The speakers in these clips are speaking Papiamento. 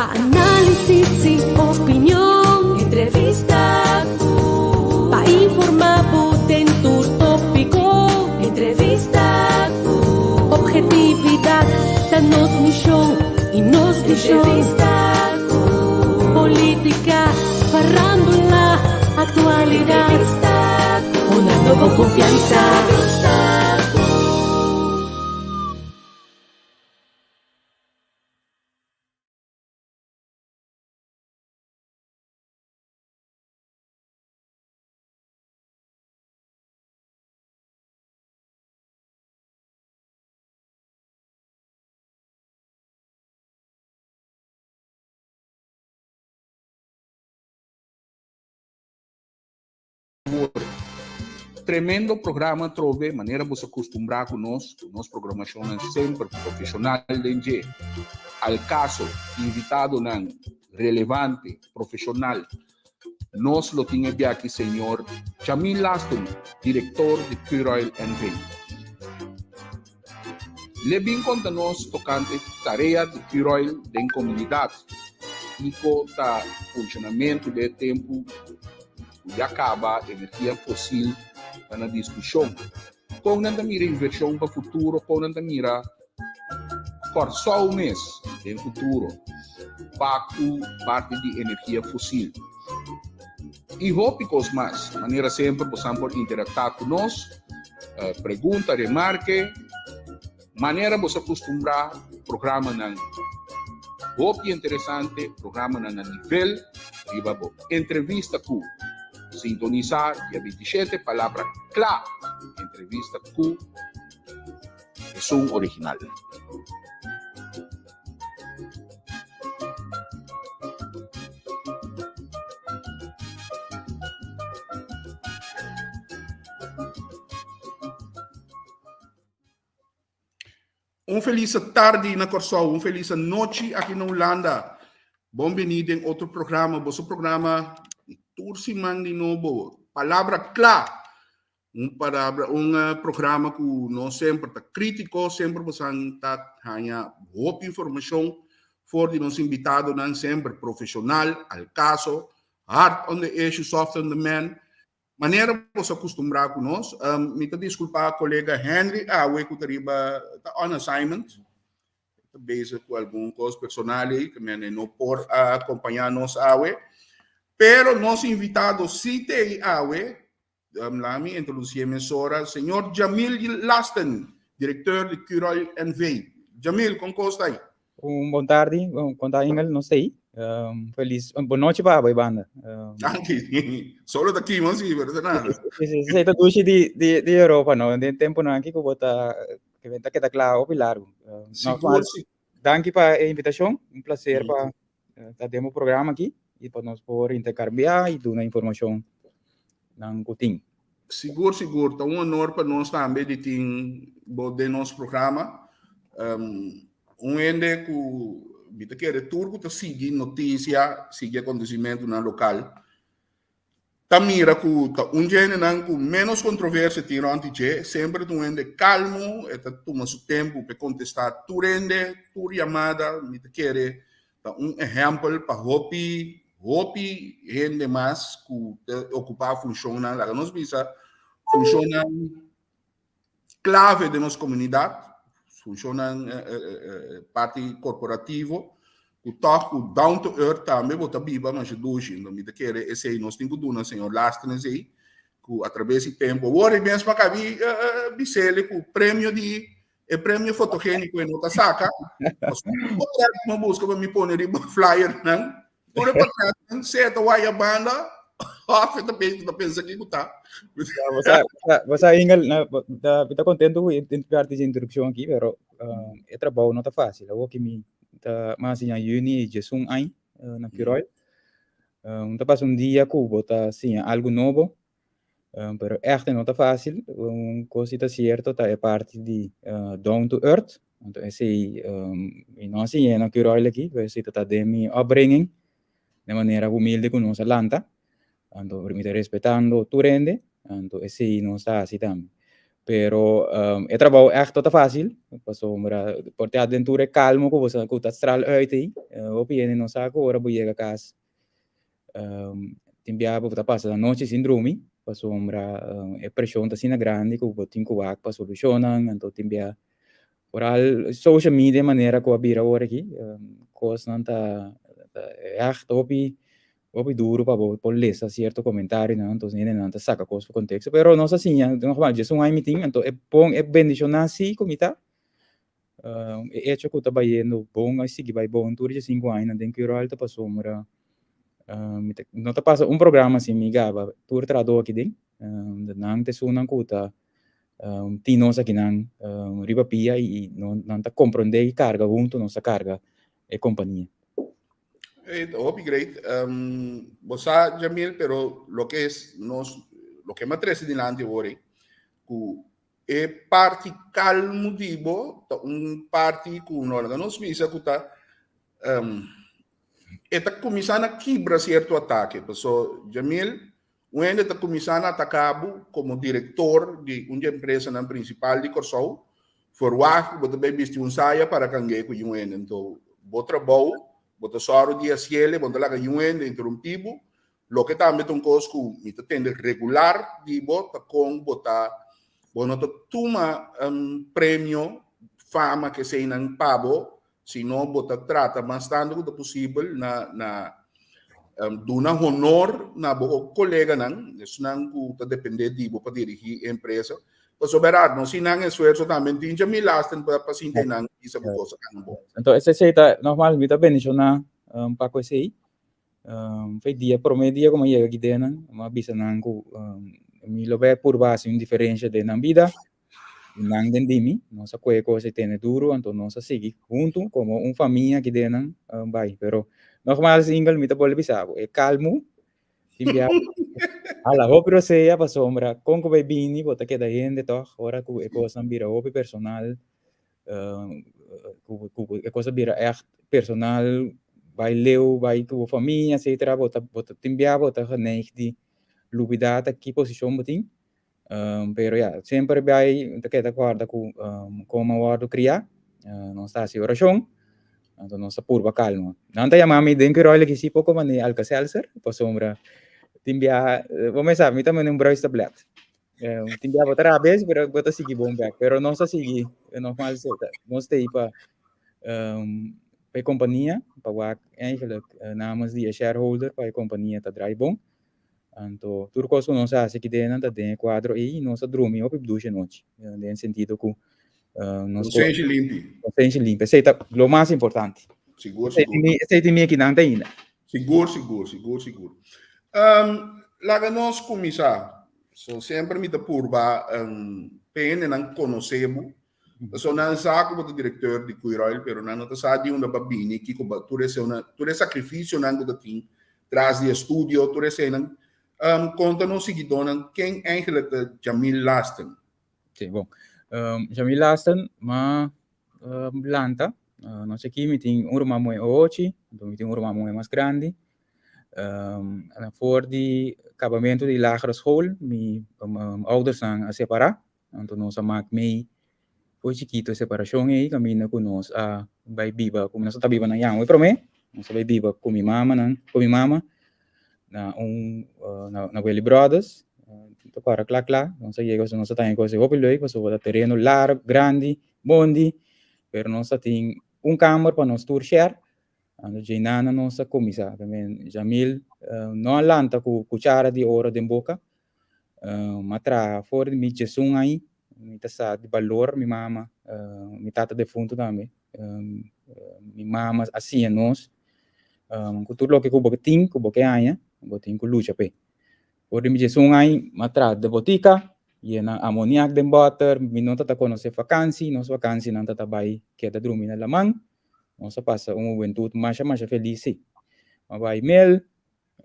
Pa análisis i opinion. Entrevista ku. Pa informá bo den tur tópiko. Entrevista ku. Objetividat ta nos mishon i nos vishon. Entrevista ku. Polítika, farándula, aktualidat. Entrevista ku. Hunando bo konfiansa. Entrevista ku. Tremendo programa atrobe, manera boso acostumbrá cu nos, cu nos programacionnan semper profesional den dje. Al caso, invitadonan relevante, profesional. Nos lo tin e biachi señor Jamil Lasten, director di Curoil NV. Le bin conta nos tocante tarea di Curoil den comunidad, kico ta funcionamento den e tempo cu ya caba energia fosil ta na discusion. Con nan ta mira inversion pa futuro, con nan ta mira Kòrsou mes den futuro pa ku parti di energia fosil. I hopi kos mas. Manera semper bosan por interaktá ku nos, pregunta, remarke, manera boso kustumbrá programanan hopi interesante, programanan na nivel riba bo entrevista ku sintonisá dia 27 Palabra Kla, entrevista ku Esun original. Un felis tardi na Kòrsou, un felis anochi aki na Hulanda. Bon bini den otro programa, boso programa di tur siman di nobo, Palabra Kla. Un palabra, un programa ku no semper ta krítiko, semper bosan ta haña hopi informashon for di nos invitadonan, semper profeshonal, al kaso, hard on the issue, soft on the man. Manera boso a kustumbrá ku nos. Mi ta diskulpá kolega Henry awe ku ta riba, ta on assignment, ta bezig ku algun kos personal ei, ku men no por a kompañá nos awe. Pero nos invitado sí t'ei awe, Laat mi introducí e mesora, señor Jamil Lasten, directeur di Curoil NV. Jamil, con cos ta ahí? Un bon tardi, con ta Ingel, nos ta ahí. Feliz, bon nochi pa abo banda. Danki. Solo ta kima si, pero ta nada. Sí, sí, sí, ta dushi di, di, di Europa, no? Den tempo nan aki ku bo ta, ke ta keda kla hopi largo. Sigur, si. Danki pa e invitacion, un placer pa ta den bo programa aki y pa nos por intercambia y duna informacion nan cu tin. Sigur, sigur. Ta un honor pa nos tambe di tin bo den nos programa. Un hende cu mi ta kere tur cu ta sigui noticia, sigui acontecimentonan local, Ta mira ku ta un dje hendenan ku ménos kontroversia tin rònt di dje. Semper ta un hende kalmu, e ta tuma su tempu pa e kontestá tur hende, tur yamada. Mi ta kere ta un ehèmpel pa hopi, hopi hende mas ku ta okupá funshonnan, laga nos bisa, funshonnan klave den nos komunidat, funshonnan parti korporativo, ku tòg ku down to earth tambe bo ta biba masha dushi. Enton mi ta kere esei nos tin ku duna señor Lasten esei, ku atrabes di tempu awor e mes pa kabi bisele ku premio di e premio fotogéniko e no ta saka, pasobra tur potrèt ku mi a buska pa mi pone riba flyernan, Tur e patrasnan sea ta waya banda of e ta pensa ta pensa kiko ta. Bo sa Ingel, mi ta contento ku e parti di introduccion aki, pero e trabou no ta fácil. Awor ki mi ta mas siña juni 11 aña na Curoil. Un ta pasa un dia ku bo ta siña algu nobo, Pero echt no ta fácil. Un cos si ta cierto ta e parti di down to earth. Anto esei mi no a siña na Curoil aki, pero esei ta ta den mi upbringing, den manera humilde ku nos a lanta. Anto mi ta respetando tur hende, anto esei nos ta hasi tambe. Pero e trabou ègt no ta fásil, pasobra por te den tur e kalmo ku bo sa ku ta stral uit ei, hopi hende no sa ku ora bo yega kas tin biaha bo ta pasa anochi sin drumi, pasobra e preshon ta asina grandi ku bo tin ku wak pa solushonnan, anto tin biaha foral social media manera ku a bira awor aki, kosnan ta ègt hopi Hopi duru pa bo por lesa cierto comentarionan, entonces hendenan ta saca cos for contexto, pero nos a siña, nogmaals, djes un aña mi tin, anto e bon, e bendiciona si cu mi ta, e hecho cu ta bayendo bon, a sigui bay bon tur dje cinco añanan den Curoil ta pasobra mi ta, no ta pasa un programa sin mi gaba tur trahador aki den, nan ta esunnan cu ta tin nos akinan riba pia y nan ta comprende y carga hunto nos ta carga e compania. Hey, hopi great. Bo sa, Jamil, pero lo que es nos, lo que me trece dilanti ora, ku e parti calmo di bo, ta un parti ku no laga nos bisa ku ta e ta kuminsá na kibra sierto atake. Paso, Jamil, un hende ta kuminsá na ataká bo komo direktor di un di empresanan prinsipal di Kòrsou, Verwagt ku bo ta bai bisti un saya para kang'é ku yun hende. Anto bo trabou, bo ta sòru di hasiel, bo no ta laga yun hende interumpí bo. Loke tambe ta un kos ku mi ta tende regular di bo ta kon bo ta, bo no ta tuma premio, fama, keseinan pa bo, sino bo ta trata mas tantu ku ta posibel na na duna honor na bo koleganan, esnan ku ta dependé di bo pa dirigí e empresa. Pasobra bèrdat no, sin nan esfuerso tambe tin dje mi lasten pa pa sinti nan bisa bo kosa kan bon. Anto esei ta nògmaals mi ta bendishoná pa ku esei. Fe dia promé dia ku mi a yega aki den nan, mi a bisa nan ku mi lo bai purba hasi un diferensha den nan bida. I nan den di mi, nos a kohe kos i tene duru, anto nos a sigui huntu komo un famia ki den nan bai. Pero nogmaals Ingel, mi ta bolbe bisa bo, e kalmu tin bia hala hopi rosea pasobra kon ku bai bini bo ta keda hende tòg ora ku e kosnan bira hopi personal, ku ku e kos a bira ègt personal, bai leu, bai ku bo famia etcetera, bo ta bo ta tin bia bo ta geneig di lubida ta ki posishon bo tin. Pero ya, semper bai ta keda kòrda ku kon a wòrdu kriá, nos ta hasi orashon, anto nos ta purba kalma. Nan ta yama mi den Curoil aki si poko manera Alka-Seltzer, pasobra tin biaha, bo mes sa, mi ta manda un bruistablet. Tin biaha bo ta rabia, pero bo ta sigui bon bèk. Pero nos ta sigui, nògmaals nos ta ei pa pa e kompania, pa wak eigenlijk namens di e shareholder pa e kompania ta drai bon. Anto tur kos ku nos a hasi aki den ta den e kuadro ei i nos a drumi hopi dushi anochi den sentido ku nos por Konsenshi limpi. Konsenshi limpi esei ta lo mas importante. Sigur sigur. Esei tin mi akinan ta ainda. Sigur sigur sigur sigur. Laga nos kuminsá. So semper mi ta purba pa e hendenan konosé bo. Pasobra nan sa ku bo ta direkteur di Curoil pero nan no ta sa di unda bo a bini kiko bo tur esei tur e sakrifisionan ku ta tin Tras di estudio, tur eseinan. Konta nos siguidónan ken eigenlijk ta Jamil Lasten. Sí, bon. Jamil Lasten, m'a lanta, no sé ki, mi tin un ruman muhé ochi, anto mi tin un ruman muhé mas grandi. For di kabamentu di lagere school, mi oudersnan a separá, anto nos a mak mei for chikito e separashon ei kaminda ku nos a bai biba ku nos ta biba na Yanwe promé nos a bai biba ku mi mamanan ku mi mama na un na Willy Brothers ta kòrda kla kla nos a yega nos a taña kos hopi leuk pasobra ta tereno largu grandi mondi pero nos a tin un kamer pa nos tur share anto djei nana nos a kuminsá Jamil no a lanta ku kuchara di oro den boka M'a traha for di mi djesun aña, mi ta sa di balor mi mama, mi tata defuntu tambe, mi mama a siña nos ku tur loke ku bo tin, ku bo ke haña, bo tin ku lucha p'e. For di mi djesun aña m'a traha den botika, yena amoniak den bòter, mi no tabata konosé fakansi, nos fakansinan tabata bai keda drumi na laman, nos a pasa un hubentut masha masha felis si. M'a bai mel,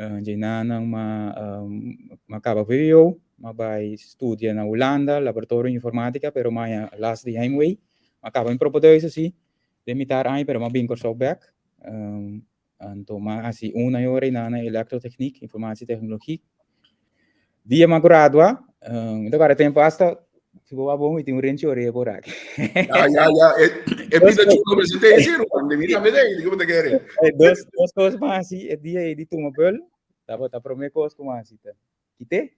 Djenanan m'a kaba vwo, m'a bai studia na Hulanda, laboratorio informatica, pero m'a haña last di heimwee. M'a kaba mi propedeuse si, den mitar aña, pero m'a bin Kòrsou bèk. Anto m'a hasi un aña ora einan na elektrotechniek, informatietechnologie. Dia m'a gradua, mi ta kòrda e tempu asta. Si bo bon, mi tin un renchi orea por aki. Ja, ja, ja. E, e pida chulo presente ese, Ruan. De mi tambe de, di te kere. Dos kos mas así, e dia ei di tuma bul, tabata promé kos ku mas así ta. Kite?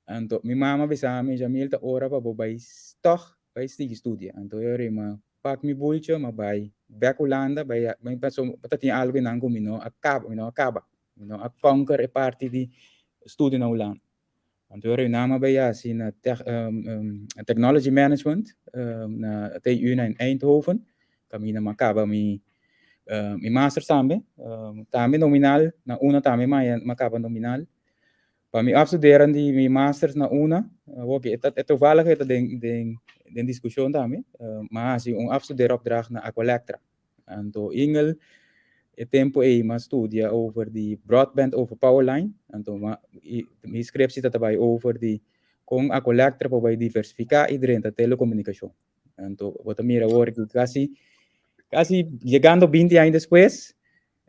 Anto mi mama bisa mi, Jamil, ta ora pa bo bai tog bai sigui studia. Anto yo rima pak mi bultje, ma bai bek Hulanda, bai bai paso ta tin algo einan ku mi no a kaba, mi no a kaba. Mi no a conquer e parti di studio na Hulanda. Anto yo rima a bai hasi na technology management na TU na in Eindhoven. Kaminda mi a kaba mi mi masters tambe. Tambe nominal, na una tambe mi a kaba nominal. Pa mi afstuderen di mi masters na una, awor e ta toevallig e ta den den den discusion tambe, mi a hasi un afstudeeropdracht na Aqualectra. Anto Ingel e tempo ei mi a studia over di broadband over powerline, anto mi scriptie ta bai over di con Aqualectra por bai diversifica y drenta telecomunicacion. Anto bo ta mira awor cu casi casi yegando binti aña despues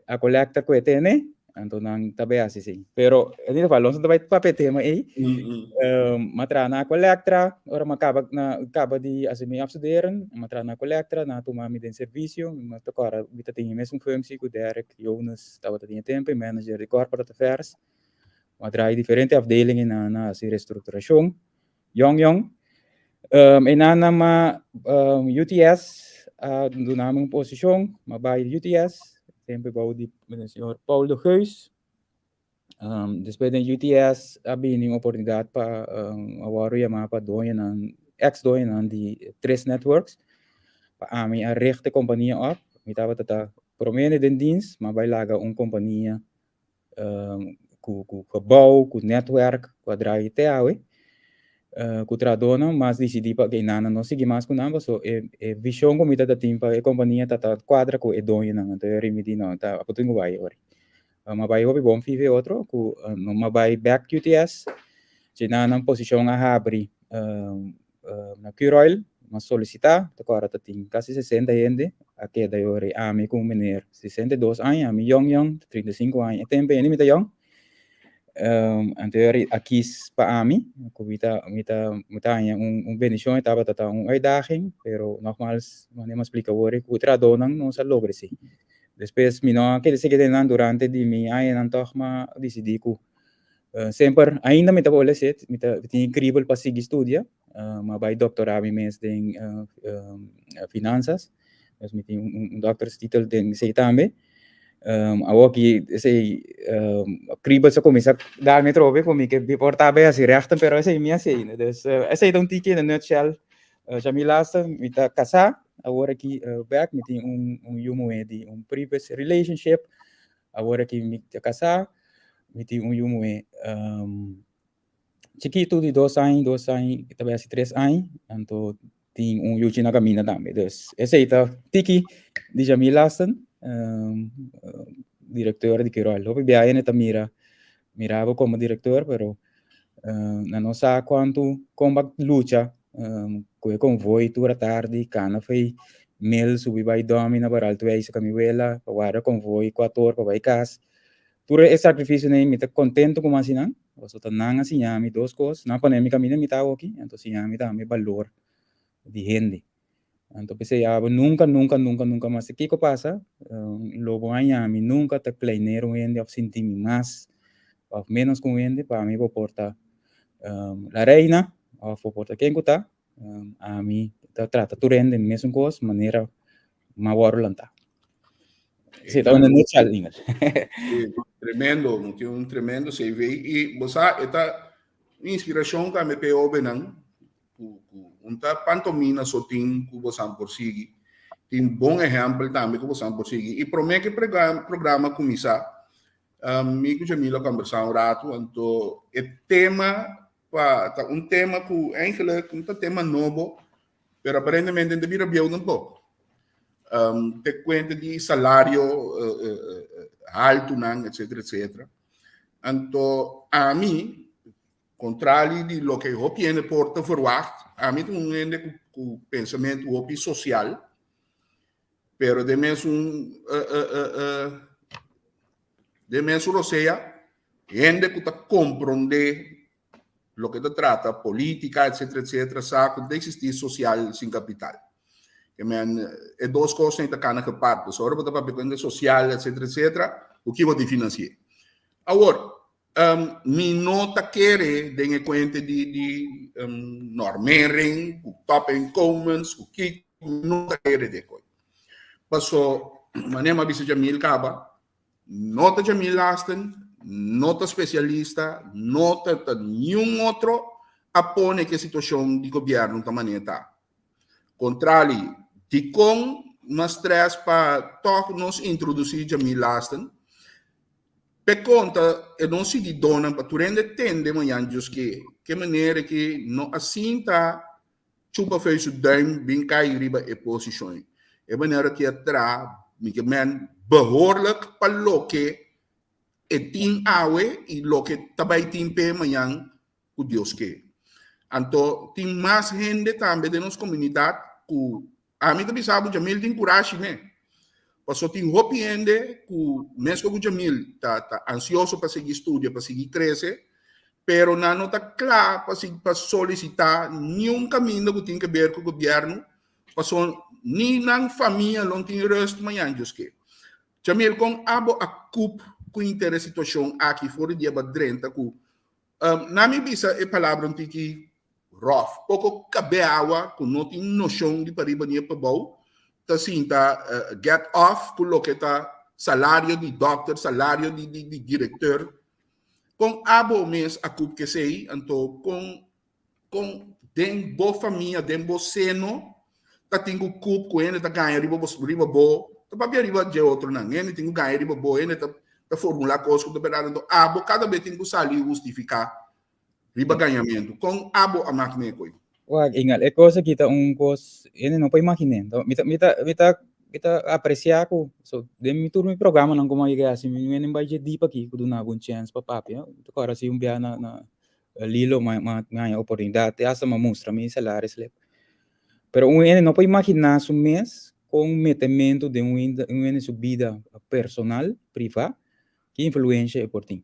Aqualectra cu e tene, anto nan ta bay haci si. Pero en ieder geval, nos no ta bay papia e tema ey. M'a traha na Aqualectra, ora m'a caba na caba di haci mi afstuderen, m'a traha na Aqualectra, nan a tuma mi den servicio, mi ta corda mi ta tin e mesun functie cu Derek Jonas tabata tin e tempo, e manager di Corporate Affairs. M'a draai diferente afdelingen nan a haci restructuracion. Yong yong. Einan nan ma UTS a duna mi un posishon, m'a bai UTS, tempu bou di señor Paul de Geus. Despues den UTS a bini un oportunidat pa a wòrdu yamá pa doñonan, eks doñonan di Tres Networks, pa ami a richt e kompania òp. Mi tabata ta promé den dienst, m'a bai laga un kompania ku gebou, ku netwerk, ku a draai te awe, ku trahadónan, mas disidí pa ke nan no sigui mas ku nan pasobra e e vishon ku mi ta tin pa e kompania ta ta kuadra ku e doñonan, anto e rimidí no ta bo tin ku bai ori. Mi a bai hopi bon fifi e otro ku no mi a bai bèk QTS, si nan nan posishon a habri Na Curoil nos solicita, ta cora ta tin casi 60 hende, a keda yori ami cu un meneer 62 aña, ami yong yong, 35 aña, e tempo mi ta yong. Anto yori a kies pa ami, cu mi ta, mi ta, mi ta haña un, un bendicion, e tabata ta un uitdaging, pero nogmaals, manera mi a splica awor, cu trahadornan nos a logra esey. Despues mi no a keda sigui den nan durante di mi añanan tog, mi a dicidi cu Semper, ainda mi ta por leset, mi ta tin kribel pa sigui studia, mi a bai doktorá mi mes den finansas, dus mi tin un doktorstitel den esei tambe. Awor ki esei kribel sa kuminsá dal mi atrobe ku mi ke por ta bai hasi rèchten, pero esei mi hasi ainda. Dus esei ta un tiki in a nutshell. Jamie Laster, mi ta kasá, awor aki bèk, mi tin un yu muhé di un previous relationship, Awor aki mi ta kasá, mi tin un yu muhé chikitu di dos aña, dos aña ta bai hasi tres aña, anto tin un yuchi na kaminda tambe. Dus esei ta tiki di Jamil Lasten, direktor di Curoil. Hopi biaha hende ta mira mira bo komo direktor, pero nan no sa kuantu kon bo a lucha ku e konvoi tur atardi, kana fei mel subi bai dòmi na Baral Tueisa ku mi wela pa warda konvoi kuator pa bai kas. Tur e sakrifisionan ei mi ta kontentu ku mi hasi nan, pasobra ta nan a siña mi dos kos, nan a pone mi kaminda mi ta awoki, anto siña mi tambe balor di hende. Anto p'esei abo nunka, nunka, nunka, nunka mas kiko pasa, lo bo haña mi nunka ta kleinera un hende òf sinti mi mas òf ménos ku un hende, pa mi bo por ta la reina òf bo por ta ken ku ta, ami ta trata tur hende mesun kos manera mi a wòrdu lantá. Esei ta un nutshell, Ingel. Tremendo, no tin un tremendo CV i bo sa e ta inspirashon tambe pa e hóbennan ku ku un ta pantomina so tin ku bosan por sigui. Tin bon ehèmpel tambe ku bosan por sigui. I promé ku e programa kuminsá, mi ku Jamila kòmbersá un ratu, anto e tema pa ta un tema ku eigenlijk no ta tema nobo, pero aparentemente no ta bira bieu tampoko. Te kuenta di salario haltunan, etcetera, etcetera. Anto ami Contrali di loke hopi hende por ta verwacht, ami ta un hende cu, cu pensamentu hopi social, pero den mesun den mesun rosea, hende cu ta compronde. loke ta trata polítika etcetera etcetera sa ku no ta eksistí sosial sin kapital. Ke men e dos kosnan ta kana gepart. Pues ora bo ta papia ku hende sosial etcetera etcetera, ku ki bo tin finansi'é? Awor, mi no ta kere den e kuente di di normering, ku topinkomens, ku kiko, mi no ta kere den e kos. Paso, manera mi a bisa Jamil kaba, no ta Jamil Lasten, no ta spesialista, no ta ta niun otro a pone ku e situashon di gobièrnu ta manera ta. Kontrali, dikon mas strès pa tòg nos introdusí Jamil Lasten? P'e konta e no siguidónan pa tur hende tende mañan Dios ke, ke manera ke no a sinta chupa fei su duim bin kai riba e posishon. E manera ke a traha mi ke men behoorlijk pa loke e tin awe i loke ta bai tin p'e mañan ku Dios ke. Anto tin mas hende tambe den nos komunidat ku Ami ta bisa bo Jamil tin kurashi me. Paso tin hopi hende ku mesko ku Jamil ta ta ansioso pa sigui studia, pa sigui krese, pero nan no ta kla pa si pa solisitá niun kaminda ku tin keber ku gobièrnu, paso ni nan famia lo tin rust mañan Dios ke. Jamil, kon abo a kup ku henter e situashon aki for di dia bo a drenta ku Na mi bisa e palabra un tiki rough, poko kabe awa ku no tin noshon di pariba ni pabou ta sinta get off ku loke ta salario di dokter, salario di di di direkteur. Kon abo mes a kup kesei? Anto kon kon den bo famia, den bo seno ta tin ku kup ku hende ta gaña riba bo riba bo, ta papia riba dje otronan, hende tin ku gaña riba bo, hende ta ta formula kos ku ta berdad, anto abo kada bes tin ku sali hustifiká riba gañamentu. Kon abo a mak meko ei? Wak, Ingal, e kos aki ta un kos hende no por imaginé. Mi ta mi ta mi ta mi ta apresiá ku so den mi tur mi programanan ku mi a yega hasi mi no bai dje dip aki ku duna bo un chèns pa papia. Mi ta kòrda si un bia na na Lilo mi a haña oportunidat te hasta mi a mustra mi salaris slip. Pero un hende no por imaginá su mes kon metementu den un hende un hende su bida personal, privá, ki influensha e por tin.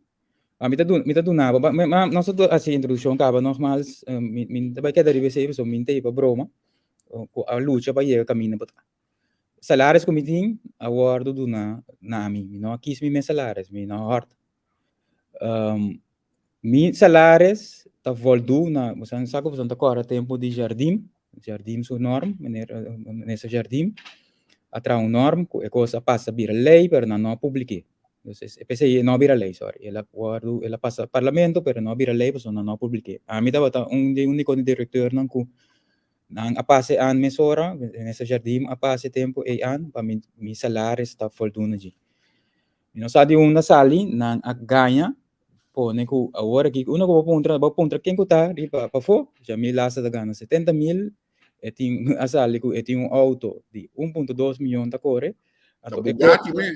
A mi ta duna mi ta duna bo ma nos a hasi introdukshon kaba nogmals mi mi ta bai keda riba esei pasobra mi no ta ei pa broma ku a lucha pa yega kaminda bo ta. Salaris ku mi tin a wòrdu duna na mi, mi no a kis mi mes salaris, mi no a hòrt. Mi salaris ta voldu na, bo sa ku boso ta kòrda tempu di Jardim, Jardim su norm, meneer minister Jardim a traha un norm ku e kos a pasa bira lei pero nan no a publik'é. Entonces e p'esei e no a bira lei, sorry, el a wòrdu, el a pasa parlamento pero no a bira lei pasobra nan no a publik'é. Ami tabata un di e úniko direktornan ku nan a pasa e an mesora, minister Jardim a pasa e tempu ei an pa mi mi salaris ta voldu na dje. Mi no sa di unda sali, nan a gaña pone ku awor aki uno ku bo puntra, bo puntra ken ku ta riba pafó, Jamil Lasa ta gana 70.000, e tin a sali ku e tin un outo di 1.2 miyon ta kore. Ta Bugatti me.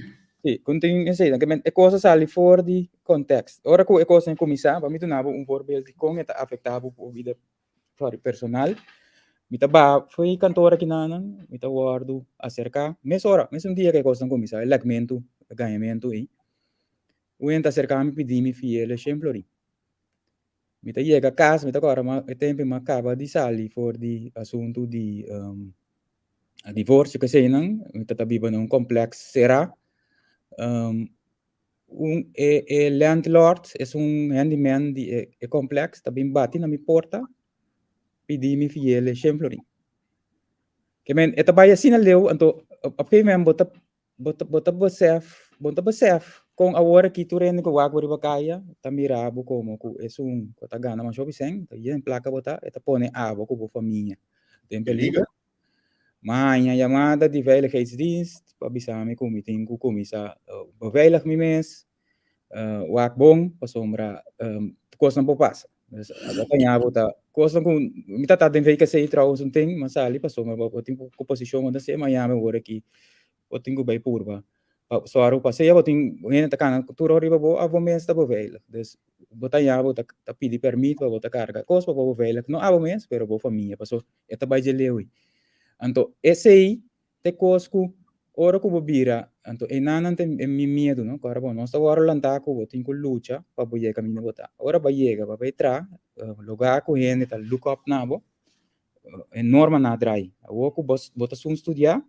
Si, kun tin esei, e kos a sali for di kontekst. Ora ku e kosnan kuminsá, pa mi duna bo un voorbeeld di kon e ta afektá bo bida sorry, personal. Mi ta baha for e kantoor aki nanan, mi ta wòrdu aserká mesora, mesun dia ku e kosnan kuminsá, e lèkmentu, e gañamentu ei. Un hende ta aserká mi pidi mi fiel e shen florin. Mi ta yega kas, mi ta kòrda ma e tempu mi a kaba di sali for di asuntu di divorsio ku eseinan, mi ta ta biba na un komplèks será. Un e e landlord es un handyman di e e complex ta bin bati na mi porta pidi mi fiel e shen florin. Ke men e ta bai asina leu anto op op gegeven moment bo ta bo ta bo ta besef bo ta besef kon awor aki tur hende ku wak bo riba kaya ta mira bo komo ku esun ku ta gana masha hopi sèn ta yen plaka bo ta e ta pone abo ku bo famia den peliger. Mi a haña yamada di veiligheidsdienst pa bisa mi ku mi tin ku kuminsá beveilig mi mes, wak bon pasobra kosnan por pasa. Dus abo ta haña bo ta kosnan ku mi ta ta den VKC trouwens un tin, mi a sali pasobra bo tin ku posishon bo ta hasi, mi a yama awor aki bo tin ku bai purba pa sòru pa sea bo tin hende ta kana tur ora riba bo abo mes ta beveilig. Dus bo ta haña bo ta pidi pèrmit pa bo ta karga kos pa bo beveilig, no abo mes pero bo famia pasobra E ta bai dje leu ei. Anto esei ta e kos ku ora ku bo bira, anto enanan ta e mi miedu, no? Ku ora bo nos ta wòrdu lantá ku bo tin ku lucha pa bo yega kaminda bo ta. Ora bo a yega pa bai tra, lugá ku hende ta look up na bo, e normanan a drai. Awor ku bo bo ta sun studiá,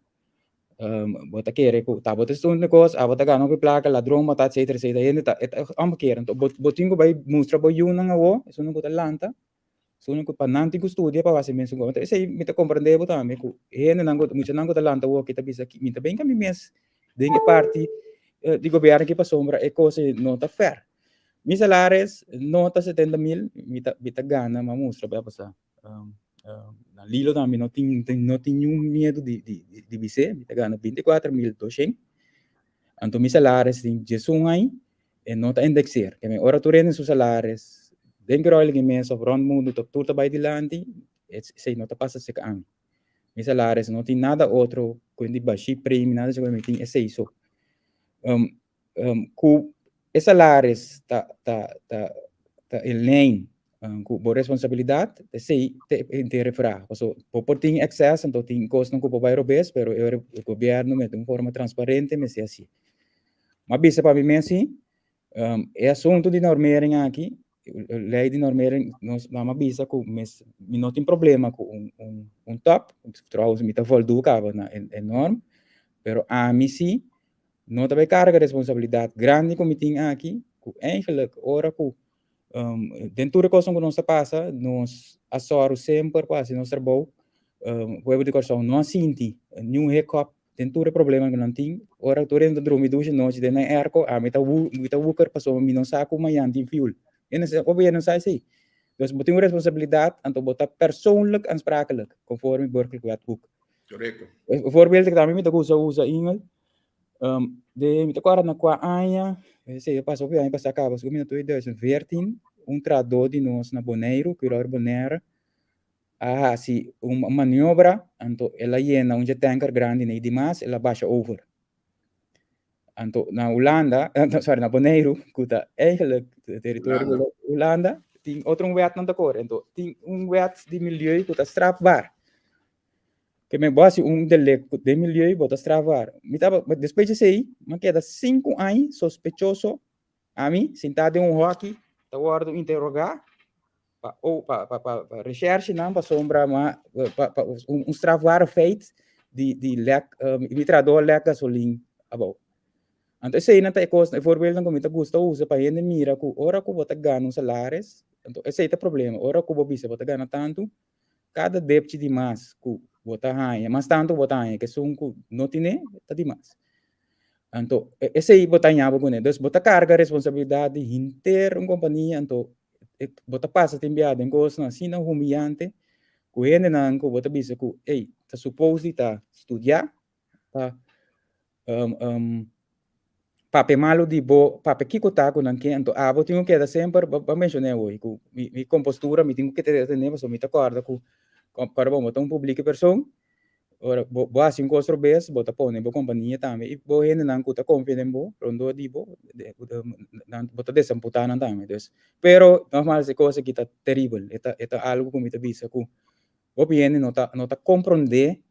bo ta kere ku ta bo ta estudia un kos, abo ta gana hopi plaka, ladron bo ta, etsetera, etsetera. Hende ta e ta omkeer. Anto bo bo tin ku bai mustra bo yunan awor, esun ku ta lanta, esun ku pa nan tin ku studia pa hasi mesun kos. Esei mi ta komprende bo tambe ku hendenan ku muchanan ku ta lanta awor aki ta bisa mi ta benka mi mes den e parti di gobièrnu aki pasobra e kos ei no ta fèr. Mi salaris no ta 70.000, mi ta gana, mi a mustra bia pasá. Na Lilo tambe no tin niun miedu di bis'é, mi ta gana 24.200. Anto mi salaris tin 11 aña e no ta indexeer. Ke men ora tur hende su salaris den Curoil ki mes of rond mundu ta tur ta bai dilanti, esei no ta pasa seka ami. Mi salaris no tin nada otro ku di bashi premi, nada esei, mi tin esei so. Ku e salaris ta in lijn ku bo responsabilidat, esei ta henter e vraag. Paso bo por tin ekses, anto tin kosnan ku por bai robes, pero e ora e gobièrnu mester un forma transparente mester hasié. M'a bisa pa mi mes si, e asuntu di normering aki, lei di normering, nos mama bisa ku mes mi no tin problema ku un top, trouwens mi ta voldoen kaba na e norm, pero ami si no ta bai karga responsabilidat grandi ku mi tin aki, ku eigenlijk ora ku den tur e kosnan ku nos ta pasa, nos a sòru semper pa hasi nos trabou, pueblo di Kòrsou no a sinti niun hiccup den tur e problema ku nan tin. Ora tur hende ta drumi dushi nochi den nan airco, ami ta mi ta wuker pasobra mi no sa ku mañan tin fuel. Hopi hende no sa esei. Dus bo tin un responsabilidat, anto bo ta persoonlijk aansprakelijk, conforme Burgerlijk Wetboek. Correcto. E voorbeeld ku tambe mi ta gusta usa, Ingel, de mi ta kòrda na kua aña, esei a pasa hopi aña pasá kaba, segun mi na 2014, un trahadó di nos na Boneiru, Curoil Bonaire, a hasi un maniobra, anto el a yena un dje tanker grandi nei dimas, el a basha over. Anto na Hulanda, sorry, na Boneiru, ku ta eigenlijk teritorio di Hulanda, tin otro un wetnan ta kore. Anto tin un wet di milieu ku ta strafbaar. Ke men bo hasi un delicto den milieu, bo ta strafbaar. Mi tabata, despues di esei, mi a keda 5 aña sospechoso, ami, sintá den un hòki, ta wòrdu interogá pa o pa pa pa pa recherchenan pasobra ma pa un strafbare feit di lek mi trahador lek gasolin abou. Anto eseinan ta e kos, e voorbeelden ku mi ta gusta usa pa hende mira ku ora ku bo ta gana un salaris, anto esei ta problema, ora ku bo bisa bo ta gana tantu, kada depchi di mas ku bo ta haña, mas tantu bo ta haña ke esun ku no tine, ta di mas. Anto esei bo ta haña bo kuné. Dus bo ta karga responsabilidat di henter un kompania, anto bo ta pasa tin biaha den kosnan asina humiyante ku hendenan ku bo ta bisa ku ey ta supos di ta studiá pa papia malu di bo, papia kiko ta ku nan ke. Anto abo tin ku keda semper, bo a menshoná awor ku mi kompostura mi tin ku keda tene pasobra mi ta kòrda ku ora bo ta un publike person. Ora bo hasi un kos robes, bo ta pone bo kompania tambe i bo hendenan ku ta konfia den bo rondó di bo, nan bo ta desamputá nan tambe. Dus, pero nògmaals e kos aki ta teribel, e ta algu ku mi ta bisa ku hopi hende no ta komprondé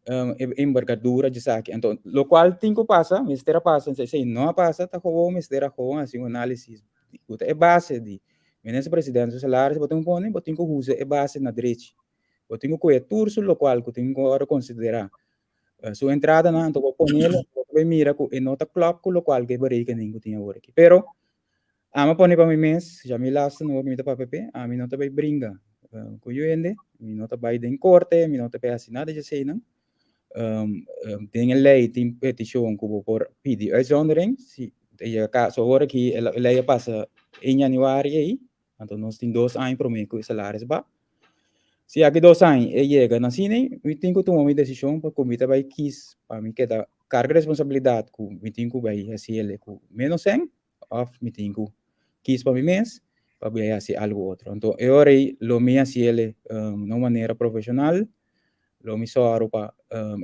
e embergadura di esaki. Anto lokual tin ku pasa, mester a pasa, esei no a pasa, ta gewoon mester a gewoon hasi un análisis ku ta e base di minister presidente su salaris bo tin ku pone, bo tin ku usa e base na drechi. Bo tin ku kohe tur su lokual ku tin ku ora konsiderá su entradanan, anto bo ponelo, bo ta bai mira ku e no ta klòp ku lokual ku e berekening ku tin awor aki. Pero ami a pone pa mi mes, ya mi lastu nobo ku mi ta papia p'e, ami no ta bai bringa ku yu hende, mi no ta bai den korte, mi no ta bai hasi nada di eseinan. Den e lei tin petishon ku bo por pidi uitzondering, si ta yega kaso awor aki e lei a pasa 1 januari ei, anto nos tin 2 aña promé ku e salaris ba. Si aki 2 aña e yega na asina, mi tin ku tuma mi desishon pa ku mi ta bai kis pa mi keda karga responsabilidat ku mi tin ku bai hasi el ku ménos sèn òf mi tin ku kis pa mi mes pa bai hasi algu otro. Anto e ora ei lo mi hasi el na un manera profeshonal, lo mi sòru pa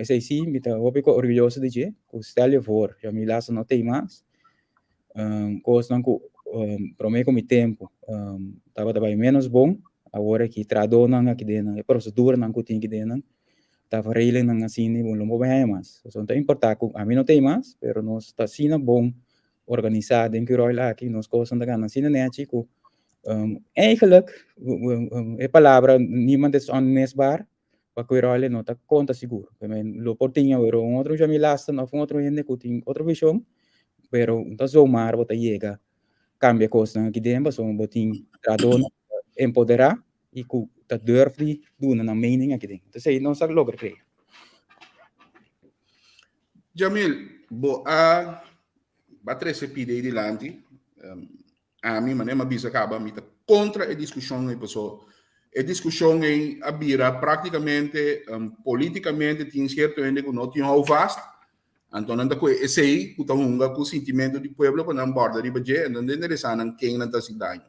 esei sí mi ta hopi orguyoso di dje ku stel je voor, ya mi laster no t'ei mas. Kosnan ku promé ku mi tempu tabata bai ménos bon, awor aki trahadónan aki den nan, e proseduranan ku tin aki den nan, tafereelnan asina bo no por bai haña mas. Pasobra no ta importá ku ami no t'ei mas, pero nos ta asina bon organisá den Curoil aki, nos kosnan ta gana asina nèchi ku Eigenlijk, e palabra "niemand is onmisbaar" pa Curoil no ta konta sigur. Lo por tin awor un otro Jamil Lasten òf un otro hende ku tin otro vishon, pero no ta zomaar bo ta yega kambia kosnan aki den, pasobra bo tin trahadónan empoderá i ku ta durf di duna nan mening aki den. Entonces ei nos a logra krea. Jamil, bo a ba trese pida ei dilanti. Ami, manera mi a bisa kaba, mi ta kontra e diskushon ei paso e diskushon ei a bira praktikamente politikamente tin sierto hende ku no tin houvast, anto nan ta kohe esei ku ta hunga ku sintimentu di pueblo pa nan bòrda riba dje, anto nan ta interesá nan ken nan ta hasi daño.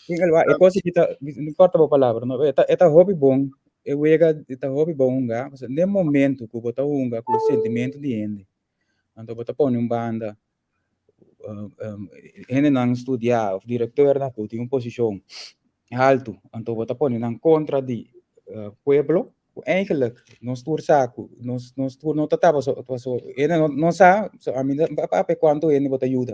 Ingel, e kos aki ta, mi kòrta bo palabra, no, e ta hopi bon, e wega ta hopi bon hunga, pasobra den momento ku bo ta hunga ku sentimentu di hende, anto bo ta pone un banda hendenan studiá òf direktornan ku tin un posishon haltu, anto bo ta pone nan kontra di pueblo, ku eigenlik nos tur sa ku nos nos tur no ta taba paso hende no sa, so ami ta papia kuantu hende bo ta yuda.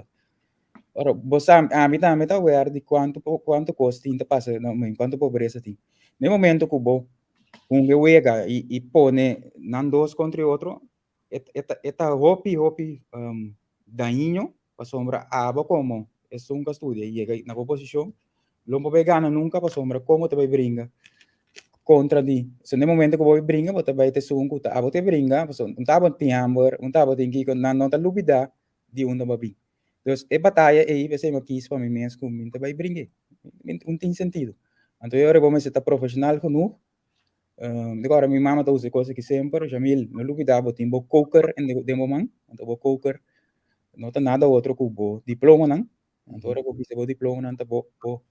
Ora bo sa ami tambe ta aware di kuantu kuantu kos tin ta pasa na mundo, kuantu pobresa tin. Na e momento ku bo hunga e wega i pone nan dos kontra e otro, e ta hopi hopi dañino pasobra abo komo esun ku a studia i yega na bo posishon lo no por bai gana nunka pasobra kon bo ta bai bringa kontra di so na e momento ku bo bai bringa bo ta bai ta esun ku ta abo ta bringa pasobra un tabata tin hamber un tabata tin kiko nan no ta lubida di unda bo a bin dus e bataya ei p'esei mi a kis pa mi mes ku mi ta bai bring'e un tin sentido anto e ora bo mester ta profeshonal genoeg. Agora mi mama ta usa e kos aki semper, Jamil, no lubida bo tin bo koker den bo man, anto bo koker no ta nada otro ku bo diplomanan, anto ora bo bisa bo diplomanan ta bo bo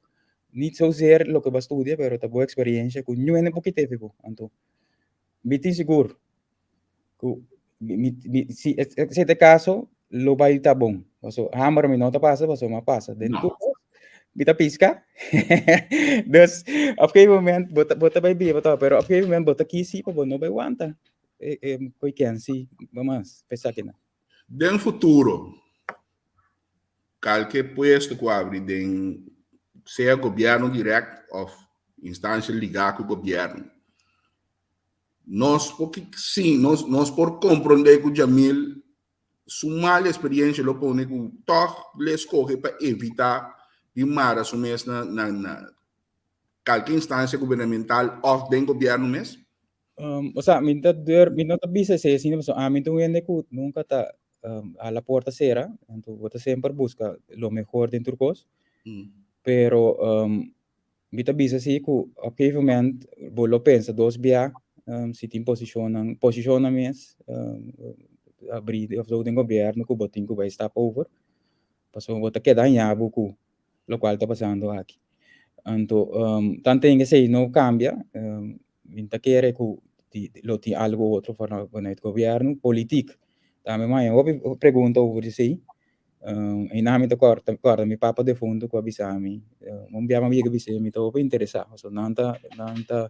nit zozeer loke bo a studia pero ta bo eksperiencia ku niun hende por kita efi bo, anto mi tin sigur ku mi mi si esei ta e kaso lo bai ta bon paso hamber mi no ta pasa paso mi a pasa den tur kos mi ta piska dus op gegeven moment bo ta bo ta bai biba tòg pero op gegeven moment bo ta kisi pa bo no bai wanta e e koe kensi mas pa esakinan. Den futuro kalke puesto ku abri den sea gobièrnu dirèkt òf instansia ligá ku gobièrnu Nos por sí, nos, nos por comprende cu Jamil su mal experiencia lo pone cu toch le escoge pa evita di mara su mes na, na, na calke instancia gubernamental of den gobierno mes? O sea, mi ta deur, mi no ta bisa esei asina, pasobra ami ta un hende cu nunca ta a la porta cera, anto bo ta semper busca lo mehor den tur cos, pero Mi ta bisa si ku op gegeven moment bo lo pensa dos bia si tin posishonnan, posishonnan mes abrí òf zo den gobièrnu ku bo tin ku bai stap over, pasobra bo ta keda haña bo ku lokual ta pasando aki. Anto tanten esei no kambia mi ta kere ku lo tin algu otro vanuit gobièrnu, politik tambe mi haña hopi pregunta over esei. I nan mi ta kòrda kòrda mi papa defuntu ku a bisa mi, un bia mi a yega bis'é mi ta hopi interesá, pasobra nan ta nan ta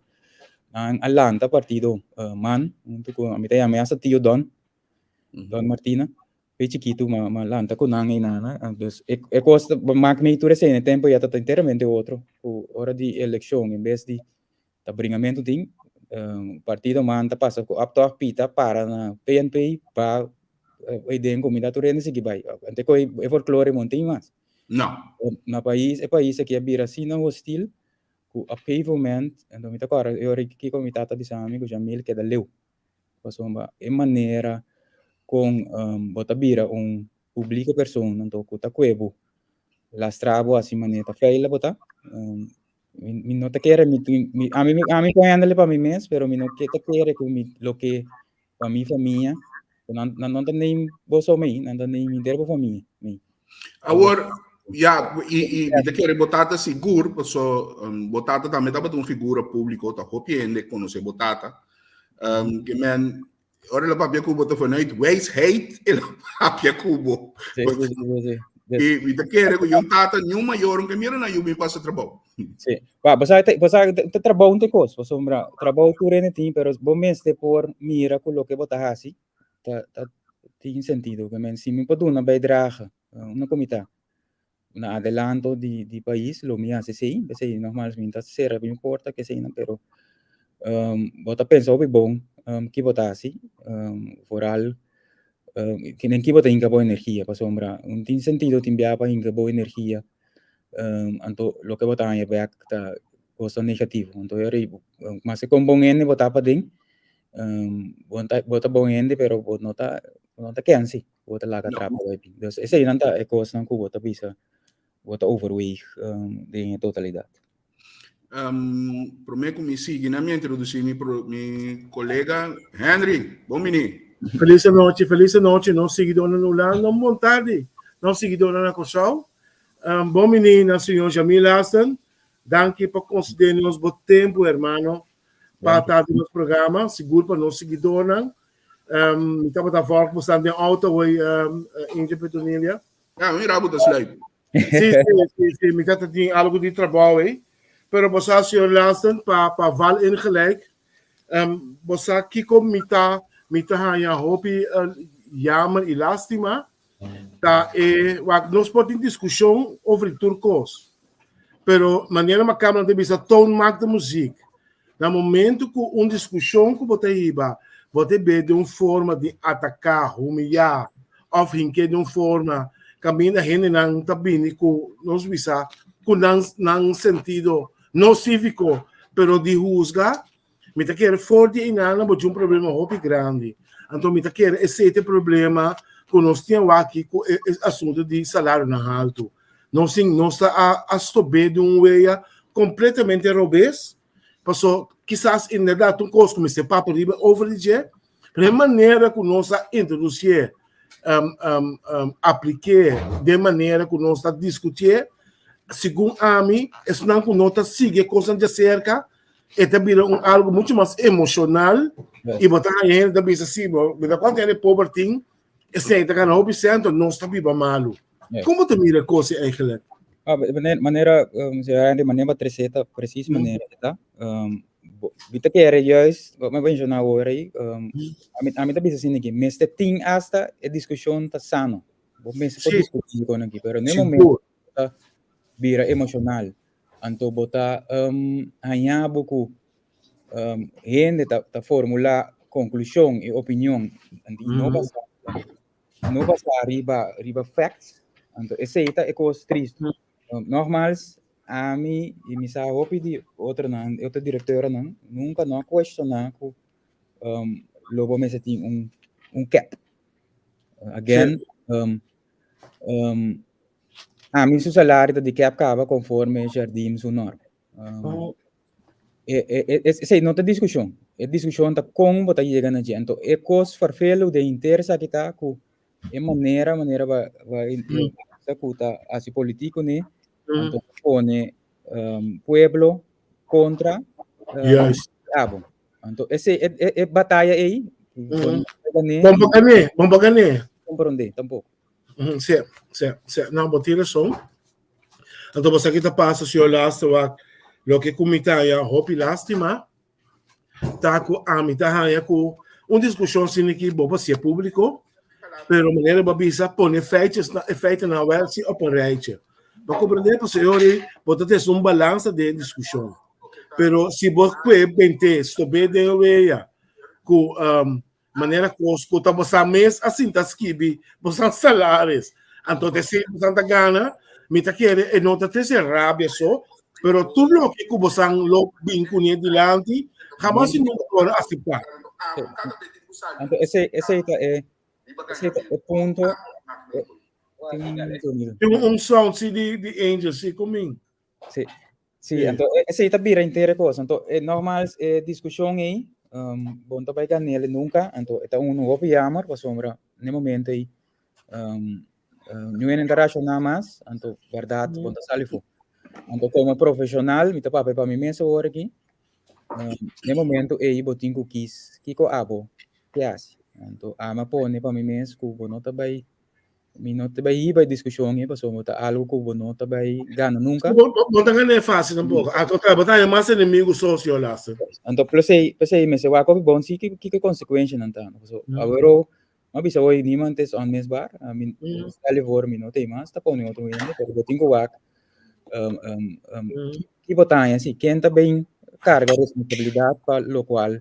nan a lanta partido man huntu ku mi ta yama e hasta tio Don, Don Martina, fe chikitu mi a lanta ku nan einan, dus e e kos ta mak mi tur esei na e tempu ya ta enteramente otro ku ora di elekshon en bes di ta bringamentu tin partido man ta pasa ku optocht pita para na PNP pa e den kumida tur hende sigui bai ante ku e folklore mon tin mas. No. Na pais e pais aki a bira asina hostil ku op gegeven moment anto mi ta kòrda e ora kiko mi tata bisa mi ku Jamil keda leu pasobra e manera kon bo ta bira un publike persona anto ku ta kue bo lastra bo hasi manera ta feila bo ta. Mi no ta kere mi tin mi ami ami por handle pa mi mes pero mi no ke ta kere ku mi loke pa mi famia nan nan no ta neem bo so mi nan ta neem henter bo famia mi. Awor ya i i mi ta kere bo tata sigur paso bo tata tambe tabata un figura publico ta hopi hende conoce bo tata ke men ora el a papia ku bo ta vanuit wijsheid el a papia ku bo. Sí, sí, sí, sí. I mi ta kere ku yon tata ni un mayor un ke mira na yu bin pasa trabou. Sí. Ba, bo sa, bo sa, ta trabou un te kos, pasobra trabou tur hende tin, pero bo mester por mira ku loke bo ta hasi ta, ta tin sentido. Ke men, si mi por duna bijdrage, una ku mi ta. na adelanto di di pais lo mi hasi esei, p'esei nogmaals mi ta sera mi porta ku eseinan pero bo ta pensa hopi bon ki bo ta hasi, vooral den ki bo ta hinka bo energia pasobra no tin sentido tin bia pa hinka bo energia anto loke bo ta haña bek ta kosnan negativo, anto mas kon bon hende bo ta paden bo ta bon hende pero bo no ta bo no ta kensi. Bo ta laga trapa bai bin. Dus eseinan ta e kosnan ku bo ta bisa, bo ta overweeg den e totalidat. Promé ku mi sigui na mi introdusí mi mi kolega Henry. Bon bini. Felis anochi, felis anochi nos siguidónan na Hulanda. Un bon tardi nos siguidónan na Kòrsou. Bon bini na señor Jamil Hassen. Danki pa konsedé nos bo tempu hermano pa ta den nos programa, sigur pa nos siguidónan. Mi tabata volg bo staan den auto hoy, Angel Petronilia. Ja, mi rabo ta sluip. Sí, sí, sí, sí, mi tata tin algo di trabou ei. Pero bo sa, señor Lasten, pa, pa val ingelijk, bo sa kiko mi ta, mi ta haña hopi jammer i lástima, ta e, wak, nos por tin diskushon over di tur kos. Pero manera Macabra ta bisa, toon maakt de muziek. Na momento ku un diskushon ku bo ta hiba, bo ta hib'é den un forma di ataká, humiyá òf hink'é den un forma kaminda hendenan ta bini ku, nos bisa, ku nan nan sentido no síviko, pero di husga, mi ta kere for di einan bo tin un problema hopi grandi. Anto mi ta kere esei ta e problema ku nos tin awaki ku e asuntu di salarionan haltu. Nos tin nos ta a a stob'é di un wea completamente robes, paso kisas inderdat un kos ku mester papia riba over di dje, pero e manera ku nos a introdusié, aplik'é den manera ku nos ta diskutié, segun ami, esnan ku no ta sigui e kosnan djaserka, e ta bira un algu muchu mas emoshonal i bo ta haña hende ta bisa, si, bo mira kuantu hende pober tin, Esei ta gana hopi sento, nos ta biba malu. Yes. Kon bo ta mira e kos ei eigenlijk? Ah, manera, señor Henry, manera bo trese ta precies manera e ta. Mi ta kere juist, wat mi menciona awor ei, ami ta bisa asina aki, mester tin hasta e discusion ta sano. Bo mester por discuti con aki, pero na e momento bo ta bira emocional, anto bo ta haña bo cu hende ta ta formula conclusion y opinion di no basa no basa riba riba facts anto esey ta e cos tristo. Nogmaals ami y mi sa hopi di otronan otro directornan nunca no a cuestiona cu lo bo mester tin un un cap. Again ami su salario ta di cap caba conforme Jardim su norm. Esei no ta diskushon. E diskushon ta kon bo ta yega na dje. Anto e kos farfelu den henter esaki ta ku e manera manera ba ba sa ku ta hasi politik kuné, anto ta pone pueblo kontra abo. Anto esei e bataya ei bo no por gané. Bo no por gané, bo no por gané. Komprondé tampoko. Si, si, si. No, bo tin rason. Anto boso aki ta pasa señor Laster wak loke ku mi ta haña hopi lástima ta ku ami ta haña ku un diskushon asina ki bo por hasié públiko pero manera bo a bisa pone feitjes e feitennan wèl si op un rijtje. Bo a komprendé pasobra e ora ei bo ta trese un balansa den e diskushon pero si bo kue bent'é stob'é den e wea ku Manera kos ku ta bosan mes a sinta skibi bosan salaris. Anto te si bosan ta gana, mi ta kere e no ta trese rabia so, pero tur loke ku bosan lo bin kuné dilanti, hamas i nunka lo a aseptá. Anto esei esei ta e esei ta e punto. Tin Tin un sound si di di Angel si komin. Sí. Sí, anto esei ta bira inter e kos. Anto e nogmaals e diskushon ei, bo no ta bai gan'el nunka, anto e ta unu hopi jammer pasobra n'e momento ei niun hende ta rashoná mas, anto bèrdat bo no ta sali fu. Anto komo profeshonal mi ta papia pa mi mes awor aki, n'e momento ei bo tin ku kis kiko abo ke hasi. Anto ami a pone pa mi mes ku bo no ta bai Mi no ta bai hiba e diskushon ei pasobra ta algu ku bo no ta bai gana nunka. Bo no ta gana e fásil tampoko. Al kontrario, bo ta haña mas enemigu sosio laster. Anto p'esei, p'esei mester wak hopi bon si kiko e konsekuenshanan ta. Pasobra awor. M'a bisa hoy niemand is onmisbaar. Mi stel je voor mi no ta mas, ta pone otro hende, pero bo tin ku wak ki bo ta haña si ken ta bin karga responsabilidat pa lokual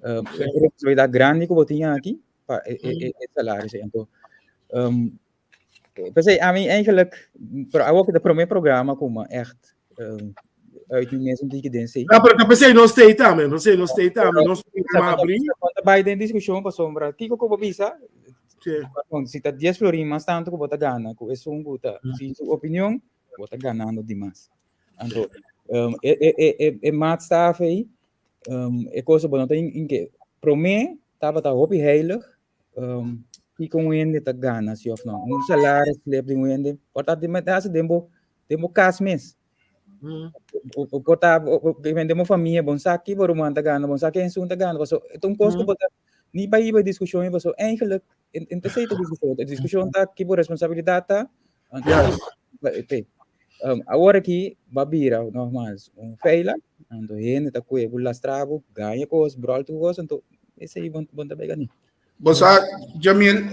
e responsabilidat grandi ku bo tin aki pa e e salaris ei. Anto p'esei ami eigenlijk pero awor ku ta prome programa ku mi ègt uit mi mes un tiki den si. No, pero ta p'esei nos t'ei tambe, p'esei nos t'ei tambe, nos programa abrí. Bo ta bai den diskushon pasobra kiko ku bo bisa, si ta dies florin mas tantu ku bo ta gana ku esun ku ta sin su opinion, bo ta ganando di mas. Anto e maatstaf ei, e kos bo no ta promé tabata hopi heilig kiko un hende ta gana si òf no. Un salaris slip di un hende por ta hasi den bo den bo kas mes. Bo por ta den bo famia bon sa ki bo ruman ta gana, bon sa ki esun ta gana paso e ta un kos ku bo ta ni bai hiba diskushon ei paso eigenlijk en ta esei ta diskushon, e diskushon ta ki bo responsabilidat ta awor aki bo a bira nogmaals un feila anto hende ta kue bo lastra bo gaña kos bròl tur kos anto esei bo ta bai gana. Bo sa, Jamil,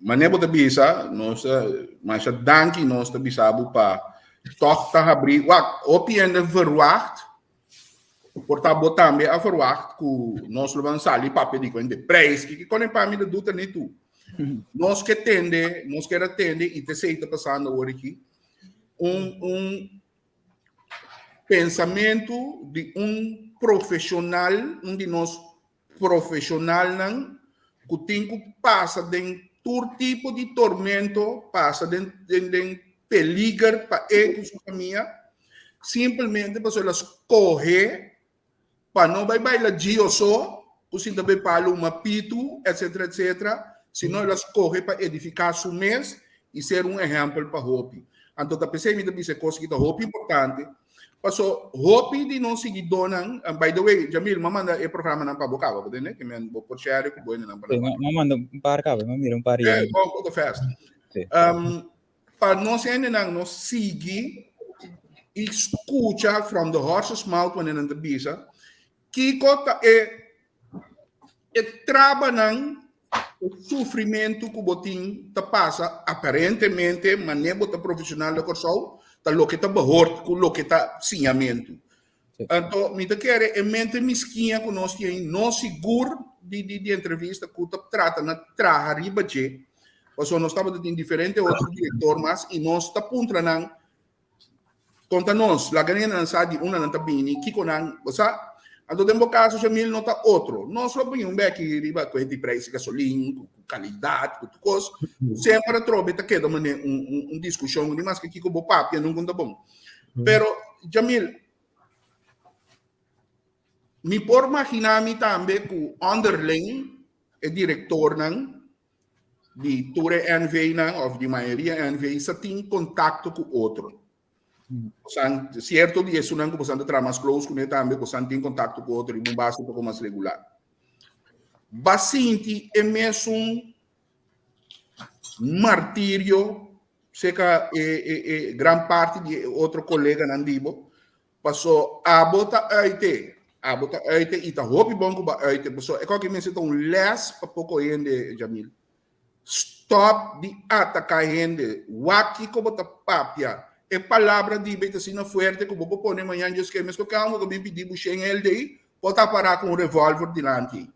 manera bo ta bisa, nos ta masha danki nos ta bisa bo pa tòg ta habrí. Wak, hopi hende verwagt, por ta bo tambe a verwagt ku nos lo ban sali papia di kuente prijs, kiko kone pa mi ta duta ni tu. Nos ke tende, nos kier a tende i t'esei ta pasando awor aki. Un, un pensamentu di un profeshonal, un di nos profeshonalnan ku tin ku pasa den tur tipo di tormento, pasa den den den peliger pa e ku su famia, simplemente pasobra el a skohe pa no bai baila gio so, ku sinta bai palo un mapitu, etcetera, etcetera, sino el a skohe pa edifiká su mes i ser un ehèmpel pa hopi. Anto ta p'esei mi ta bisa e kos aki ta hopi importante, Paso hopi di nos siguidónan, by the way, Jamil, m'a manda e programanan pa bo kaba, bo tende? Ke men bo por share ku bo hendenan pa nan. M'a manda un par kaba, m'a mira un par ya. Bon, bo ta fast. Pa nos hendenan nos sigui i skucha from the horse's mouth wanneer nan ta bisa, kiko ta e e trabanan, e sufrimentu ku bo tin ta pasa aparentemente manera bo ta profesional na Kòrsou ta loke ta behoort ku loke ta siñamentu. Anto mi ta kere e mente miskiña ku nos tin ei no sigur di di di entrevista ku ta trata na traha riba dje pasobra nos tabata tin diferente otro direktor mas i nos ta puntra nan. Konta nos, laga nan sa di unda nan ta bini, kiko nan, bo sa? Anto den bo kaso, Jamil, no ta otro. Nos lo bini un beki riba ku e prijs di gasolin, ku kalidat, ku tur kos. Semper atrobe ta keda mane un, un, un diskushon, ni maske kiko bo papia nunka ta bon. Pero, Jamil, mi por magina mi tambe ku onderling e direktornan di tur e NV-nan of di mayoria NV sa tin kontakto ku otro. Bosan, sierto di esunnan ku bosan ta traha mas close kuné tambe, bosan tin kontakto ku otro riba un base un poko mas regular. Ba sinti e mesun martirio seka e, e, e gran parti di e otro koleganan di bo, Paso abo ta uite, abo ta uite i ta hopi bon ku bo a uite, paso e koki mester ta un les pa poko hende, Jamil. Stop di ataka hende, wak kiko bo ta papia. E palabra di bo ta asina fuerte ku bo por pone mañan Dios ke mes ku ke amo ku bin pidi bo shen helde por ta para ku un revolver dilanti.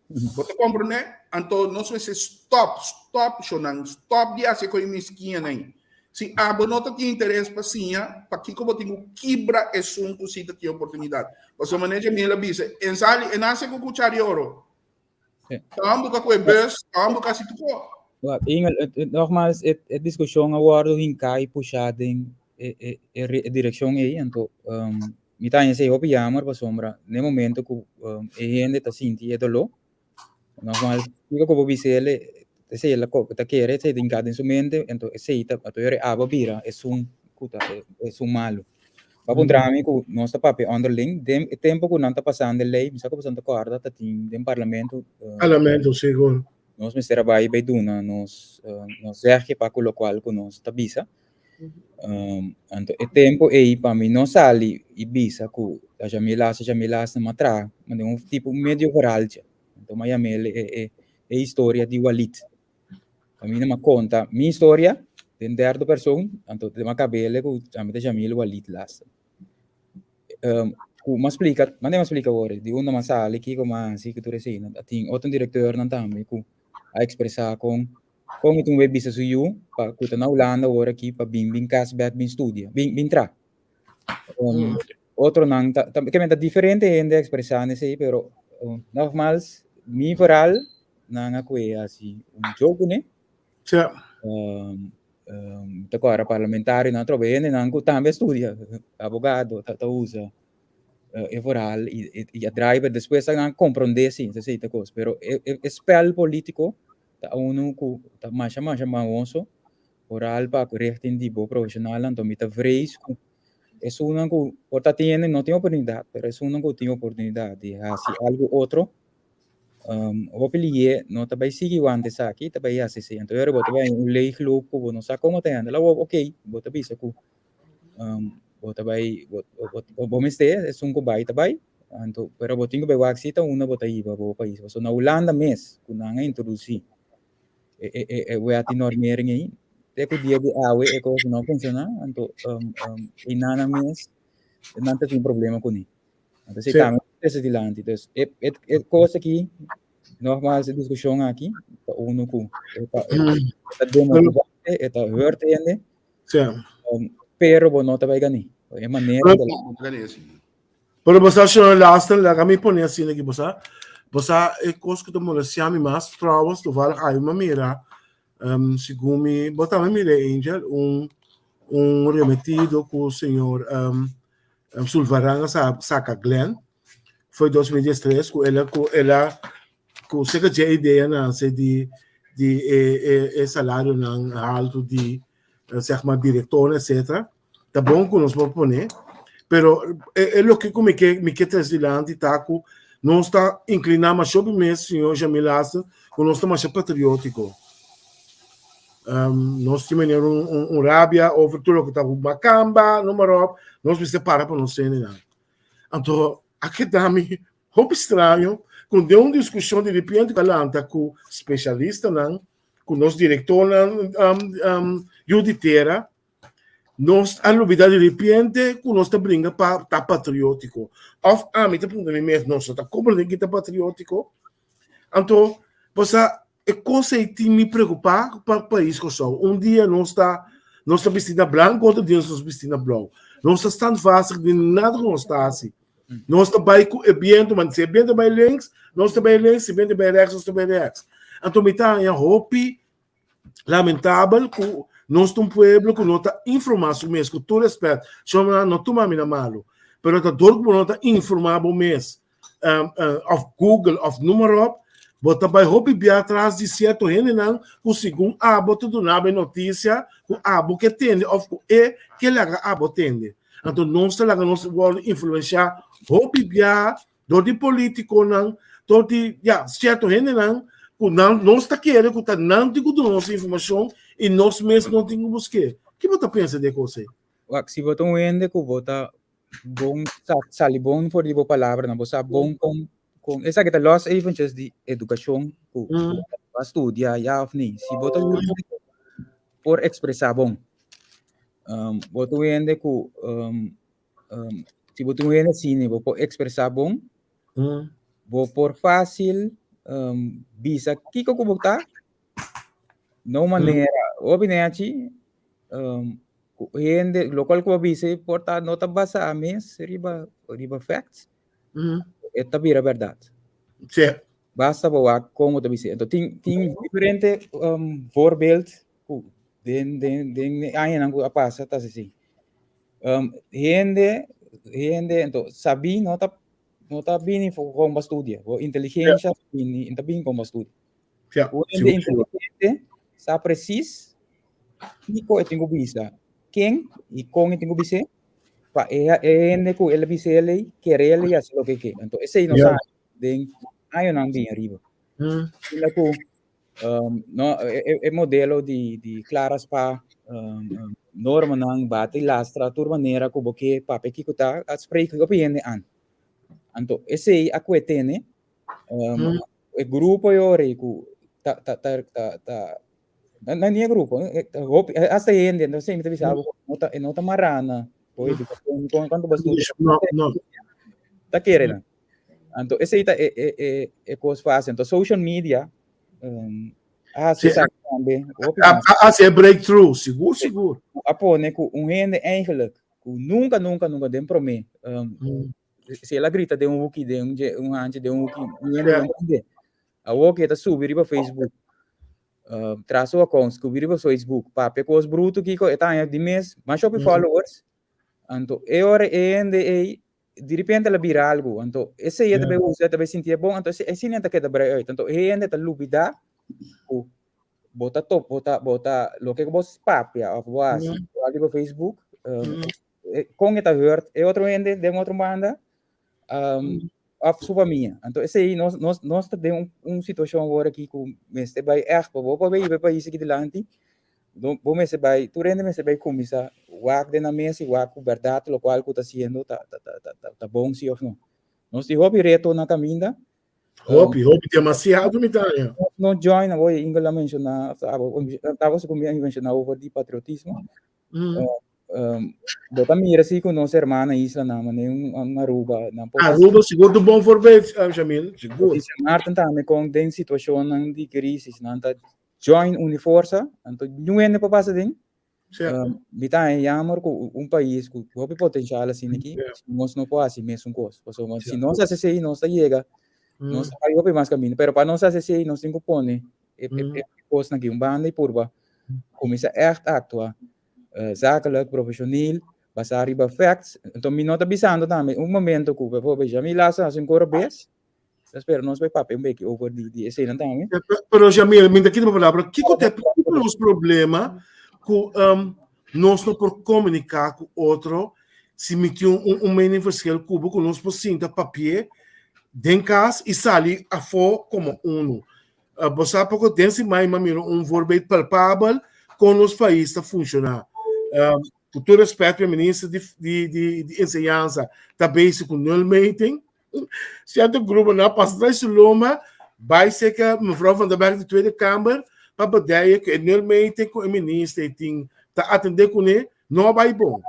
Bo ta komprende? Anto nos mester stop, stop shownan, stop di hasi koe miskiñanan. Si abo no ta tin interes pa siña, pakiko bo tin ku kibra esun ku si ta tin oportunidat? Pasobra manera Jamil a bisa, en sali, e nase ku kuchar di oro. Ta buka ku e bus, ta buka si tuko. Ingel, nogmaals, e diskushon a wòrdu hinká i pushá den e direkshon ei, anto mi ta haña esei hopi yammer pasobra na e momento ku e hende ta sinti e doló, Nogmaals, kiko ku bo bisa el, esei el a ta kere, esei ta hinká den su mente, anto esei ta, anto yora e abo bira esun ku ta esun malu. Bo a puntra mi ku nos ta papia onderling, den e tempu ku nan ta pasando e lei, mi sa ku boso ta kòrda, ta tin den parlamento, Parlamento, sigur. Nos mester a bai bai duna nos nos zegje pa ku lokual ku nos ta bisa. Anto e tempu ei pa mi no sali i bisa ku ta Jamil hasi, Jamil hasi, m'a traha manera un tipo medio verhaaltje. Anto m'a yam'el e e. e historia di Walid. Kaminda mi a konta mi historia den derde persoon, anto den mi a kab'el ku ami ta Jamil Walid Lasten. Ku mi a splika, manda mi a splika awor di unda mi a sali, kiko mi a hasi, ku tur esei. A tin otro direktornan tambe ku a ekspresá kon kon e tin un bisa su yu pa ku ta na Hulanda awor aki pa bin bin kas bèk bin studia, bin bin traha. Otronan ta ta ta diferente hende a ekspresá esei, pero nogmaals mi vooral nan a kue hasi un joke kuné. Ta kòrda parlamentarionan atrobe hendenan ku tambe a studia, abogado ta usa e vooral i a draai pero despues nan a komprondé si esei ta kos pero e spèl polítiko ta unu ku ta masha masha mahoso vooral pa ku richting di bo profeshonalnan anto mi ta vrees ku esunnan ku por ta tin hende no tin oportunidat pero esunnan ku tin oportunidat di hasi algu otro hopi liye no ta bai sigui wanta esaki ta bai hasi esei anto ora bo ta bai un leegloop ku bo no sa komo ta hende la wou ok bo ta bisa ku bo ta bai bo mester esun ku bai ta bai anto pero bo tin ku bai wak si ta unda bo ta hiba bo pais pasobra na Hulanda mes ku nan a introdusí e wet di normering ei te ku dia di awe e kos no funshoná anto einan nan mes nan ta tin problema kuné. Anto si tambe trese dilanti. Dus e e e kos aki nogmaals e diskushon aki ta unu ku e ta e ta demotivante e ta hurt hende. Pero bo no ta bai gani. E manera Pero bo sa señor Lasten, laga mi pone asina aki, bo sa, bo sa e kos ku ta molestia mi mas trouwens, toevallig awe mi a mira, segun mi, bo tambe mira Angel, un un remetido ku señor Sulvaran a saka Glenn, foi 2013 ku el a ku el a ku seka dje idea nanse di di e e e salarionan haltu di zeg maar direktornan etcetera. Ta bon ku nos por pone, pero e e loke ku mi ke mi ke trese dilanti ta ku nos ta inkliná masha hopi mes, señor Jamil Hassen, ku nos ta masha patriótiko. Nos tin manera un un un rabia over tur loke ta makamba, noem maar op, nos mester para pa nos hendenan. Anto a keda mi hopi straño ku den un diskushon di repente ku a lanta ku spesialistanan, ku nos direktornan yu di tera, Nos a lubida di repente ku nos ta bringa pa ta patriótiko. Òf ami ta puntra mi mes, nos no ta komprendé ki ta patriótiko? Anto, bo sa, e kos ei tin mi preokupá pa pais Kòrsou. Un dia nos ta nos ta bisti na blanku, otro dia nos ta bisti na blou. Nos ta standvastig den nada ku nos ta hasi. Nos ta bai ku e bientu, man si e bientu bai links, nos ta bai links, si e bientu bai rèks, nos ta bai rèks. Anto mi ta haña hopi Lamentabel ku nos ta un pueblo ku no ta informá su mes, ku tur respet, shon no tuma mi na malu, pero ta dor ku bo no ta informá bo mes, òf Google òf noem maar op, bo ta bai hopi bia tras di sierto hendenan ku segun abo ta duna bo e notisia ku abo ke tende òf ku e ke laga abo tende. Anto nos ta laga nos wòrdu influensiá hopi bia Dor di politiconan, dor di, ya, cierto hendenan cu nan, nos ta kere cu ta nan tin cu duna nos informacion y nos mes no tin cu busque. Ki bo ta pensa di e cos ey? Wak, si bo ta un hende cu bo ta bon, sa sali bon for di bo palabranan, bo sa bon con, con, esaki ta los eventjes di educacion cu bo a studia ya of ni. Si bo ta un hende cu por expresa bon, bo ta un hende cu si bo tin un hende asina bo por expresá bon, bo por fácil bisa kiko ku bo ta na un manera hopi nechi ku hende lokual ku bo bisa por ta no ta basá mes riba riba facts, e ta bira bèrdat. Basta bo wak kon bo ta bis'é. Enton tin tin diferente voorbeeld ku den den den e añanan ku a pasa ta así. Hende hende ento sabí no ta no ta bini for kon bo a studia. Bo inteligensha bini ta bini kon bo a studia. Un hende inteligente sa presis kiko e tin ku bisa ken i kon e tin ku bis'é pa e e hende ku el a bis'é el ei kere el i hasi loke e ke. Anto esei nos a haña den añanan bin ariba. Asina ku no, e e modelo di di Clara Spa, normanan bati lastra tur manera ku bo ke papia kiko ta, a spreek hopi hende an. Anto esei a kue tene e grupo e ora ei ku. Ta ta ta ta ta na ni e grupo hopi hasta hende no sé mi ta bisa bo no ta no ta mará na política kon kon cuanto bo studia No, no. ta kere nan anto esei ta e e e e kos fácil anto social media um, a hasi Sí. esaki tambe hopi A, mas a, a hasi breakthrough, sigur, sigur. a pone ku un hende eigenlijk ku nunca nunca nunca den promé um, si el a grita den un hoekie, den un, un handje, den un hoekie, un hende no entende. Awor que ta subi riba Facebook, tras su account, subi riba Facebook, papia cos bruto kiko, e ta haña di mes, mas hopi followers. Anto, e ora e hende ei, di repente el a bira algo. Anto, esei e ta bay usa, e ta bay sinti e bon, anto esei asina ta keda brai uit. Anto, e hende ta lubida ku bo ta top, bo ta, bo ta, loke ku bo papia of bo hasi riba Facebook, kon e ta hurt e otro hende den otro banda of su famia. Anto esei nos nos nos ta den un, un situacion awor aki ku mester bai echt pa bo pa bai hiba e pais aki dilanti, bo mester bai, tur hende mester bai kuminsá wak den nan mes i wak ku bèrdat lokual ku ta hasiendo ta ta ta ta ta bon si of no. Nos tin hopi reto na kaminda. Hopi, hopi, demasiado mi ta haña. No join, awor Ingel a menshoná, tabata ku mi a menshoná over di patriotismo. Bo ta mira si ku nos hermana islanan, mane un Aruba, nan por Aruba sigur ta bon voorbeeld, Jamil, sigur. I Sint Maarten tambe kon den situashonnan di krisis nan ta join uni forsa, anto niun hende por pasa den. Mi ta haña jammer ku un pais ku hopi potensial asina aki, nos no por hasi mesun kos. Pasobra si nos hasi esei nos ta yega, nos ta bai hopi mas kaminda, pero pa nos hasi esei nos tin ku pone e kosnan aki un banda i purba kuminsá ègt aktua zakelijk, profeshoneel, basá riba facts. Enton mi no ta bisando tambe un momento ku bijvoorbeeld Jamil Lasa hasi un koro bes, ta spera nos bai papia un beki over di eseinan tambe. Pero Jamil, mi ta kita bo palabra, kiko ta kiko nos problema ku nos no por komuniká ku otro si mi tin un mening verschil ku bo ku nos por sinta papia den kas i sali afó komo unu. Bo sa poko den siman mi a mira un voorbeeld palpabel kon nos pais ta funshoná. Ku tur respet pa e minister di di di enseñansa ta bezig ku nulmeting. Sierto gruponan a pasa tras su loma bai serka mevrouw Van der Berg di Tweede Kamer pa bedeia ku e nulmeting ku e minister tin ta atendé kuné no a bai bon.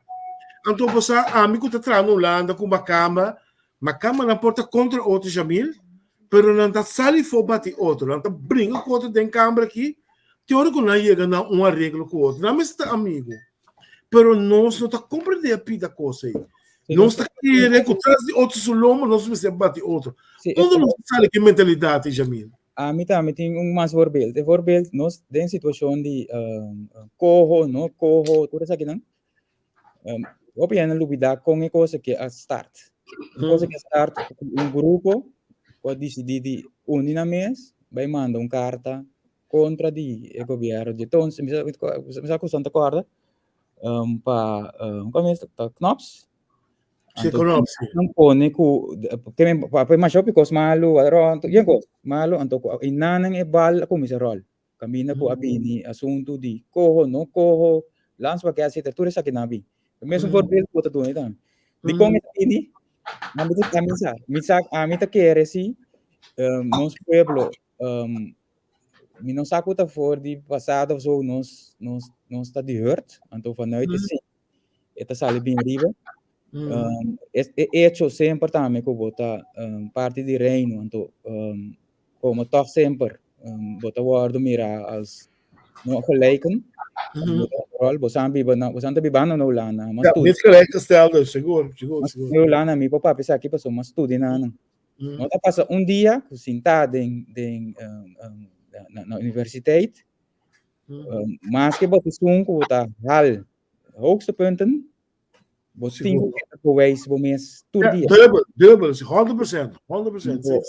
Anto bo sa ami ku ta traha na Hulanda ku makamba Makamba nan por ta kontra otro Jamil, pero nan ta sali for bati otro, nan ta bringa ku otro den kamber aki, te ora ku nan yega na un areglo ku otro. Nan mester ta amigu, pero nos no ta komprendé e pida kos ei. Nos ta kere ku tras di otro su lomba nos mester bati otro. Unda nos ta sali ku e mentalidat ei, Jamil? Ami tambe tin un mas voorbeeld. E voorbeeld, nos den situashon di koho, no koho, tur esakinan, Hopi hende lubida kon e cosa ke a start. E cosa ke a start ku un grupo ku a disidí di uni nan mes bai manda un karta kontra di e gobièrnu di entonces, mi sa mi sa ku esnan ta kòrda, pa komo es ta Knops? Sí, Knops, sí. Nan pone ku papia masha hopi kos malu, yen kos malu, anto ku einan e bal a kuminsá ròl. Kaminda ku a bini asuntu di koho, no koho, landsbakket, etcetera, tur esaki nan a bini. E mesun voorbeeld ku bo ta duna ei tambe. Dikon e ta bini? Ami ta ami sa, mi sa, ami ta kere si nos pueblo, mi no sa ku ta for di pasado of so nos nos nos ta di hurt, anto vanuit esei e ta sali bin riba. E hecho semper tambe ku bo ta parti di reino, anto Como toch semper bo ta wordo mira als no gelijken. Rol, bo san biba na, bo san ta bibando na Hulanda. Ma Ja, niet gelijkgestelde, sigur, sigur, sigur. Na Hulanda mi por papia esaki pasobra mi a studia na nan. No ta pasa un dia ku sinta den den na na universiteit, maske bo ta esun ku bo ta hal hoogste punten, Bo tin ku keda bewijs bo mes tur dia. Dubbel, dubbel, 100%, 100%. Bo,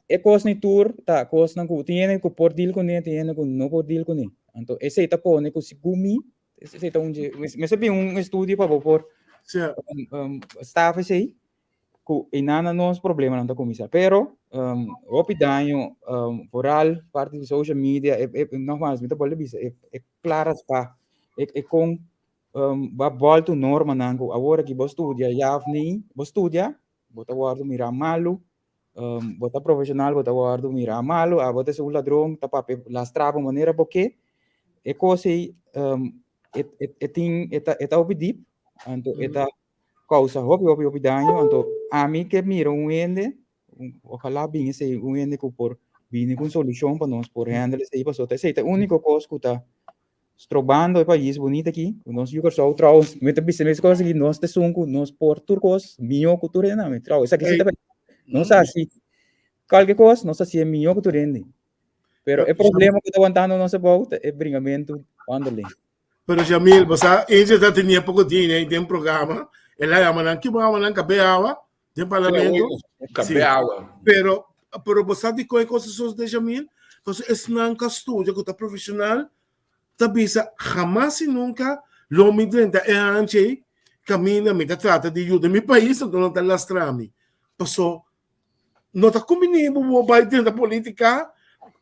e kosnan tur ta kosnan ku tin hende ku por deal kuné, tin hende ku no por deal kuné. Anto esei ta pone ku segun mi, esei ta un dje, mester bin un estudio pa bo por staf esei, ku einan na nos problemanan ta kuminsá. Pero hopi daño, vooral parti di social media, nogmaals mi ta bolbe bisa, e klara spa, e kon Bo a boltu normanan ku awor aki bo studia ya of ni, bo studia, bo ta wòrdu mirá malu. Bo ta profesional, bo ta wòrdu mirá malu, abo ta un ladron, ta papia lastra bo manera bo ke. E kos ei e tin e ta hopi dip, anto e ta kousa hopi hopi hopi daño. Anto ami ke mira un hende, ojalá bin esei un hende ku por bini ku un solushon pa nos por handle esei, pasobra esei ta e úniko kos ku ta strobando e pais bunito aki, ku nos yu Kòrsou trouwens, mi ta bisa mes kos aki, nos ta esun ku nos por tur kos mihó ku tur hende nan, trouwens, esaki si ta bèrdat, nos hasi kualke kos, nos hasié mihó ku tur hende, pero e problema ku ta wantando nos abou ta e bringamentu onderling. Pero Jamil, bo sa, Angel ta tenia poko dine den programa, el a yama nan, ki bo yama nan kabe awa den parlamento? Kabe awa. Pero, pero bo sa dikon e kos a sosode, Jamil? Pasobra esnan ku a studia, ku ta profesional, ta bisa hamas y nunca lo mi drenta e hanchi ei caminda mi ta trata di yuda mi pais anto nan ta lastra mi. Paso no ta cumbini bo bo bai drenta politica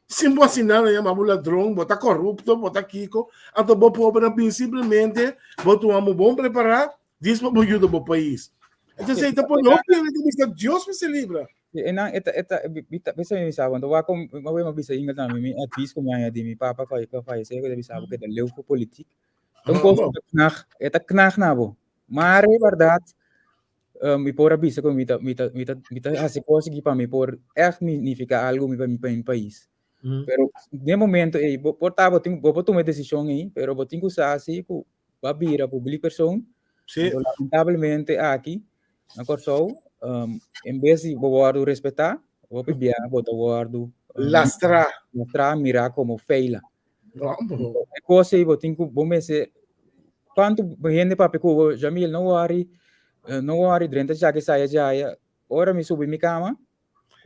sin bo haci nada, nan yama bo ladron, bo ta corrupto, bo ta kiko, anto bo pober a bin simplemente bo tuma bo bon prepara dis pa bo yuda bo pais. Entonces ei ta pone hopi hende ta bisa Dios mester libra. Sí, e nan, e ta, e ta, mi ta, bisa mi bisa bo, anto wak kon, mi a bisa Ingel tambe, mi advies ku mi haña di mi papa ku a fayesé, ku ta bisa bo keda leu ku politik. Ta un kos ku ta knag, e ta knag na bo. Maar e bèrdat, mi por a bisa ku mi ta, mi ta, mi ta, mi ta hasi kos aki pa mi por ègt nifiká algu pa mi, pa mi pais. Pero den momento ei, bo por ta, bo tin, bo por tuma e desishon ei, pero bo tin ku sa si ku bo a bira publiek persoon. Sí. Anto lamentablemente aki na Kòrsou, en bes di bo wòrdu respetá, hopi bia bo ta wòrdu Lastrá. Lastrá, mirá komo feila. No. E kos ei bo tin ku bo mester kuantu hende papia ku bo, Jamil, no wòri, no wòri, drenta djaki saya djaya. Ora mi subi mi kama,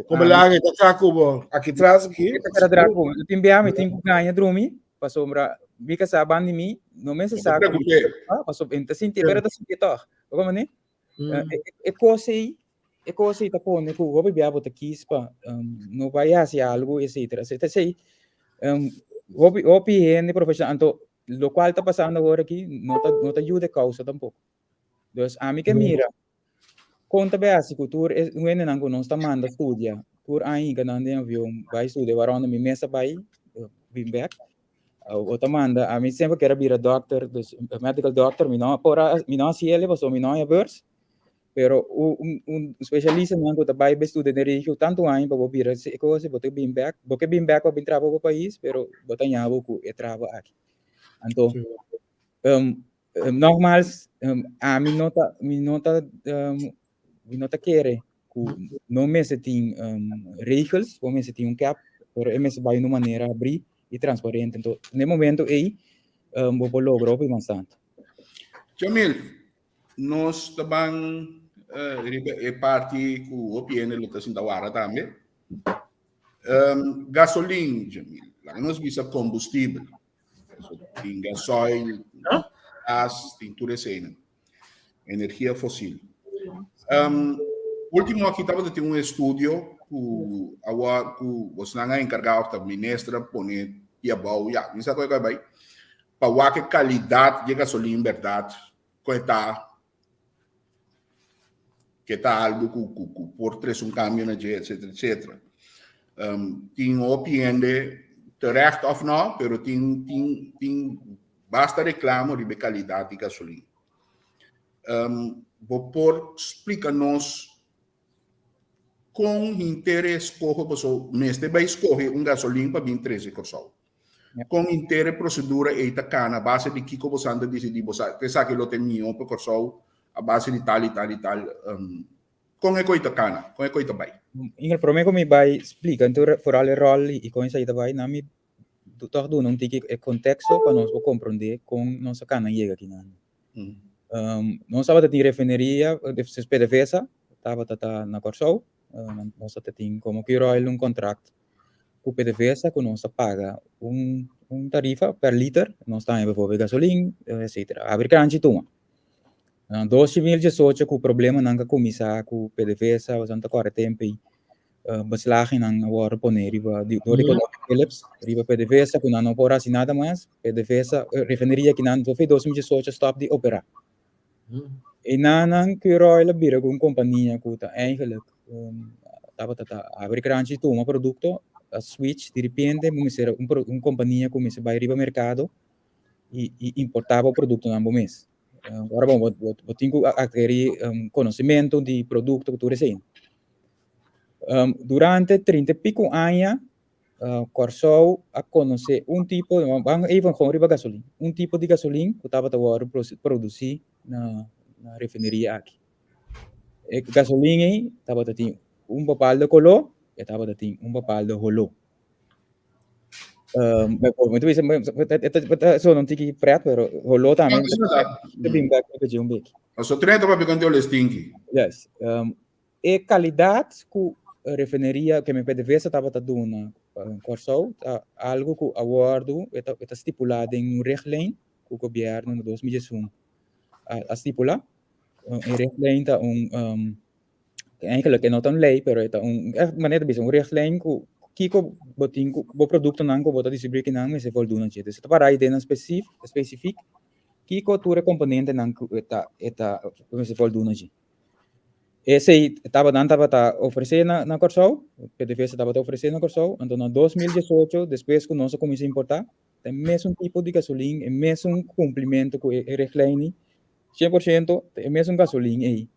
Como laga ta tra ku bo aki tras aki. Ta tra tra ku. Tin bia mi tin ku gaña drumi pasobra mi kasá ban di mi no mester sa ku pasobra e ta sinti pero ta sinti tòg. Bo komprende? E kos ei e kos ei ta pone ku hopi bia bo ta kis pa no bai hasi algu etcetera. Esei hopi hopi hende profeshonal anto lokual ta pasando awor aki no ta no ta yuda e kousa tampoko. Dus ami ke mira Kon ta bay hasi ku tur e hendenan ku nos ta manda studia, tur aña hinka nan den avion bai studia, waronde mi mes a bai bin bek. Bo ta manda, ami semper kier a bira dokter, dus medical doctor, mi no por a, mi no hasi el pasobra mi no haña beurs, pero un un spesialistanan ku ta bai bai studia den regio tantu aña pa bo bira e kos, bo ta bin bek, bo ke bin bek pa bin traha pa bo pais, pero bo ta haña bo ku e trabou aki. Anto, Nogmaals, ami no ta, mi no ta, mi no ta kere ku no mester tin regels, bo mester tin un cap, pero e mester bai un manera abrí i transparente. Enton, na e momento ei, bo por logra hopi mas tantu. Jamil, nos ta ban riba e parti ku hopi hende lo ta sinta wara tambe. Gasolin, Jamil, laga nos bisa kombustibel. So, tin gasoil, gas, tin tur eseinan. Energia fosil. Último aki tabata tin un estudio ku awa ku bosnan a enkargá òf ta minister a pone di abou, ya, mi sa koi koi bai, pa wak e kalidat di e gasolin bèrdat ku e ta ke ta algu ku ku ku por trese un kambio na dje etcetera etcetera. Tin hopi hende terecht of no pero tin tin tin basta reklamo riba e kalidat di gasolin. Bo por splika nos kon henter e eskoho pasobra mester bai skohe un gasolin pa bin trese Kòrsou. Kon henter e prosedura ei ta kana a base di kiko bosan ta disidí bo sa esaki lo ta e mihó pa Kòrsou a base di tal i tal i tal. Kon e koi ta kana? Kon e koi ta bai? Ingel, promé ku mi bai splika anto foral e ròl i kon esaki ta bai, nan mi tòg duna un tiki e konteksto pa nos por komprondé kon nos a kana yega akinan. Nos tabata tin refineria, PDVSA tabata ta na Kòrsou, nos tabata tin komo Curoil un kontrakt ku PDVSA ku nos ta paga un un tarifa per liter, nos ta haña bijvoorbeeld gasolin, etcetera. Abri kranchi tuma. Na 2018 ku problemanan ka kuminsá ku PDVSA, boso ta kòrda tempu ei, beslagennan a wòrdu pone riba di dor di Philips riba PDVSA ku nan no por hasi nada mas. PDVSA, refineria kinan for 2018 stòp di operá. E nan Curoil a bira ku un kompania ku ta eigenlijk. tabata ta abri kranchi tuma produkto a switch diripiente bo mester un un kompania ku mester bai riba merkado i i importá bo produktonan bo mes. Ora bon bo bo tin ku adkerí konosementu di produkto ku tur esei. Durante trinta i piku aña Kòrsou a konosé un tipo, ban even gewoon riba gasolin, un tipo di gasolin ku tabata wòrdu produsí na na refineria aki. E gasolin ei tabata tin un bepaalde koló, e tabata tin un bepaalde holó. Mi ta bisa, e ta sona un tiki pret, pero holó tambe ta bin bek riba dje un beki. Pasobra trei ta papia konta e stinky. Yes. E kalidat ku refineria ke PDVSA tabata duna Kòrsou ta algu ku a wòrdu e ta stipulá den un richtlijn ku gobièrnu na 2001 a stipulá. E richtlijn ta un eigenlijk e no ta un lei pero e ta un manera ta bisa un richtlijn ku kiko bo tin ku bo produktonan ku bo ta distribuí kinan mester voldoen na dje. Dus e ta para ideanan spesifik kiko tur e komponentenan ku e ta e ta mester voldoen na dje. Esei tabata nan tabata ofresé na na Kòrsou, PDVSA tabata ofresé na Kòrsou, anto na 2018 despues ku nos a kuminsá importá, ta e mesun tipo di gasolin, e mesun kumplimentu ku e richtlijn ei, 100% ta e mesun gasolin ei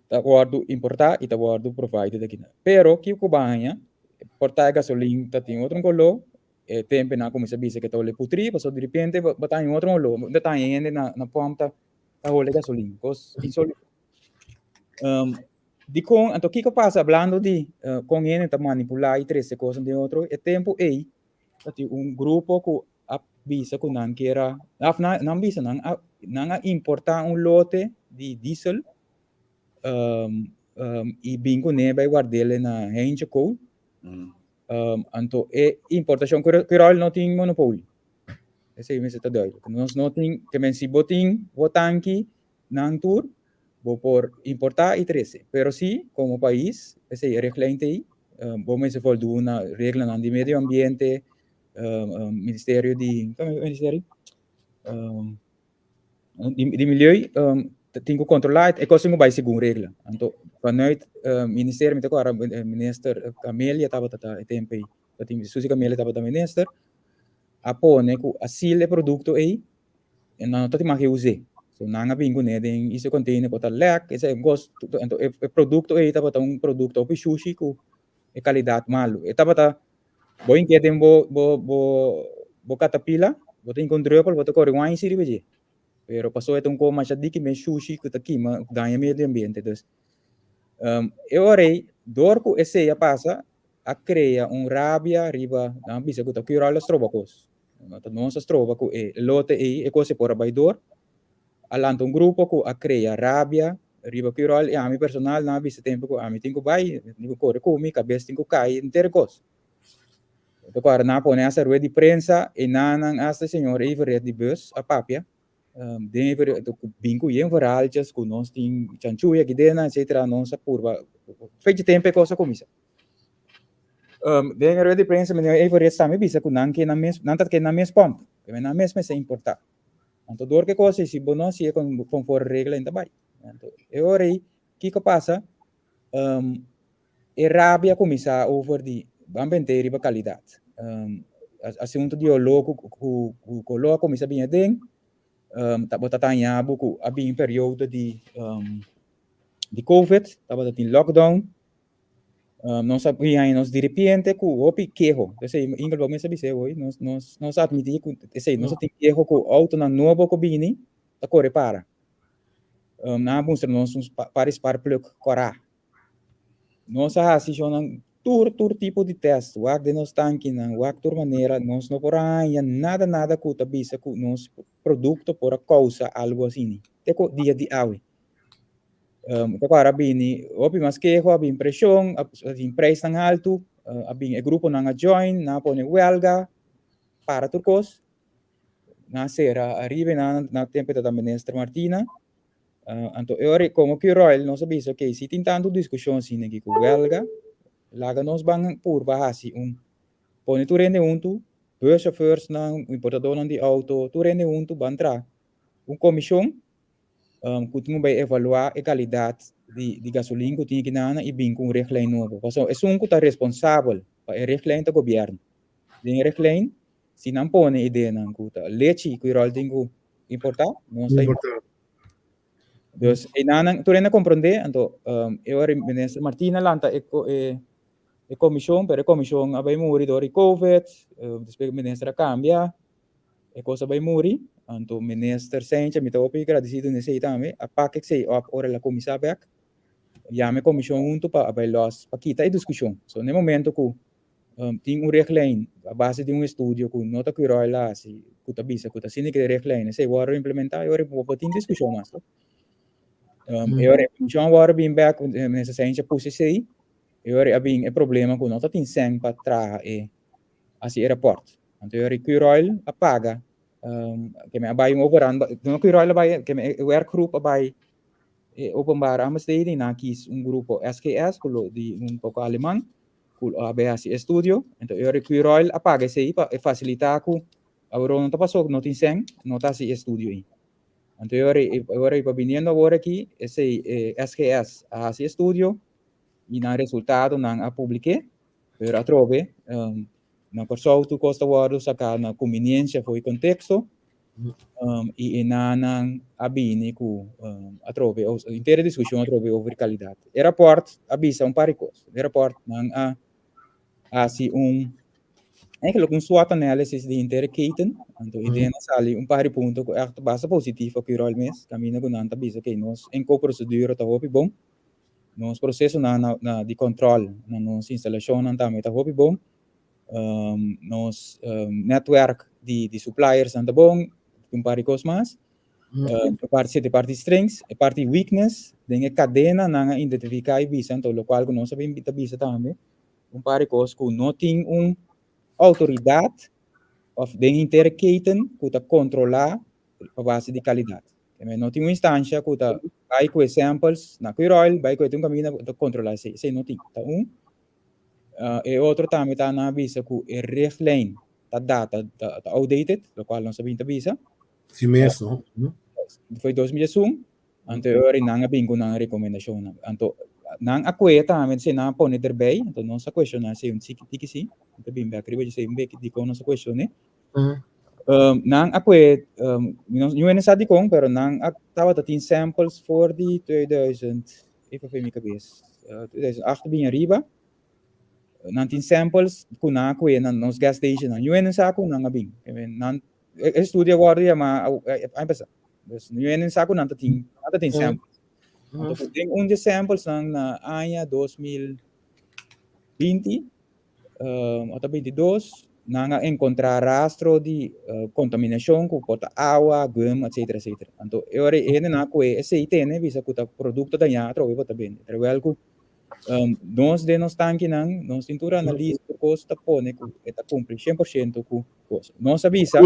ta wòrdu importá i ta wòrdu provided aki nan. Pero kiko ku bo a haña, por ta e gasolin ta tin otro koló, e tempu nan a kuminsá bisa ku e ta hole putrí, pasobra diripiente bo ta haña otro holó, bo ta haña hende na na pòmp ta ta hole gasolin, kos insolito. Dikon, anto kiko pasa hablando di kon hende ta manipulá i trese kosnan den otro, e tempu ei ta tin un grupo ku a bisa ku nan kier a, òf nan nan bisa nan a nan a importá un lote di diesel i bin kuné bai ward'el na Heintje Kool. Anto e importashon, Curoil no tin monopolio. Esei mester ta duidelijk. Nos no tin, ke men si bo tin bo tanki nan tur, bo por importá i trese. Pero si, komo pais, esei e richtlijn ta ei, bo mester voldoen na reglanan di medio ambiente, ministerio di, kua ministerio? Di milieu tin ku kontrolá e kos tin ku bai segun regla. Anto vanuit ministerio, mi ta kòrda minister Camelia tabata ta e tempu ei, Suzy Camelia tabata minister, a pone ku a seal e produkto ei e nan no ta tin mag us'é. So nan a bin kuné den iso container ku ta lèk, esei un kos, anto e produkto ei tabata un produkto hopi shushi ku e kalidat malu. E tabata bo hink'é den bo bo bo bo katapila, bo ta hinka un drùpel, bo ta kore un ainsi riba dje. Pero pasobra e ta un kos masha diki mes shushi ku ta kima, daña medio ambiente. Dus e ora ei dor ku esei a pasa a krea un rabia riba, nan a bisa ku ta Curoil a stroba kos. Ta nos a stroba ku e lote ei, e kos ei por a bai dor. A lanta un grupo ku a krea rabia riba Curoil i ami personal nan a bisa tempu ku ami tin ku bai, tin ku kore ku mi, kabes tin ku kai, henter kos. Ta kòrda nan a pone hasta rueda di prensa i nan hasta señor Everett di bus a papia. Den e periodo ku bin ku yen verhaaltjes ku nos tin chanchuy aki den etcetera nos a purba fecha tempo e kos a kuminsá. Den e rueda di prensa meneer Everest tambe bisa ku nan ke nan mes nan ta ke nan mes pòmp ke nan mes mester importá. Anto dor ku e kos ei si bo no hasié konforme regla e ta bai. Anto e ora ei kiko pasa E rabia kuminsá over di ban bent'é riba kalidat. Asuntu di oló ku ku koló a kuminsá bini aden, bo ta taña bo ku a bini periodo di di covid, tabata tin lockdown, nos a bin haña nos diripiente ku hopi keho. Esei Ingel bo mes a bis'é hoy, nos nos nos a atmití ku esei nos a tin keho ku outonan nobo ku bini ta kore para. Nan a mustra nos un par di sparkplug kòrá. Nos a hasi shownan tur tur tipo di test, wak den nos tankinan, wak tur manera, nos no por a haña nada nada ku ta bisa ku nos produkto por a kousa algu asini, te ku dia di awe. Ta kòrda a bini hopi mas keho, a bini preshon, a bini preisnan haltu, a bini e gruponan a join, nan a pone wèlga, para tur kos, nan a sera ariba i nan na tempu e tabata minister Martina. Anto e ora komo Curoil nos a bisa ok si tin tantu diskushon asina aki ku wèlga laga nos ban purba hasi un pone tur hende huntu buschauffeursnan importadornan di outo tur hende huntu ban traha un komishon. ku tin ku bai evaluá e kalidat di gasolin ku tin aki nan i bin ku un richtlijn nobo. Pasobra esun ku ta responsabel pa e richtlijn ta gobièrnu. Den e richtlijn, si nan pone ideanan ku ta lechi ku e ròl tin ku importá, nos ta importá. Dus einan tur hende a komprondé, anto e ora minister Martina lanta e e komishon, pero e komishon a bai muri dor di covid, despues minister a kambia, e kos a bai muri, anto minister Cijntje, mi ta hopi gradisido n'esei tambe, a pak esei op ora el a kuminsá bèk, yama e komishon huntu pa a bai lòs, pa kita e diskushon. So n'e momento ku tin un richtlijn a base di un estudio ku no ta Curoil a hasi, ku ta bisa ku ta asina ke e richtlijn esei wòrdu implementá, e ora bo por tin diskushon mas. E ora e komishon a wòrdu bin bèk, minister Cijntje a pusi esei, e ora a bin e problema ku no ta tin sèn pa traha e hasi e rapòrt. Anto e ora Curoil a paga, ke men a bai un overhand, no Curoil a bai, ke men e werkgroep a bai e openbare aanbesteding, nan a kis un grupo SGS ku lo di un poko aleman, ku a bai hasi estudio. Anto e ora Curoil a paga esei pa e fasilitá ku awor no ta pasó ku no tin sèn, no ta hasi e estudio ei. Anto e ora e ora pa biniendo awor aki esei e SGS a hasi estudio i nan resultadonan a publik'é, pero atrobe na Kòrsou tur kos ta wòrdu saká na kumbiniensia for e konteksto i e nannan a bini ku atrobe henter e diskushon atrobe over kalidat. E rapòrt a bisa un par di kos. E rapòrt nan a hasi un eigenlijk un SWOT analysis di henter e keten, anto e den a sali un par di punto ku ègt basta positivo pa Curoil mes, kaminda ku nan ta bisa ke nos inkoopprosedura ta hopi bon. Nos procesonan na, na, di control na nos instalacionnan tambe ta hopi bon. Nos netwerk di, di suppliersnan ta bon, un par di cos mas. E parti e parti strengths, e parti weakness, den e cadena nan a identifica y bisa, anto locual cu nos a bin ta bisa tambe, un par di cos cu no tin un autoridad of den henter e keten cu ta controla pa base di calidad. Keme no tin un instancia ku ta bai ku e samples na Curoil, bai ku e tin un kaminda ku ta kontrola esei. Esei no tin. Ta un. E otro tambe ta nan a bisa ku e richtlijn ta data, ta, ta outdated, lokual nos a bin ta bisa. Si mes, no? Foi 2001, anto e ora nan a bin ku nan rekomendashonnan. Anto nan a kue tambe, si nan a pone erbij, anto nos a kuestioná esei un tiki tiki si. Mi ta bin bèk riba dje esei un beki dikon nos a kuestion'é. Nan a kue, mi no, mi no sa dikon, pero nan a tabata tin samples for di 2000, even for mi kabes, 2008 bin ariba. Nan tin samples ku nan a kue na nos gas station nan. Niun hende sa ku nan a bin. Nan, e estudio a wòrdu yamá aña pasá. Dus niun hende sa ku nan ta tin, nan ta tin samples. Anto den un di e samples nan na aña 2020, ota 22, nan a encontra rastro di contaminacion cu por ta awa, gum, etcetera, etcetera. Anto e ora e hendenan a coge esey tene bisa cu ta producto daña atrobe bo ta bende. Terwijl cu nos den nos tankinan, nos tin tur analisa tur cos ta pone cu e ta cumpli 100% cu cos. Nos a bisa,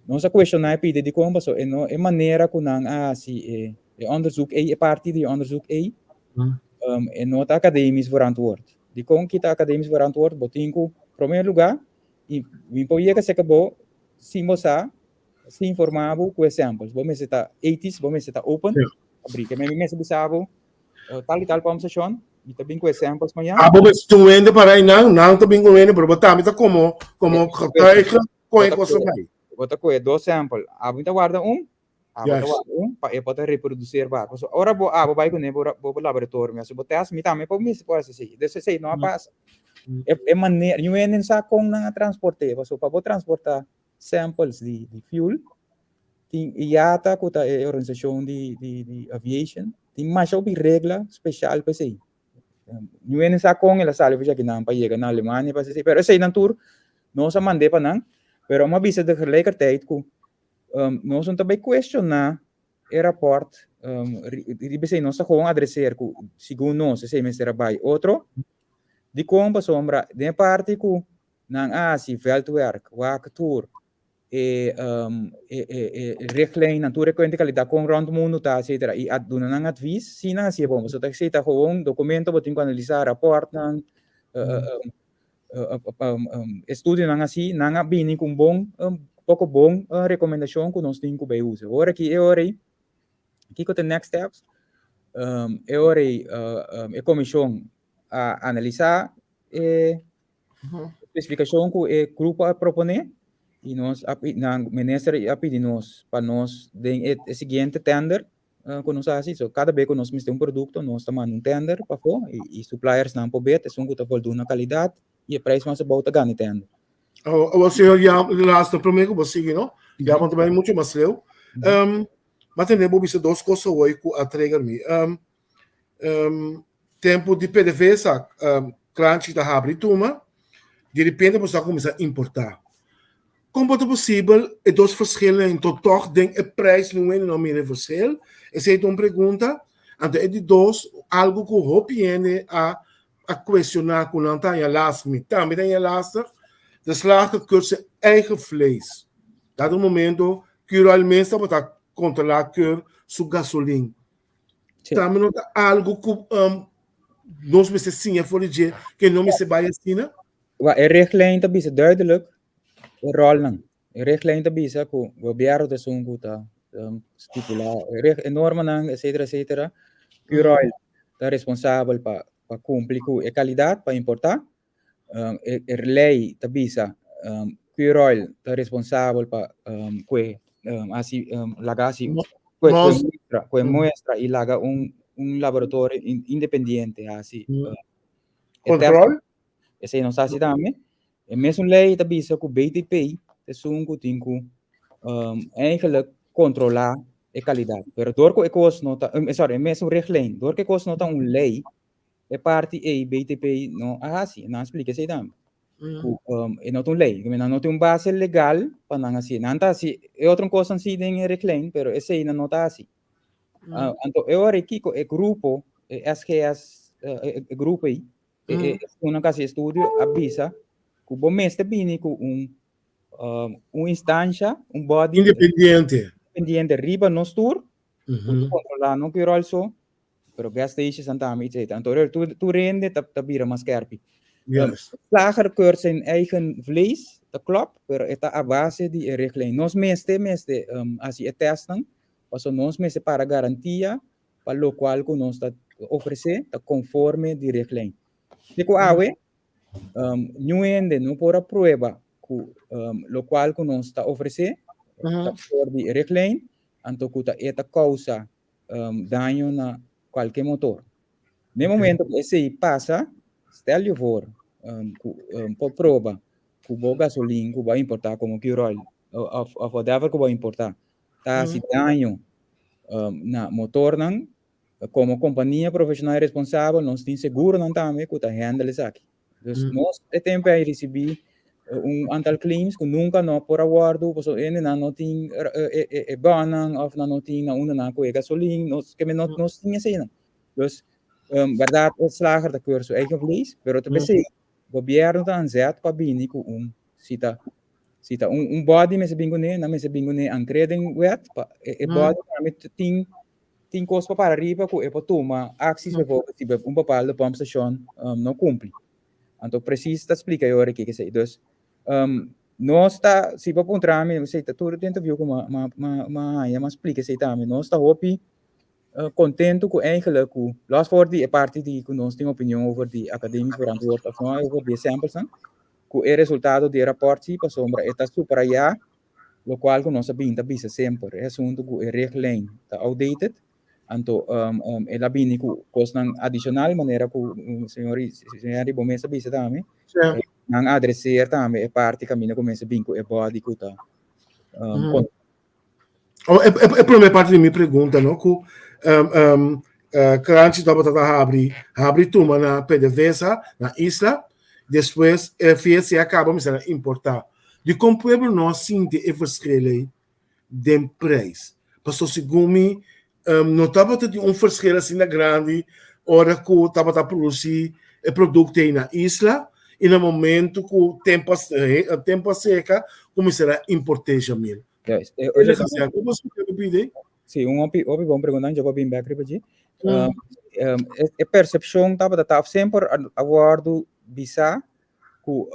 nos a cuestiona e pidi dicon pasobra e no e manera cu nan a haci e e onderzoek ey, e parti di e onderzoek ey, e no ta academisch verantwoord. Dikon ki ta academisch verantwoord? Bo tin ku prome luga i mi por yega seka bo sin bo sa, sin informa bo ku e samples. Bo mester ta ethisch, bo mester ta open. Abri. Ke mi mester bisa bo tal i tal pump station, mi ta bin ku e samples mañana. Ah, bo mester tin un hende para einan, nan ta bin ku un hende, pero bo tambe ta komo komo getuige kon e kos a bai. Bo ta kohe dos sample. Abo mi ta warda un, Abo ta wak un pa e por ta reproduceer bar. Pasobra ora bo abo bai kuné bo bo laboratorio mi hasi bo test, mi tambe por mester por hasi esei. Dus esei no a pasa. E e manera, niun hende no sa kon nan a transport'é, pasobra pa bo transportá samples di di fuel, tin IATA ku ta e organisashon di di di aviation, tin masha hopi regla speshal pa esei. Niun hende sa kon el a sali for djakinan pa yega na Alemania pa hasi esei, pero eseinan tur nos a mand'é pa nan, pero amo a bisa tegelijkertijd ku Nos no ta bai cuestiona e rapport, riba esei nos ta gewoon adreseer cu segun nos esei mester a bai otro. Dicon? Pasobra den e parti cu nan a haci veldwerk, wak tur e e richtlijnnan, tur e cuenta calidad con rond mundo ta etcetera y a duna nan advies, si nan haci e bon. Pasobra esei ta gewoon documento bo tin cu analisa, rapportnan, estudionan así, nan a bini ku un bon, poko bon rekomendashon ku nos tin ku bai usa. Ora ki e ora ei, Kiko ta next steps? E ora ei e komishon a analisá e spesifikashon ku e grupo a proponé i nos a nan minister a pidi nos pa nos den e siguiente tender ku nos a hasi. So kada bes ku nos mester un produkto nos ta manda un tender pafó i suppliersnan por bet esun ku ta voldoen na kalidat i e prijs mas abou ta gana e tender. Oh, señor, ya laatste promé ku bo sigui, no? Ya bo ta bai muchu mas leu. Ma tende bo bisa dos kos awor ku a trigger mi. Tempu di PDVSA, kranchi ta habri tuma, di repente bo sa kuminsá importá. Kon por ta posibel e dos verschilnan anto tòg den e prijs no hende no mira e verschil? Esei ta un pregunta. Anto e di dos, algu ku hopi hende a a cuestiona cu nan ta haña lastig, mi tambe ta haña lastig, de slager keurt zijn eigen vlees. Dado momento, Curoil mes tabata controla keur su gasolin. Sí. Tambe no ta algo cu nos mester siña for di dje, que no mester bay asina? Wa, e richtlijn ta bisa duidelijk e rolnan. E richtlijn ta bisa cu gobierno ta esun cu ta stipula e normanan, etcetera, etcetera. Curoil ta responsabel pa cumpli cu e calidad pa importa. E ley ta bisa Curoil ta responsabel pa cu haci laga haci cu e muestra y laga un laboratorio independiente haci e test. Control? Esei nos hasi tambe. E mesun lei ta bisa ku BTP ta esun ku tin ku eigenlijk kontrolá e kalidat. Pero dor ku e kos no ta, sorry, e mesun richtlijn, dor ku e kos no ta un lei, e parti ei BTP no a hasi. Nan a splika esei tambe. Ku e no ta un lei. Nan no tin un base legal pa nan hasi. Nan ta hasi e otro kosnan si den e richtlijn, pero esei nan no ta hasi. Anto e ora ei kiko e grupo, e SGS, e grupo ei, E una kasi estudio a bisa ku bo mester bini ku un un instansha, un body independiente. Independiente riba nos tur, ku ta kontrolá no Curoil so, pero gas stations nan tambe etcetera. Anto tur tur hende ta ta bira mas skerpi. Slager keurt zijn eigen vlees, ta klop, pero e ta a base di e richtlijn. Nos mester mester hasi e testnan, pasobra nos mester para garantia pa lokual ku nos ta ofresé ta konforme di richtlijn. Te ku awe, niun hende no por a prueba ku lokual ku nos ta ofresé ta for di e richtlijn, anto ku ta e ta kousa daño na kualke motor. Na e momento ku esei pasa, stel je voor ku por proba ku bo gasolin ku bo a importá komo Curoil òf whatever ku bo a importá ta hasi daño na motornan, komo kompania profeshonal responsabel nos tin seguronan tambe ku ta handle esaki. Dus nos e tempu ei risibí un antal claims ku nunka no por a wòrdu pasobra hendenan no tin e bònnan òf nan no tin na unda nan kohe gasolin, nos ke men nos tin eseinan. Dus bèrdat e slager ta keur su eigen vlees, pero ta p'esei gobièrnu ta aanzet pa bini ku un sita Si ta un un body mester bin kuné, nan mester bin kuné ankré den wet pa e e body tambe tin tin kos pa para riba ku e por tuma aksis bijvoorbeeld si un bepaalde pompstation no kumpli. Anto presis ta splika e ora aki esei. Dus nos ta si bo puntra mi esei ta tur interview ku mi a mi a haña mi a splika esei tambe. Nos ta hopi kontentu ku eigenlijk ku los for di e parti di ku nos tin opinion over di akademisch verantwoord of no over di e samplesnan ku e resultado di e rapòrt si pasobra e ta subrayá lokual ku nos a bin ta bisa semper e asuntu ku e richtlijn ta outdated anto el a bini ku kosnan adishonal manera ku señor Henry bo mes a bisa tambe nan a adreseer tambe e parti kaminda ku mester bin ku e body ku ta Oh, e, e, e prome parte di mi pregunta, no? Ku um, um, uh, Kranchi tabata ta habri, habri tuma na PDVSA, na isla, despues e fiesta a kaba mester a importá. Di kon pueblo no a sinti e verschil ei den prijs? Paso segun mi, um, no tabata tin un verschil asina grandi ora ku tabata produsí e produkto ei na isla i na momento ku tempo a, tempo a seka ku mester a import'é jamil. Juist. Eh, Ele gezegd, hoe was het pide? Sí, un hopi, hopi bon pregunta, yo pa bin back riba dje. E percepcion tabata ta semper a wordu bisa ku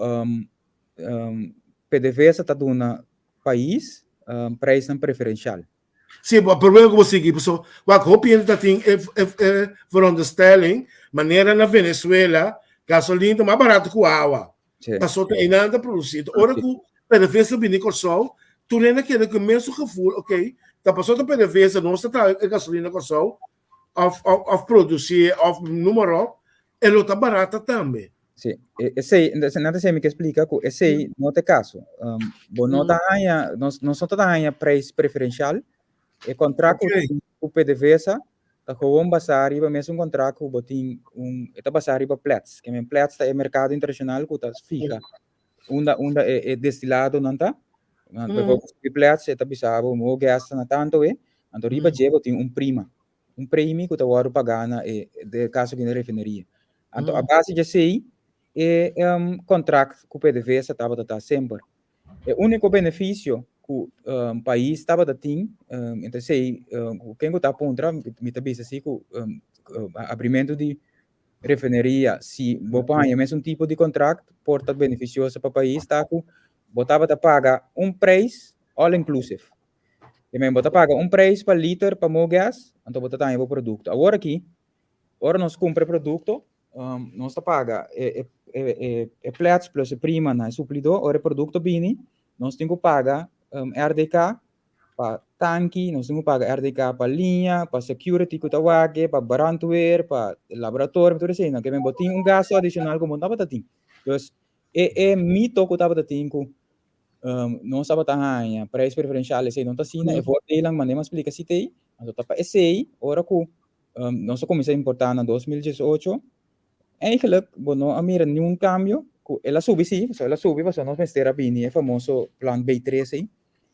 PDVSA ta duna pais prijsnan preferencial. Sí, maar probeer ku sigui, so wak hopi hende ta tin e e e veronderstelling, manera na Venezuela, gasolina ta mas barato ku awa. Sí. Paso ta einan ta produsí. Ora ku PDVSA bini Kòrsou, tur hende keda ku e mesun gevoel, oké, ta paso ta PDVSA, nos ta traha e gasolina na Kòrsou, of of of produsí of noem maar op, e lo ta barata tambe. Sí, esei, nan ta mi ke splika ku esei no ta e kaso. Bo no ta haña, nos nos no ta haña prijs preferensial. E kontrakt ku tin ku PDVSA ta gewoon basá riba mesun kontrakt ku bo tin un, e ta basá riba Platts. Ke men Platts ta e merkado internashonal ku ta fiha unda unda e e destiladonan ta. Bijvoorbeeld si Platts e ta bisa bo mo gas ta na tanto e, anto riba dje bo tin un prima. Un premi ku ta wòrdu pagá na e den kaso di refineria. Anto a base di esei e kontrakt ku PDVSA tabata ta semper. E úniko benefisio ku pais tabata tin, enta esei ku ken ku ta puntra mi ta bisa si ku abrimentu di refineria si bo por haña mesun tipo di kontrakt por ta benefisioso pa pais ta ku bo tabata paga un preis all inclusive. I men bo ta paga un prijs pa liter pa mogas, anto bo ta daña bo produkto. Awor aki, ora nos kumpra e produkto, nos ta paga e e e e plets plus e prima na e suplidó. Ora e produkto bini, nos tin ku paga RDK pa tanki, nos tin ku paga RDK pa liña, pa security ku ta wak, pa brandweer, pa laboratorio, tur esei. Ke men bo tin un gasto adishonal ku bo no tabata tin. Dus e e mito ku tabata tin ku nos tabata haña prijs preferencial esei no ta asina, e voordeelnan manera mi a splika si t'ei, anto ta pa esei ora ku nos a kuminsá importá na 2018, eigenlijk bo no a mira niun kambio ku el a subi si, pasobra el a subi pasobra nos mester a bini e famoso plan B3 ei,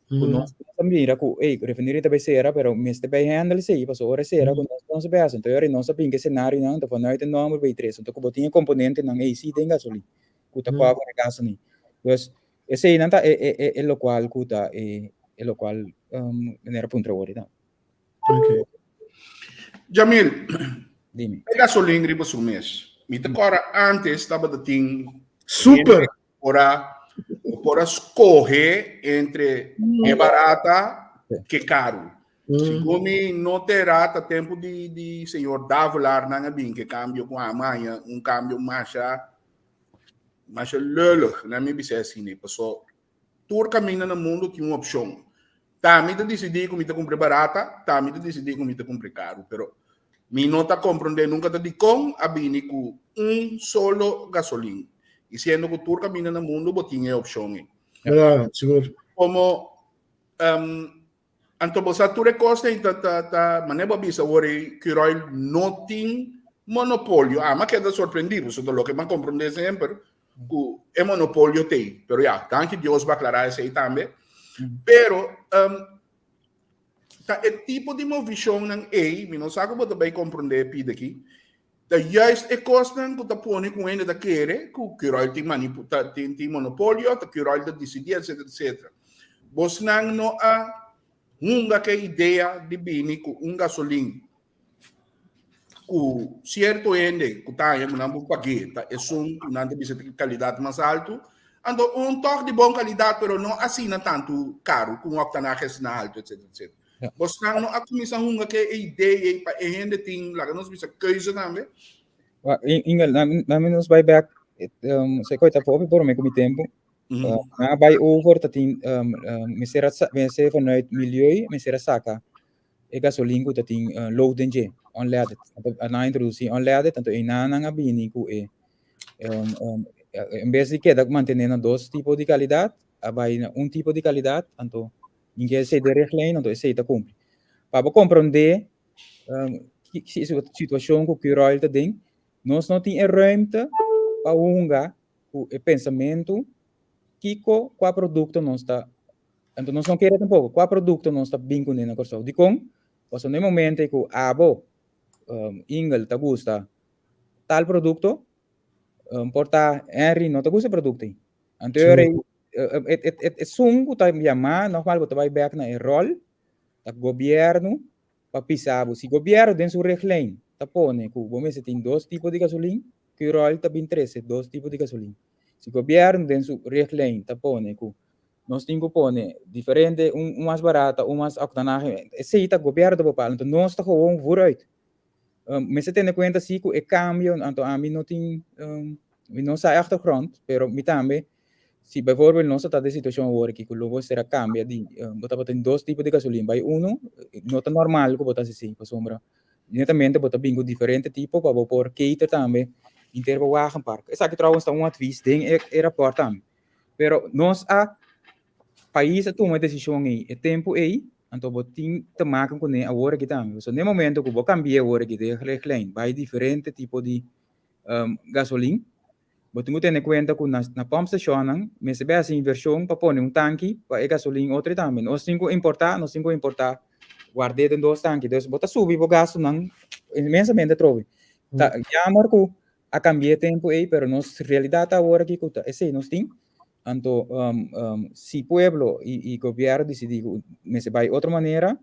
ku nos a mira ku ey refineria ta bai sera pero mester bai handle esei pasobra ora e sera ku nos nos a bai hasi, anto e ora nos a bin ku e senarionan anto vanuit e nòmber B3 anto ku bo tin e komponentenan ei si den gasolin ku ta kòber e gasolin. Dus eseinan ta e e e e lokual ku ta e e lokual manera puntra awor ta. Okay. Jamil, Dime. E gasolin riba su mes. Mi ta kòrda antes tabata tin Super. Ora bo por a skohe entre e barata ke karu. Segun mi no ta era ta tempu di di señor Davelaar nan a bin ke kambio ku a haña un kambio masha masha leulig nan mi bisa asina paso tur kaminda na mundu tin un opshon. Ta mi ta disidí ku mi ta kumpra barata, ta mi ta disidí ku mi ta kumpra karu, pero mi no ta komprondé nunka ta dikon a bini ku un solo gasolin i siendo ku tur kaminda na mundu bo tin e opshon ei. Ja, sigur. Komo anto bo sa tur e kos ei ta ta ta manera bo a bisa awor ei Curoil no tin monopolio. Ami a keda sorprendí pasobra loke mi a komprondé semper ku e monopolio t'ei. Pero ya, danki Dios bo a aklará esei tambe. Pero ta e tipo di movishonnan ei, mi no sa ku bo ta bai komprondé e pida aki, ta juist e kosnan ku ta pone ku hende ta kere ku Curoil tin manipu ta tin tin monopolio, ta Curoil ta disidí etcetera etcetera. Bosnan no a hunga ku e idea di bini ku un gasolin ku sierto hende ku ta haña ku nan por pag'é ta esun ku nan ta bisa ta kalidat mas altu, anto un tòg di bon kalidat pero no asina tantu karu ku un oktanahe asina altu etcetera etcetera. Bosnan no a kuminsá hunga ku e idea ei pa e hende tin laga nos bisa keuze tambe? Ingel, na mi nos bai bèk, se koi ta hopi por mi ku mi tempu. Nan a bai over ta tin mester a mester vanuit milieu mester a saka e gasolin ku ta tin lood den dje, unleaded. Anto nan a introdusí unleaded, anto einan nan a bini ku e en bes di keda mantené na dos tipo di kalidat, a bai na un tipo di kalidat, anto inke esei den richtlijn, anto esei ta kumpli. Pa bo komprondé ki situashon ku Curoil ta den, nos no tin e ruimte pa hunga ku e pensamentu kiko kua produkto nos ta Anto nos no kere tampoco. Kua produkto nos ta bin kuné na Kòrsou? Dikon? Pasobra na e momento ku abo, Ingel, ta gusta tal produkto, por ta Henry no ta gusta e produkto ei. Anto e ora ei, esun ku ta yamá, nògmal bo ta bai bèk na e ròl, ta gobièrnu pa pisa bo. Si gobièrnu den su richtlijn ta pone ku bo mester tin dos tipo di gasolin, Curoil ta bin trese dos tipo di gasolin. Si gobièrnu den su richtlijn ta pone ku. Nos tin ku pone diferente, un mas barata, un mas octanahe. Esei ta gobierno ta bepaal. Anto nos ta gewoon vooruit. Mester tene kuenta si ku e kambio, anto ami no tin, mi no sa e achtergrond, pero mi tambe, si bijvoorbeeld nos ta ta den situashon awor aki ku lo bo mester a kambia di, bo tabatin dos tipo di gasolin, bai unu, no ta normal ku bo ta hasi así, pasobra netamente bo ta bin ku diferente tipo pa bo por cater tambe henter bo wagenpark. Esaki trouwens ta un advies den e rapport tambe. Pero nos a pais a tuma e desishon ei e tempu ei, anto bo tin te maken kuné awor aki tambe. So n'e momento ku bo kambi'é awor aki den richtlijn bai diferente tipo di gasolin, bo tin ku tene kuenta ku na na pòmpstashonnan mester bai hasi invershon pa pone un tanki pa e gasolin otro tambe. Nos tin ku importá, nos tin ku importá ward'é den dos tanki. Dus bo ta subi bo gastunan inmensamente atrobe. Ta jammer ku A cambia e tempo ey, pero nos realidad ta awor aki cu ta esey nos tin. Anto si pueblo y gobierno dicidi cu mester bay otro manera,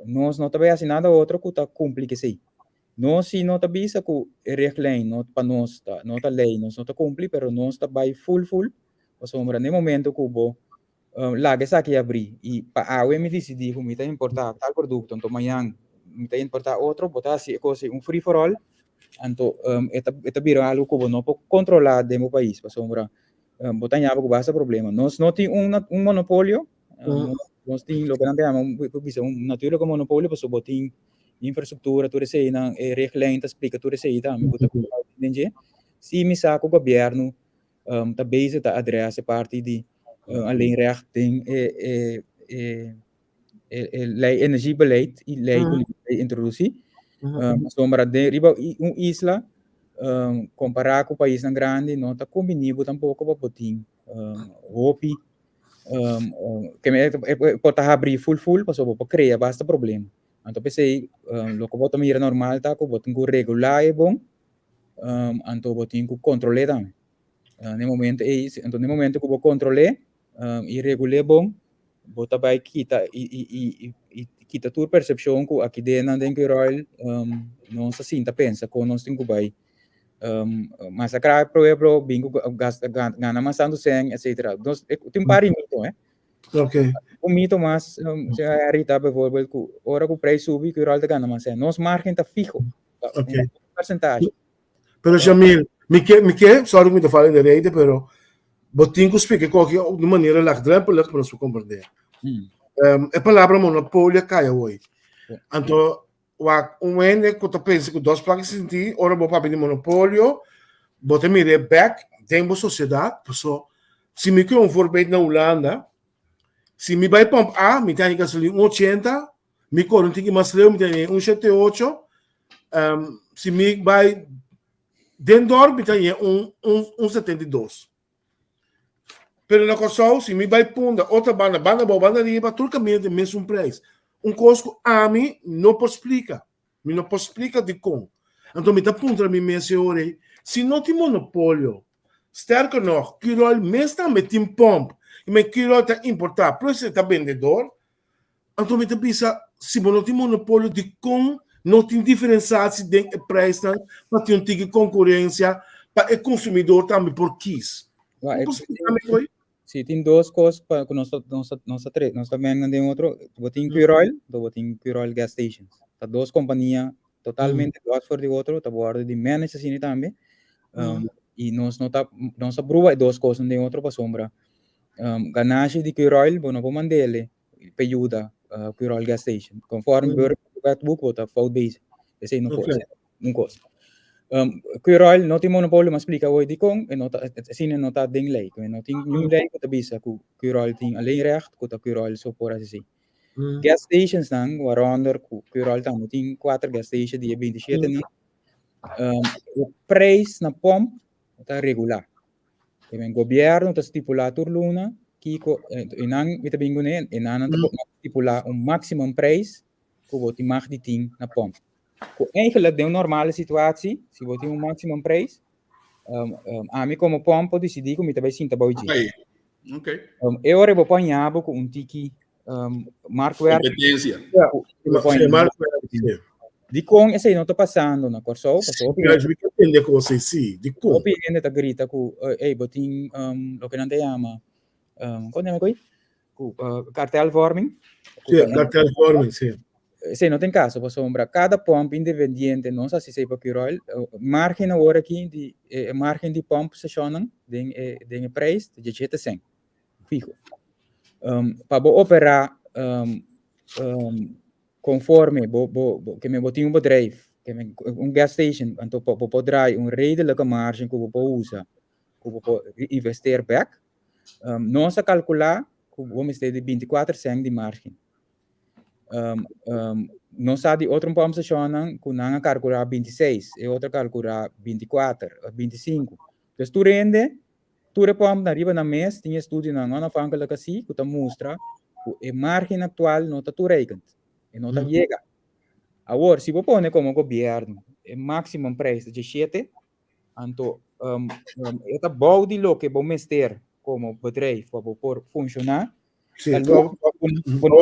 nos no ta bay haci nada otro cu ta cumpli cu esey. Nos si no ta bisa cu e richtlijn no pa nos ta no ta ley, nos no ta cumpli, pero nos ta bay full full, pasobra na e momento cu bo laga esaki abri y pa awe mi dicidi cu mi ta importa tal producto, anto mañan mi ta importa otro, bo ta haci e cos un free for all, anto e ta e ta bira algo cu bo no por controla den bo pais, pasobra bo ta haña bo cu basta problema. Nos no tin un un monopolio, nos tin loke nan ta yama un por bisa un natuurlijke monopolio, pasobra bo tin infrastructura tur eseinan, e richtlijn ta splica tur esei tambe cu ta den dje. Si mi sa cu gobierno ta bezig ta adres e parti di alleenrecht den e e e e lei energiebeleid i lei ku nan introdusí. Pasobra den riba un isla kompará ku paisnan grandi no ta kumbiní bo tampoko pa bo tin hopi e por ta habrí ful ful pasobra bo por krea basta problema. Anto p'esei loke bo ta mira normal ta ku bo tin ku regulá e bon anto bo tin ku kontrol'é tambe. Na e momento ei, anto na e momento ku bo kontrol'é i regul'é bon, bo ta bai kita i i i i kita tur persepshon ku aki den nan den Curoil nos ta sinta pensa kon nos tin ku bai masakrá e pueblo, bin ku gasta gana mas tantu sèn etsetera. Nos tin un par di mito eh. Okay. Un mito mas, señora Rita, bijvoorbeeld, ku ora ku preis subi, Curoil ta gana mas sèn. Nos margen ta fiho. Okay. Un porcentaje. Pero Jamil, mi ke, mi ke, sorry ku mi ta fala de rede, pero bo tin ku splika koki di manera laagdrempelig pa nos por comprende. E palabra monopolio a kai awor. Anto, wak un hende ku ta pensa ku dos plaka sinti, ora bo papia di monopolio, bo ta mira e bek den bo sosiedat, paso si mi ke un voorbeeld na Hulanda, si mi bai pomp A, mi ta haña gasolin un ochenta, Mi kore un tiki mas leu, mi ta haña un shete ocho. Si mi bai den dorp, mi ta haña un, un, un 72. Pero na Kòrsou, si mi bai Punda, otro banda, banda abou, banda riba, tur kaminda tin mesun prijs. Un kos ku ami no por splika. Mi no por splika dikon. Anto mi ta puntra mi mes e ora ei, si no tin monopolio, sterker nog, Curoil mes tambe tin pòmp, i men Curoil ta importá, plus e ta bendedor, Anto mi ta bisa, si bo no tin monopolio, dikon no tin diferensatie den e prijsnan pa tin un tiki konkurensia pa e konsumidor tambe por kis? Wa, Bo por splika mi koe? Si, tin dos kos pa ku nos ta nos ta nos ta tre nos ta menga den otro. Bo tin Curoil, anto bo tin Curoil gas stations. Ta dos kompania totalmente los for di otro, ta wòrdu di manage asina tambe. I nos no ta nos ta pruba e dos kosnan den otro pasobra ganashi di Curoil bo no por mand'ele pa yuda Curoil gas station. Conforme burgerwetboek bo ta fout bezig. Esei no por, esei un kos. Curoil no tin monopolio, mi a splika awor dikon, e no ta, asina no ta den lei. Ku no tin niun lei ku ta bisa ku Curoil tin alleen recht ku ta Curoil so por hasi esei. Gas stationsnan, waaronder ku Curoil tambe tin kuater gas station di e 27 nan, e prijs na pomp ta regulá. E men gobierno ta stipulá tur luna kiko e nan mi ta bin kuné e nan nan ta stipulá un maximum prijs ku bo tin mag di tin na pòmp. Ku eigenlijk den un normale situatie si bo tin un maximum prijs ami komo pòmp por disidí ku mi ta bai sinta bou dje. Okay. E ora bo por haña bo ku un tiki marktwerk. Competencia. Marktwerk. Dikon esei no ta pasando na Kòrsou? Pasobra hopi Ja, mi ta tende kos ei, sí. Dikon? Hopi hende ta grita ku, ey, bo tin loke nan ta yama Kon yama koi? Ku kartelvorming. Sí, kartelvorming, sí. Esei no tin kaso pasobra kada pòmp independiente nos hasi esei pa Curoil, margen awor aki di e margen di pòmp stashonnan den e den e preis ta diesshete sènt fiho. Pa bo operá konforme bo bo bo ke men bo tin un bedrijf ke men un gas station anto pa bo por draai un redelijke margen ku bo por usa ku bo por investeer bèk nos a kalkulá ku bo mester di 24 sènt di margen. Nos sa di otro pòmpstashonnan ku nan a kalkulá 26 e otro a kalkulá 24 25. Pues tur hende Tur e pòmpnan riba nan mes tin estudionan onafhankelijk así ku ta mustra ku e margen aktual no ta toereikend, e no ta yega. Awor, si bo pone komo gobièrnu e máksimo preis ta diesshete, anto e ta bou di loke bo mester komo bedrijf pa bo por funshoná. Sí, bo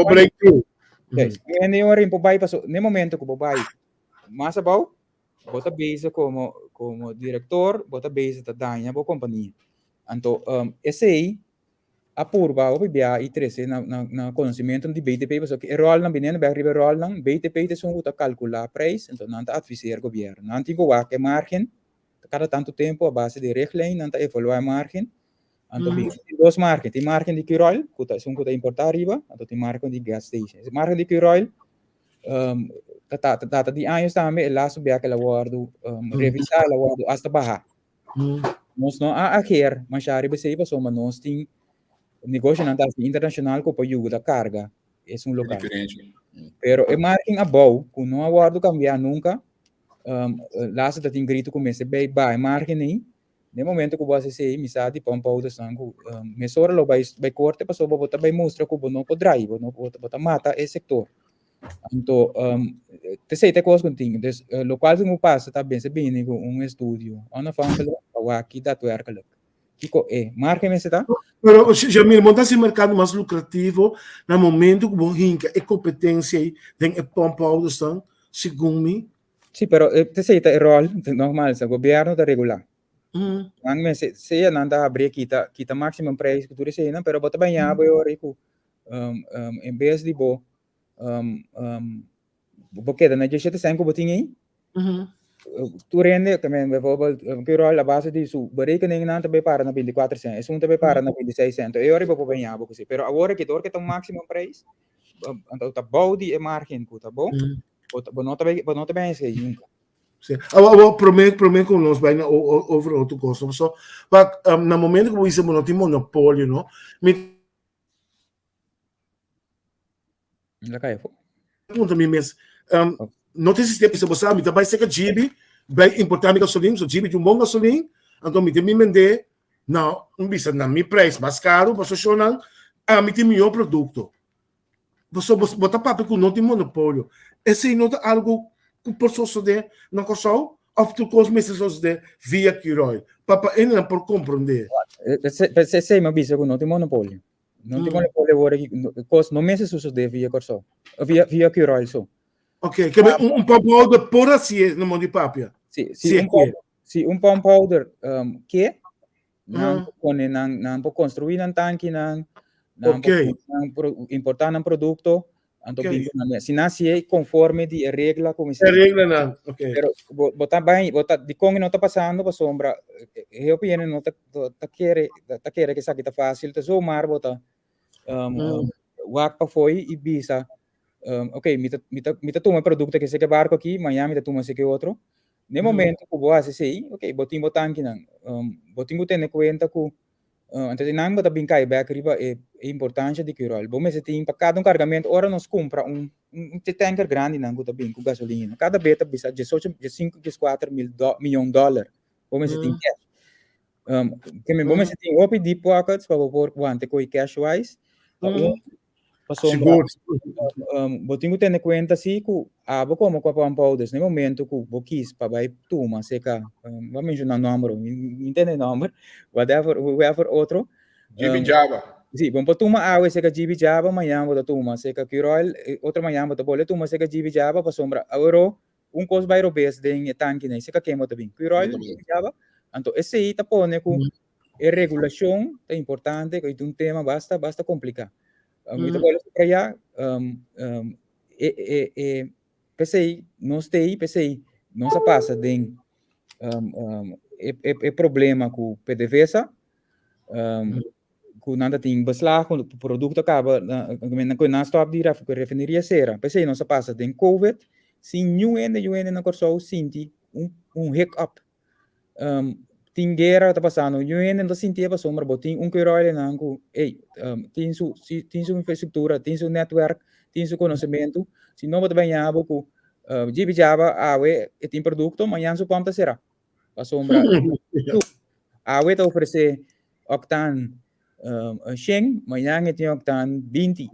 breakthrough. Hende ora por bai paso n'e momento ku bo bai mas abou, Bo ta bezig komo komo direktor, bo ta bezig ta daña bo kompania. Anto esei a purba hopi bia i trese na na na konosimentu di BTP pasobra e ròlnan biniendo bèk riba e ròlnan BTP ta esun ku ta kalkulá preis anto nan ta adviseer gobièrnu. Nan tin ku wak e márgen kada tantu tempu a base di richtlijn nan ta evaluá e márgen. Anto bin tin dos márgen, tin márgen di Curoil ku ta esun ku ta importá ariba anto tin márgen di gas station. E márgen di Curoil ta data di años tambe e laatste bia ku el a wòrdu revisá el a wòrdu asta bahá. Nos no a ager masha riba esei pasobra nos tin negoshonan ta hasi internashonal ku por yuda karga esun lokal. Pero e margen abou ku no a wòrdu kambiá nunka, laatste ta tin gritu ku mester bai baha e margen ei. Den momento ku bo hasi esei mi sa di pon poudersnan ku mesora lo bai bai korte pasobra bo ta bai mustra ku bo no por drai, bo no bo ta mata e sektor. Anto t'esei ta e kos ku tin. Dus lokual tin ku pasa ta mester bini ku un estudio onafhankelijk pa wak ki daadwerkelijk kiko e margen mester ta. Pero Jamil, bo ta hasi merkado mas lukrativo na momento ku bo hinka e kompetensia ei den e pòmphoudersnan, segun mi. Sí, pero t'esei ta e ròl, nogmaals, gobièrnu ta regulá. Nan mester, sea nan ta habri kita, kita maximum prijs ku tur eseinan, pero bo ta baña bo e ora ei ku en bes di bo bo keda na diesshete sèn ku bo tin ei, tur hende, bijvoorbeeld, Curoil a base di su berekeningnan ta bai para na 24 sèn, esun ta bai para na 26 sèn, enton e ora ei bo por baña bo ku esei. Pero awor aki dor ku e ta un maximum prijs, anto ta bou di e margen ku ta bon, Bo no ta bo no ta bai esei nunca. Sí. Awo, awo, promé, promé ku nos bai na over otro kos, no? So, wak, na momento ku bo bisa bo no tin monopolio, no? Mi La kai afó. punta mi mes, no tin sistema, bisa bo sa, mi ta bai seka Gibi, bai importá mi gasolin, so Gibi tin un bon gasolin, anto mi tin mi mendé na, mi bisa na mi prijs mas karu, pasobra shownan, ami tin mihó produkto. Pasobra bo, bo ta papia ku no tin monopolio. Esei no ta algu ku por sosodé na Kòrsou? Òf tur kos mester sosodé via Curoil? Pa pa hendenan por komprondé. Esei mi a bisa ku no tin monopolio. No tin monopolio awor aki. Kos no mester sosodé via Kòrsou, via via Curoil so. Oké, ke un un pumphouder por hasié na mon di papia? Si, si un pump, si un pumphouder ke, Nan por pone nan, nan por construí nan tankinan, nan por, nan por importá nan produkto, anto bin ku nan mes. Si nan hasié konforme di e regla ku mi E reglanan, ok. Pero bo, bo ta bai, bo ta, dikon e no ta pasando? Pasobra e hopi hende no ta, ta kere, ta kere ku esaki ta fásil, ta zomaar bo ta wak pafoi i bisa, ok, mi ta, mi ta, mi ta tuma e produkto aki esaki barko aki, mañana mi ta tuma esaki otro. Ne momento ku bo hasi esei, ok, bo tin bo tankinan. Bo tin ku tene kuenta ku anto di nan bo ta bin kai bèk riba e importansha di Curoil. Bo mester tin pa kada un kargamentu, ora nos kumpra un un tanker grandinan ku ta bin ku gasolina, kada bes ta bisa diesocho, diesinku, dieskuater mil miyon dòler bo mester tin kèsh. Ke men bo mester tin hopi deep pockets pa bo por wanta koe cash wise. Pa un, pasobra bo tin ku tene kuenta si ku abo komo ku a pump out, na e momento ku bo kis pa bai tuma seka, bo a menshona nòmber, mi tende nòmber, whatever, whoever otro. Jibi Java. Si, bo por tuma awe seka Jibi Java, mañan bo ta tuma seka Curoil, otro mañan bo ta bolbe tuma seka Jibi Java, pasobra awor un kos bai robes den e tankinan, seka ken bo ta bin? Curoil, Jibi Java? Anto esei ta pone ku. E regulashon ta importante, ku ta un tema basta basta kompliká. Mi ta bolbe subrayá, e e e p'esei nos ta ei, p'esei nos a pasa den e e problema ku PDVSA, ku nan ta tin beslag, ku produkto a kaba, ku nan stòp di refineria sera. P'esei nos a pasa den covid sin niun hende, niun hende na Kòrsou sinti un un hiccup. Tin guera ta pasando, niun hende no ta sinti e pasobra bo tin un Curoil nan ku ey tin su tin su infrastruktura, tin su netwerk, tin su konosementu, si no bo ta baña bo ku djibi djaba awe e tin produkto, mañan su pòmp ta sera. Pasobra awe ta ofresé octaan 100, mañan e tin octaan 20.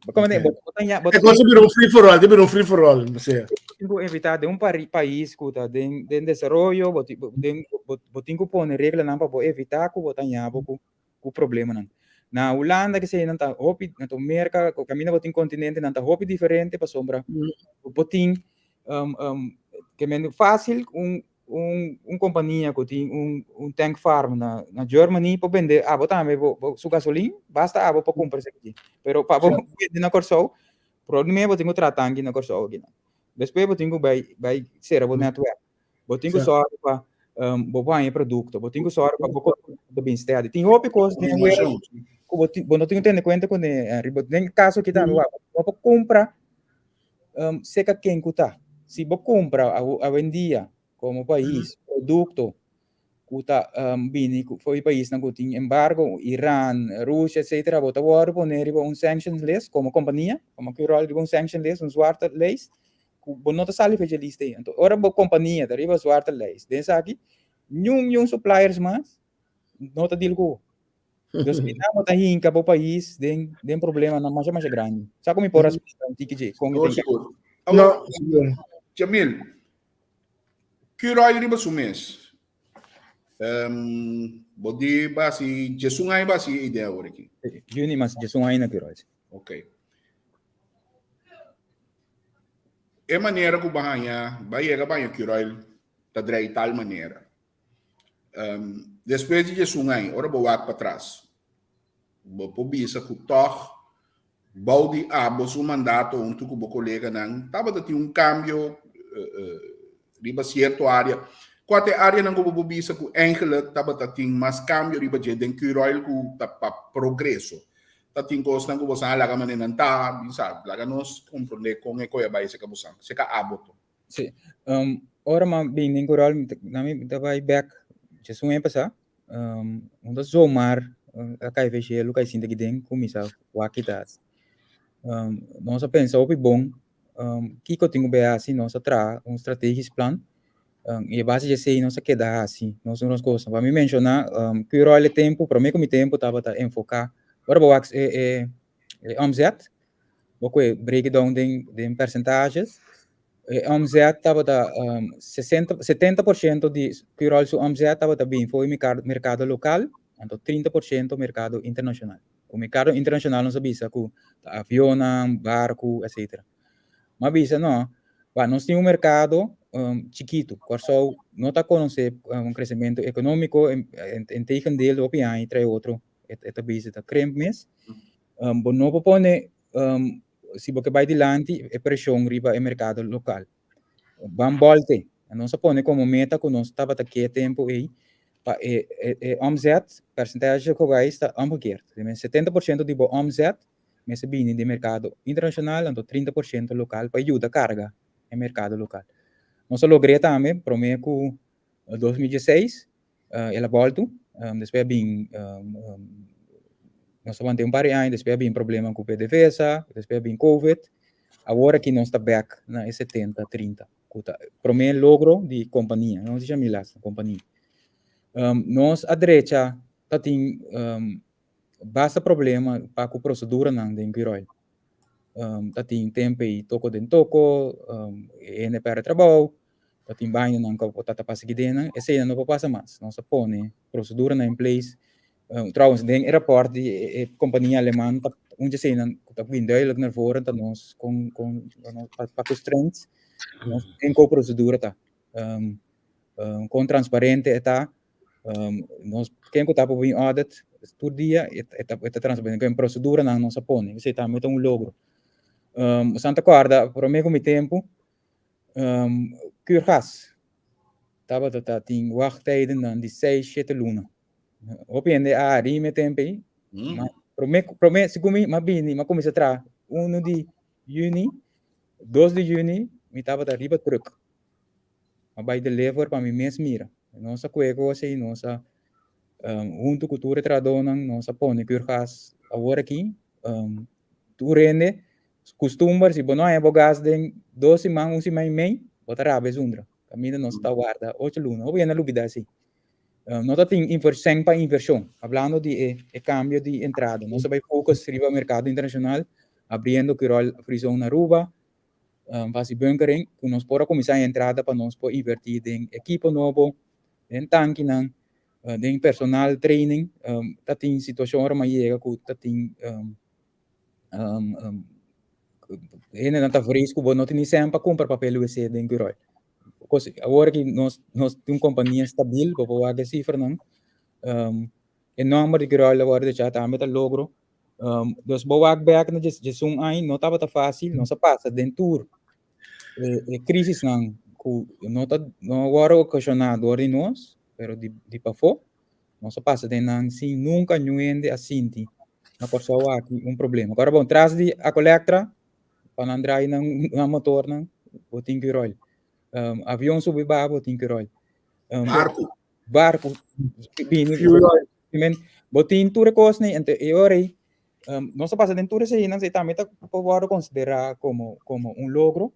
E cosa bira un free for all, bira un free for all, sea. Tin ku evitá den un pais ku ta den den desaroyo, bo den bo tin ku pone reglanan pa bo evitá ku bo ta haña bo ku ku problemanan. Na Hulanda kesei nan ta hopi, na Merka kaminda bo tin kontinente nan ta hopi diferente pasobra bo tin ke men fásil un un un kompania ku tin un un tank farm na na Germany por bende abo tambe bo bo su gasolin, basta abo por kumpra esaki. Pero pa bo bende na Kòrsou, promé bo tin ku traha tanki na Kòrsou akinan. Despues bo tin ku bai bai sera bo netwerk. Bo tin ku sòru pa bo por haña e produkto, bo tin ku sòru pa bo ta bin steady. Tin hopi kos den wereld ku bo tin bo no tin ku tene kuenta kuné, Henry. Bo den kaso aki tambe wak, bo por kumpra seka ken ku ta. Si bo kumpra awendia komo pais produkto ku ta bini for di paisnan ku tin embargo, Iran, Rusia, etcetera, bo ta wòrdu pone riba un sanctions list komo kompania, komo Curoil riba un sanction list, un zwarte lijst, ku bo no ta sali for dje lista ei. Anto ora bo kompania ta riba zwarte lijst, den esaki niun niun suppliers mas no ta deal ku bo. Dus mi nan bo ta hinka bo pais den den problemanan masha masha grandi. Sa ku mi por a splika un tiki dje kon e ta hinka. Awor, Jamil, Curoil riba su mes. Um, bo di basi 11 aña basi e idea awor aki. Juni mas 11 aña na Curoil. Ok. E manera ku bo haña, bo a yega baña Curoil ta drei tal manera. Um, despues di 11 aña, ora bo wak patras, bo por bisa ku tòg bou di abo su mandato huntu ku bo koleganan tabata tin un kambio uh, uh, riba sierto área. Kua ta e áreanan ku bo por bisa ku eigenlijk tabata tin mas kambio riba dje den Curoil ku ta pa progreso? Ta tin kosnan ku bosan a laga manera nan ta, bisa, laga nos komprondé kon e koe a bai seka bosan, seka abo to. Sí. Ora m'a bin den Curoil, mi ta, na mi ta bai bek djes un aña pasá. Un ta zomaar a kai fe shelu, kai sinta aki den, kuminsá wak kita hasi. Nos a pensa hopi bon, kiko tin ku bai hasi, nos a traha un strategisch plan, i a base di esei nos a keda hasi nos nos kosnan. Pa mi menshoná, Curoil e tempu, promé ku mi tempu tabata enfoká, ora bo wak e e e omzet, bo koe break it down den den percentages, e omzet tabata 60, 70% di Curoil su omzet tabata bin for di merkado lokal, anto 30% merkado internashonal. Ku merkado internashonal nos a bisa ku ta avionnan, barku, etcetera. M'a bisa no, wak nos tin un merkado chikitu, Kòrsou no ta konosé un kresementu ekonómiko, integendeel hopi aña trae otro e ta bisa ta krimp mes. Bo no por pone si bo ke bai dilanti e preshon riba e merkado lokal. Ban bòlte. Nos a pone komo meta ku nos tabata ke tempu ei pa e e omzet percentage ku bai ta omgekeerd. 70% di bo omzet mester bini di merkado internashonal anto 30% lokal pa yuda karga e merkado lokal. Nos a logr'é tambe promé ku 2016 El a boltu, despues a bin nos a wanta un par di aña, despues a bin problema ku PDVSA, despues a bin covid, awor aki nos ta bek na e 70, 30, ku ta prome logro di kompania, no di Jamilas, kompania. Nos a drecha ta tin basta problema pa ku proseduranan den Curoil. Ta tin tempu ei toko den toko, e hende pèrdè trabou, ta tin bañonan ku ta ta pasa kidennan, eseinan no por pasa mas. Nos a pone proseduranan in place. Trouwens, den e rapòrt di e kompania aleman ta un di eseinan ku ta bin duidelijk naar voren ta nos kon kon pa ku strength nos inkoopprosedura ta. Kon transparente e ta. Nos ken ku ta por bin audit tur dia e ta e ta transparente ku proseduranan nos a pone esei tambe ta un logro. Boso ta kòrda promé ku mi tempu Curgas tabata ta tin wachttijdennan di seis shete luna. Hopi hende a hari mi e tempu ei ma promé promé segun mi m'a bini m'a kuminsá traha unu di yüni dos di yüni mi tabata riba trùk. A bai deliver pa mi mes mira. Nos a kue kos ei, nos a huntu ku tur e trahadónan nos a pone kùrgas awor aki. Tur hende kustumber si bo no haña bo gas den dos siman, un siman i mei, bo ta rabia zundra. Kaminda nos ta warda ocho luna. Hopi hende a lubida esei. No ta tin sèn pa invershon. Hablando di e kambio di entrada, nos a bai focus riba merkado internashonal, abriendo Curoil Free Zone na Aruba, hasi bunkering ku nos por a kuminsá e entrada pa nos por invertí den ekipo nobo, den tankinan, den personal training. Ta tin situashon ora mi a yega ku ta tin hendenan ta vrees ku bo no tin ni sèn pa kumpra papel wc den Curoil. Kos awor aki nos nos tin un kompania stabil, bo por wak e sifranan. E nòmber di Curoil a wòrdu dechá tambe ta logro. Dus bo wak bek na 11 aña no tabata fácil, nos a pasa den tur e crisisnan ku no ta no a wòrdu okashoná dor di nos, pero di di pafó. Nos a pasa den nan sin nunka niun hende a sinti na Kòrsou aki un problema. Awor bon, tras di Aqualectra pa nan drai nan nan motornan bo tin ku ròl. Avion subi baha bo tin ku ròl. Barku. Barku bini. Men, bo tin tur e kosnan ento e ora ei nos a pasa den tur eseinan, esei tambe ta por wòrdu konsiderá komo komo un logro.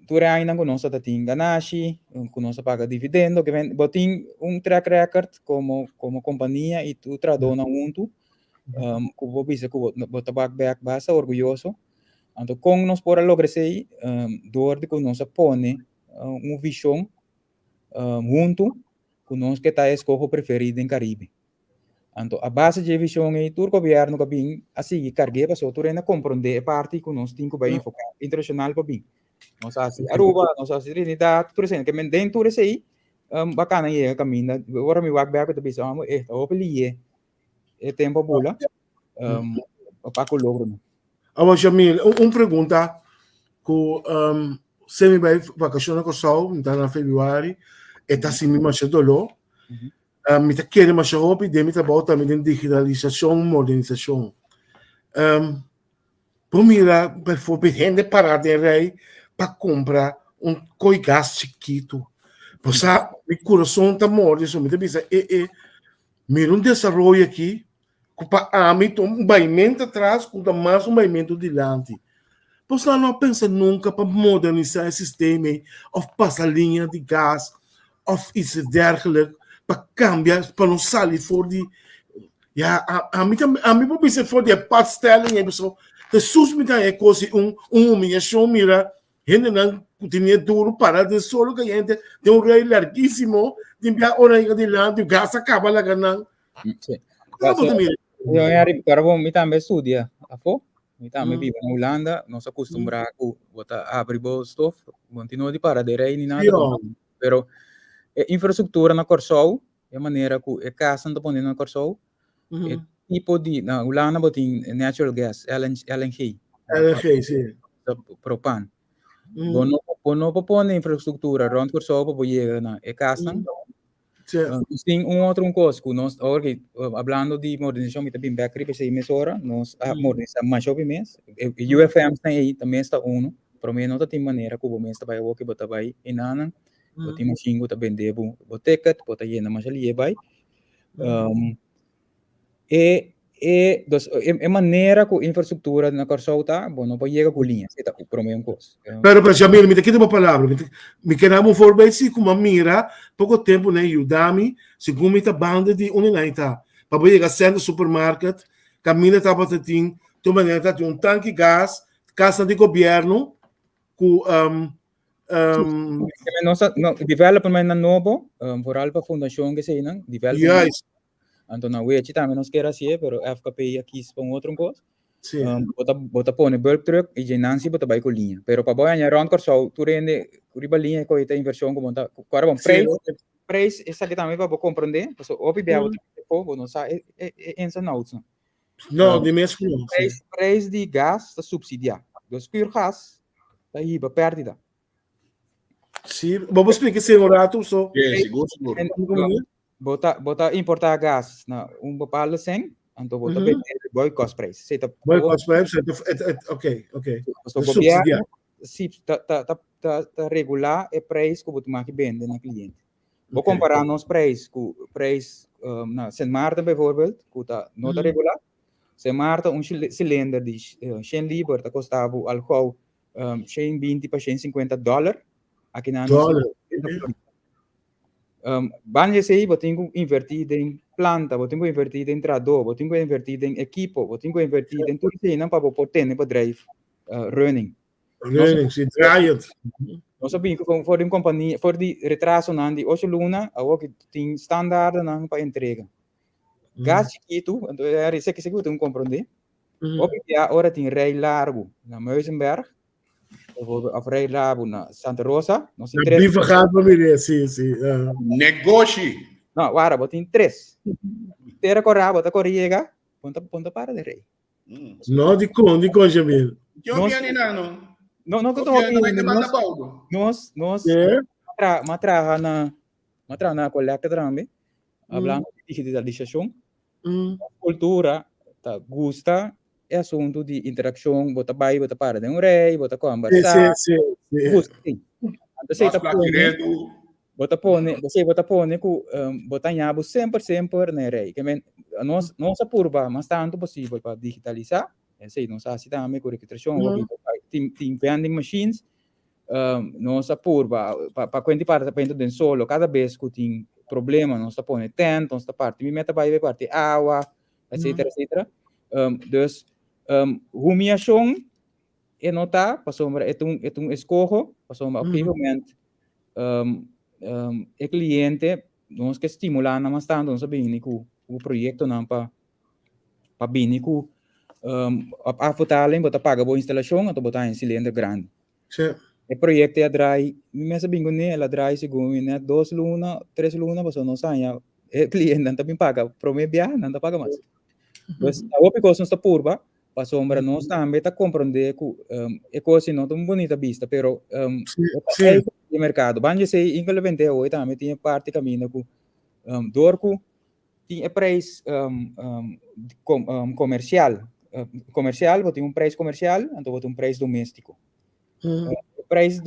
Tur e añanan ku nos ta tin ganashi, ku nos a paga dividendo, ke men bo tin un track record komo komo kompania i tur trahadónan huntu ku bo bisa ku bo ta bak bèk basta orguyoso. Anto kon nos por a logra esei? Dor di ku nos a pone un vishon huntu ku nos ke ta e eskoho preferí den Karibe. Anto a base dje vishon ei tur gobièrnu ku a bin a sigui karg'é pasobra tur hende a komprondé e parti ku nos tin ku bai enfoká internashonal pa bin. Nos a hasi Aruba, nos a hasi Trinidad, tur esei. Ke men den tur esei bakana yega kaminda. Ora mi wak bèk mi ta bisa amo eh ta hopi lié e tempu a bula pa ku logro. Awor Jamil, un pregunta ku si mi bai vakashon na Kòrsou, mi ta na februari, e ta hasi mi masha doló. Mi ta kere masha hopi den mi trabou tambe den digitalisashon, modernisashon. Bo mira bijvoorbeeld hende pará den rei pa kumpra un koi gas chikitu. Bo sa, mi kurason ta morde, so mi ta bisa e e mira un desaroyo aki ku pa ami ta un baimentu atras ku ta mas un baimentu dilanti. Boso no a pensa nunka pa modernisá e sistema ei òf pasa liña di gas òf iets dergelijk pa kambia pa nos sali for di ya ami ta ami por bisa for di e patstelling ei pasobra Hesus mi ta haña e kos di un humiyashon mira hendenan ku tene duru para den solo kayente den un rei largisimo tin bia ora yega dilanti gas a kaba laga nan. Sí. Como bo ta mira? Yo Harry, pero bon, mi tambe studia afó. Mi tambe biba na Hulanda. Nos a acostumbrá ku bo ta abri bo stof, bo no tin nodi para den rei ni nada. Pero e infrastruktura na Kòrsou, e manera ku e kasnan ta pone na Kòrsou, e tipo di, na Hulanda bo tin natural gas, LNG. LNG, sí. Propan. Bo no, bo no por pone infrastruktura rònt Kòrsou pa bo yega na e kasnan. Nos tin un otro un kos ku nos awor ki hablando di modernisashon mi ta bin bèk riba esei mesora nos a modernisá masha hopi mes. E UFMsnan ei ta mes ta unu. Promé no ta tin manera ku bo mes ta bai awor ki bo ta bai enanan. Bo tin mashin ku ta bende bo bo ticket, bo ta yena masha lihe bai. E e dos e manera ku infrastruktura na Kòrsou ta, bo no por yega ku liña, esei ta promé un kos. Pero pero Jamil, mi ta kita bo palabra, mi ta mi ke daba un voorbeeld si ku mi a mira poko tempu nan yuda mi, segun mi ta banda di unda nan ta, pa bo yega Center Supermarket, kaminda tabata tin tur manera tabatin un tanki gas, kasnan di gobièrnu ku Nos a no development nan nobo, vooral pa fundashon keseinan, development. Juist. Anto na wechi tambe nos kier hasié, pero FKP a kis pa un otro kos. Sí. Bo ta pone bulk truck i dje nan si bo ta bai ku liña. Pero pa bo haña rònt Kòrsou tur hende riba liña ku ta invershon ku bo ta kòrda bon Sí, preis. Prijs esaki tambe pa bo komprondé, pasobra hopi bia bo ta mete po, bo no sa e e e ins en outs. No, di mes ku no. Prijs, prijs di gas ta subsidiá. Dus Curgas ta hiba pèrdida. Sí, bo por splika esei un ratu so. Sí, sigur, sigur. Bo ta, bo ta importá gas na un bepaalde seng, anto bo ta bende boy kostprijs. Esei ta Boy kostprijs, oké, oké. So gobièrnu si ta ta ta ta ta regulá e prijs ku bo ta maki bende na kliente. Bo kompará nos prijs ku prijs na Sint Maarten bijvoorbeeld, ku ta no ta regulá. Sint Maarten un silinder di shen liber ta kosta bo al gou 120 pa 150 dòler. Aki nan nos Dòler. Banda di esei bo tin ku invertí den planta, bo tin ku invertí den trahadó, bo tin ku invertí den ekipo, bo tin ku invertí den tur eseinan pa bo por tene bedrijf running. Running, si, draaiend. Nos a bin ku for di un kompania, for di retrasonan di ocho luna, awor ki tin standaardennan pa entrega. Gas chikitu, anto e área esaki bo tin ku komprondé. Hopi bia ora tin rei largu na Muizenberg, bijvoorbeeld, of rei largu na Santa Rosa, nos tin tres. Brievengaat pa mire, si, si. Negoshi! No, wara, bo tin tres. Tera korá, bo ta kore yega, bo ta, bo ta para den rei. No, dikon, dikon, Jamil? Yo piani na no. No, no, ku Yo piani na manda boudo. Nos, nos, tra, ma traha na, ma traha na collecta tambe, hablando di digitalisacion. Cultura ta gusta e asunto di interaccion, bo ta bai, bo ta para den un rei, bo ta conversa. Sí, sí, sí. Gusta, sí. Anto esei ta Mas pone, plakiredu. bo ta pone, bo bo ta pone ku bo ta ña bo semper, semper na e rei. Ke men, nos, nos a purba mas tantu posibel pa digitalisá, esei nos a hasi tambe ku registrashon, tin, tin vending machines, Nos a purba pa pa kuenti parti ta pento den solo kada bes ku tin problema nos ta pone tent nos ta parti mi meta bai bai parti awa etcetera etcetera dus humiashon e no ta pasobra e ta un e ta un eskoho pasobra op gegeven moment e kliente nos ke stimulá nan mas tantu nos a bini ku ku proyektonan pa pa bini ku op afbetaling bo ta paga bo instalashon anto bo ta haña un silinder grandi. Sí. E proyekto a draai, mi mes a bin kuné, el a draai segun mi net dos luna, tres luna, pasobra nos haña e klientenan ta bin paga promé biaha, nan ta paga mas. Dus ta hopi kos nos ta purba, pasobra nos tambe ta komprondé ku e kos si no ta un bunita bista, pero e ta eigen di e merkado. Ban di esei, inkelevente awe tambe tin e parti kaminda ku dor ku tin e prijs comercial. Comercial, bo tin un prijs comercial, anto bo tin un prijs doméstico. E prijs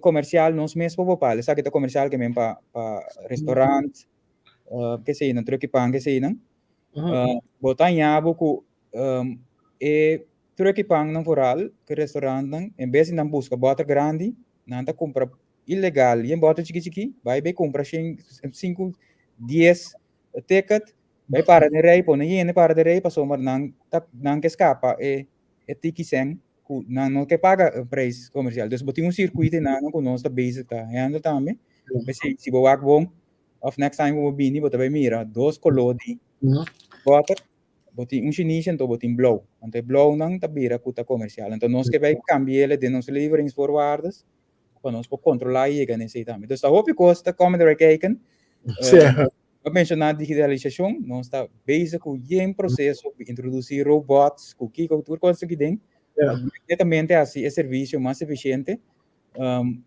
comercial nos mes por bepal. Esaki ta comercial ke men pa pa restaurant, ke sei nan, truck y pan, ke sei nan. Bo ta haña bo ku e truck y pan nan vooral, ke restaurant nan, en bes di nan buska bòter grandi, nan ta kumpra ilegal yen bòter chiki chiki bai bai kumpra shen sinku dies ticket bai para den rei pone yende para den rei pasobra nan ta nan ke skapa e e tiki sèn ku nan no ke paga e preis komersial dus bo tin un sirkuito einan ku nos ta bezig ta handle tambe p'esei si bo wak bon òf next time ku bo bini bo ta bai mira dos koló di bòter Bo tin un shinishi anto bo tin blou. Anto e blounan ta bira ku ta komersial. Anto nos ke bai kambi'el den nos leveringsvoorwaardes pa nos por kontrolá i yega na esei tambe. Dus ta hopi kos ta kòm erbij kijken. Sí. Bo a menshoná digitalisashon, nos ta bezig ku yen proseso, introdusí robots, ku kiko, tur kos aki den. Ja. Netamente hasi e servisio mas efisiente.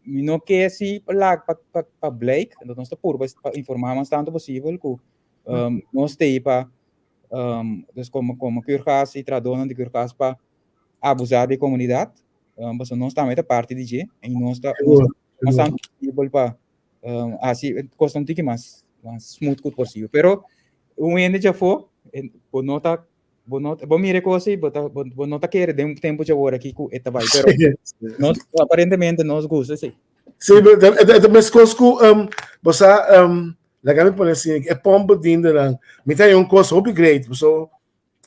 Mi no ke si pa lag pa pa pa blijk, anto nos ta purba pa informá mas tantu posibel ku nos ta ei pa dus komo komo Curgas i trahadónan di Curgas pa abusá di e komunidat, pasobra nos tambe ta parti di dje i nos ta nos ta mas tantu posibel pa hasi e kosnan un tiki mas mas smooth ku posibel. Pero un hende djafó bo no ta bo no bo mira e kos ei bo ta bo no ta kere den un tempu djawor aki ku e ta bai pero nos aparentemente nos gusta esei. Sí, e ta meskos ku bo sa Laga mi pone asina, e pomp bediendenan, mi ta haña un kos hopi great, paso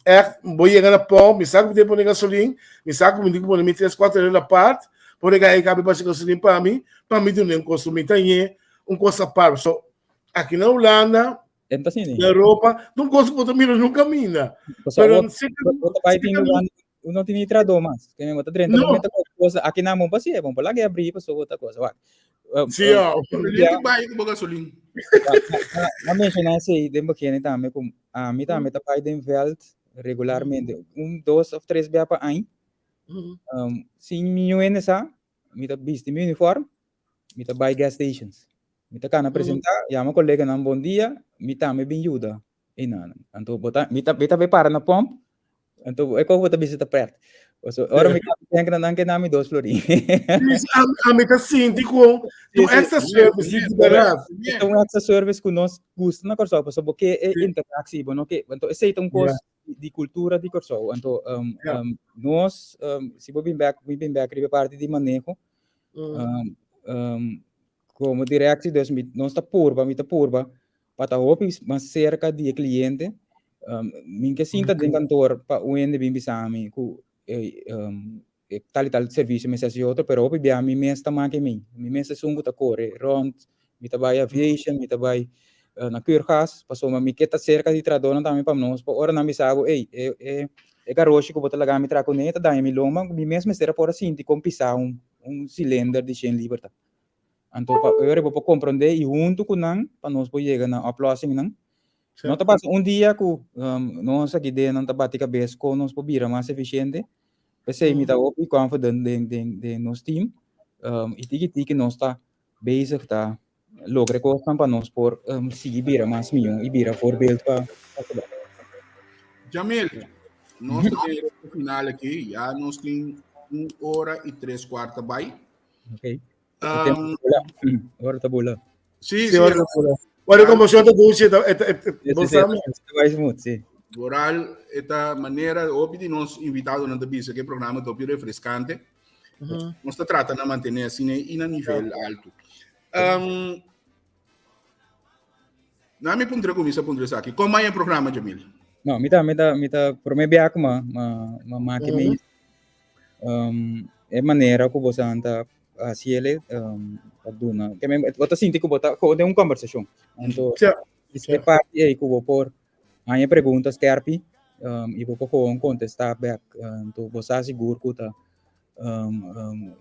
ègt bo yega na pomp, mi sa ku mi tin pone gasolin, mi sa ku mi tin ku pone mi tres kuater euro apart, por e gai kabe basha gasolin pa mi, pa mi duna un kos, mi ta hañ'é un kos apart, paso aki na Hulanda, na Europa, ta un kos ku bo ta mira nunka minda, pero Bo ta bai tin lugar no tin ni trahadó mas, ke bo ta drenta bo meta kos aki nan bo pa si'e, bo por laga e abrí pasobra bo ta kos, wak. Sí, Gasolin ti bai ku bo gasolin. Ma menshoná esei den begin tambe ku ami tambe ta bai den vèlt regularmente, un, dos òf tres bia pa aña. Sin mi hende sa, mi ta bisti mi uniform, mi ta bai gas stations. Mi ta kana presentá, yama koleganan bon dia, mi tambe bin yuda einan. Anto bo ta, mi ta, mi ta bai para na pòmp, anto e kos bo ta bisa ta pèrt. Paso ora mi kaba tank nan ke nami dos florin. Ami ta sinti ku un extra service di bèrdat. Ta un extra service ku nos gusta na Kòrsou, pasobra bo ke e interaksie, bo no ke, anto esei ta un kos di kultura di Kòrsou. Anto nos, si bo bin bèk, mi bin bèk riba e parti di maneho, komo direktie dus mi nos ta purba, mi ta purba pa ta hopi mas serka di e kliente. Mi ke sinta den kantoor pa un hende bin bisa mi ku e tal i tal servisio mester hasi otro, pero hopi bia mi mes ta make mi. Mi mes ta esun ku ta kore rònt, mi ta bai aviation, mi ta bai na Curgas, pasobra mi ke ta serka di trahadónan tambe pa nos por ora nan bisa bo, ey, e e garoshi ku bo ta laga mi traha kuné ta daña mi lomba, mi mes mester a por a sinti kon pisa un silinder di shen liber ta. Anto pa ora bo por komprondé i huntu ku nan pa nos por yega na oplossingnan. No ta pasa un dia ku nos aki den nan ta bati kabes kon nos por bira mas efisiente. P'esei mi ta hopi confident den den den nos team i tiki tiki nos ta bezig ta logra e kosnan pa nos por sigui bira mas mihó i bira voorbeeld pa pa. Jamil, nos ta den e final aki, ya nos tin un ora i tres kuart ta bai. Ok. Um, ora ta bula. Sí, sí. Ora ta bula. Bueno, como yo te dulce, vai smooth, sí. Boral, esta manera, hopi di nos invitado nan ta bisa que programa ta hopi refrescante. Nos ta trata na mantener asina y na nivel alto. Na mi puntra cuminsa puntra esaki. Como hay programa, Jamil? No, mi ta, mi ta, mi ta, prome biaha ku ma, ma, ma maki mi E manera ku boso ta hasi ele ta duna ke men bo ta sinti ku bo ta gewoon den un kombersashon. Anto e parti ei ku bo por haña pregunta skerpi i bo por gewoon kontestá bèk. Anto bo sa sigur ku ta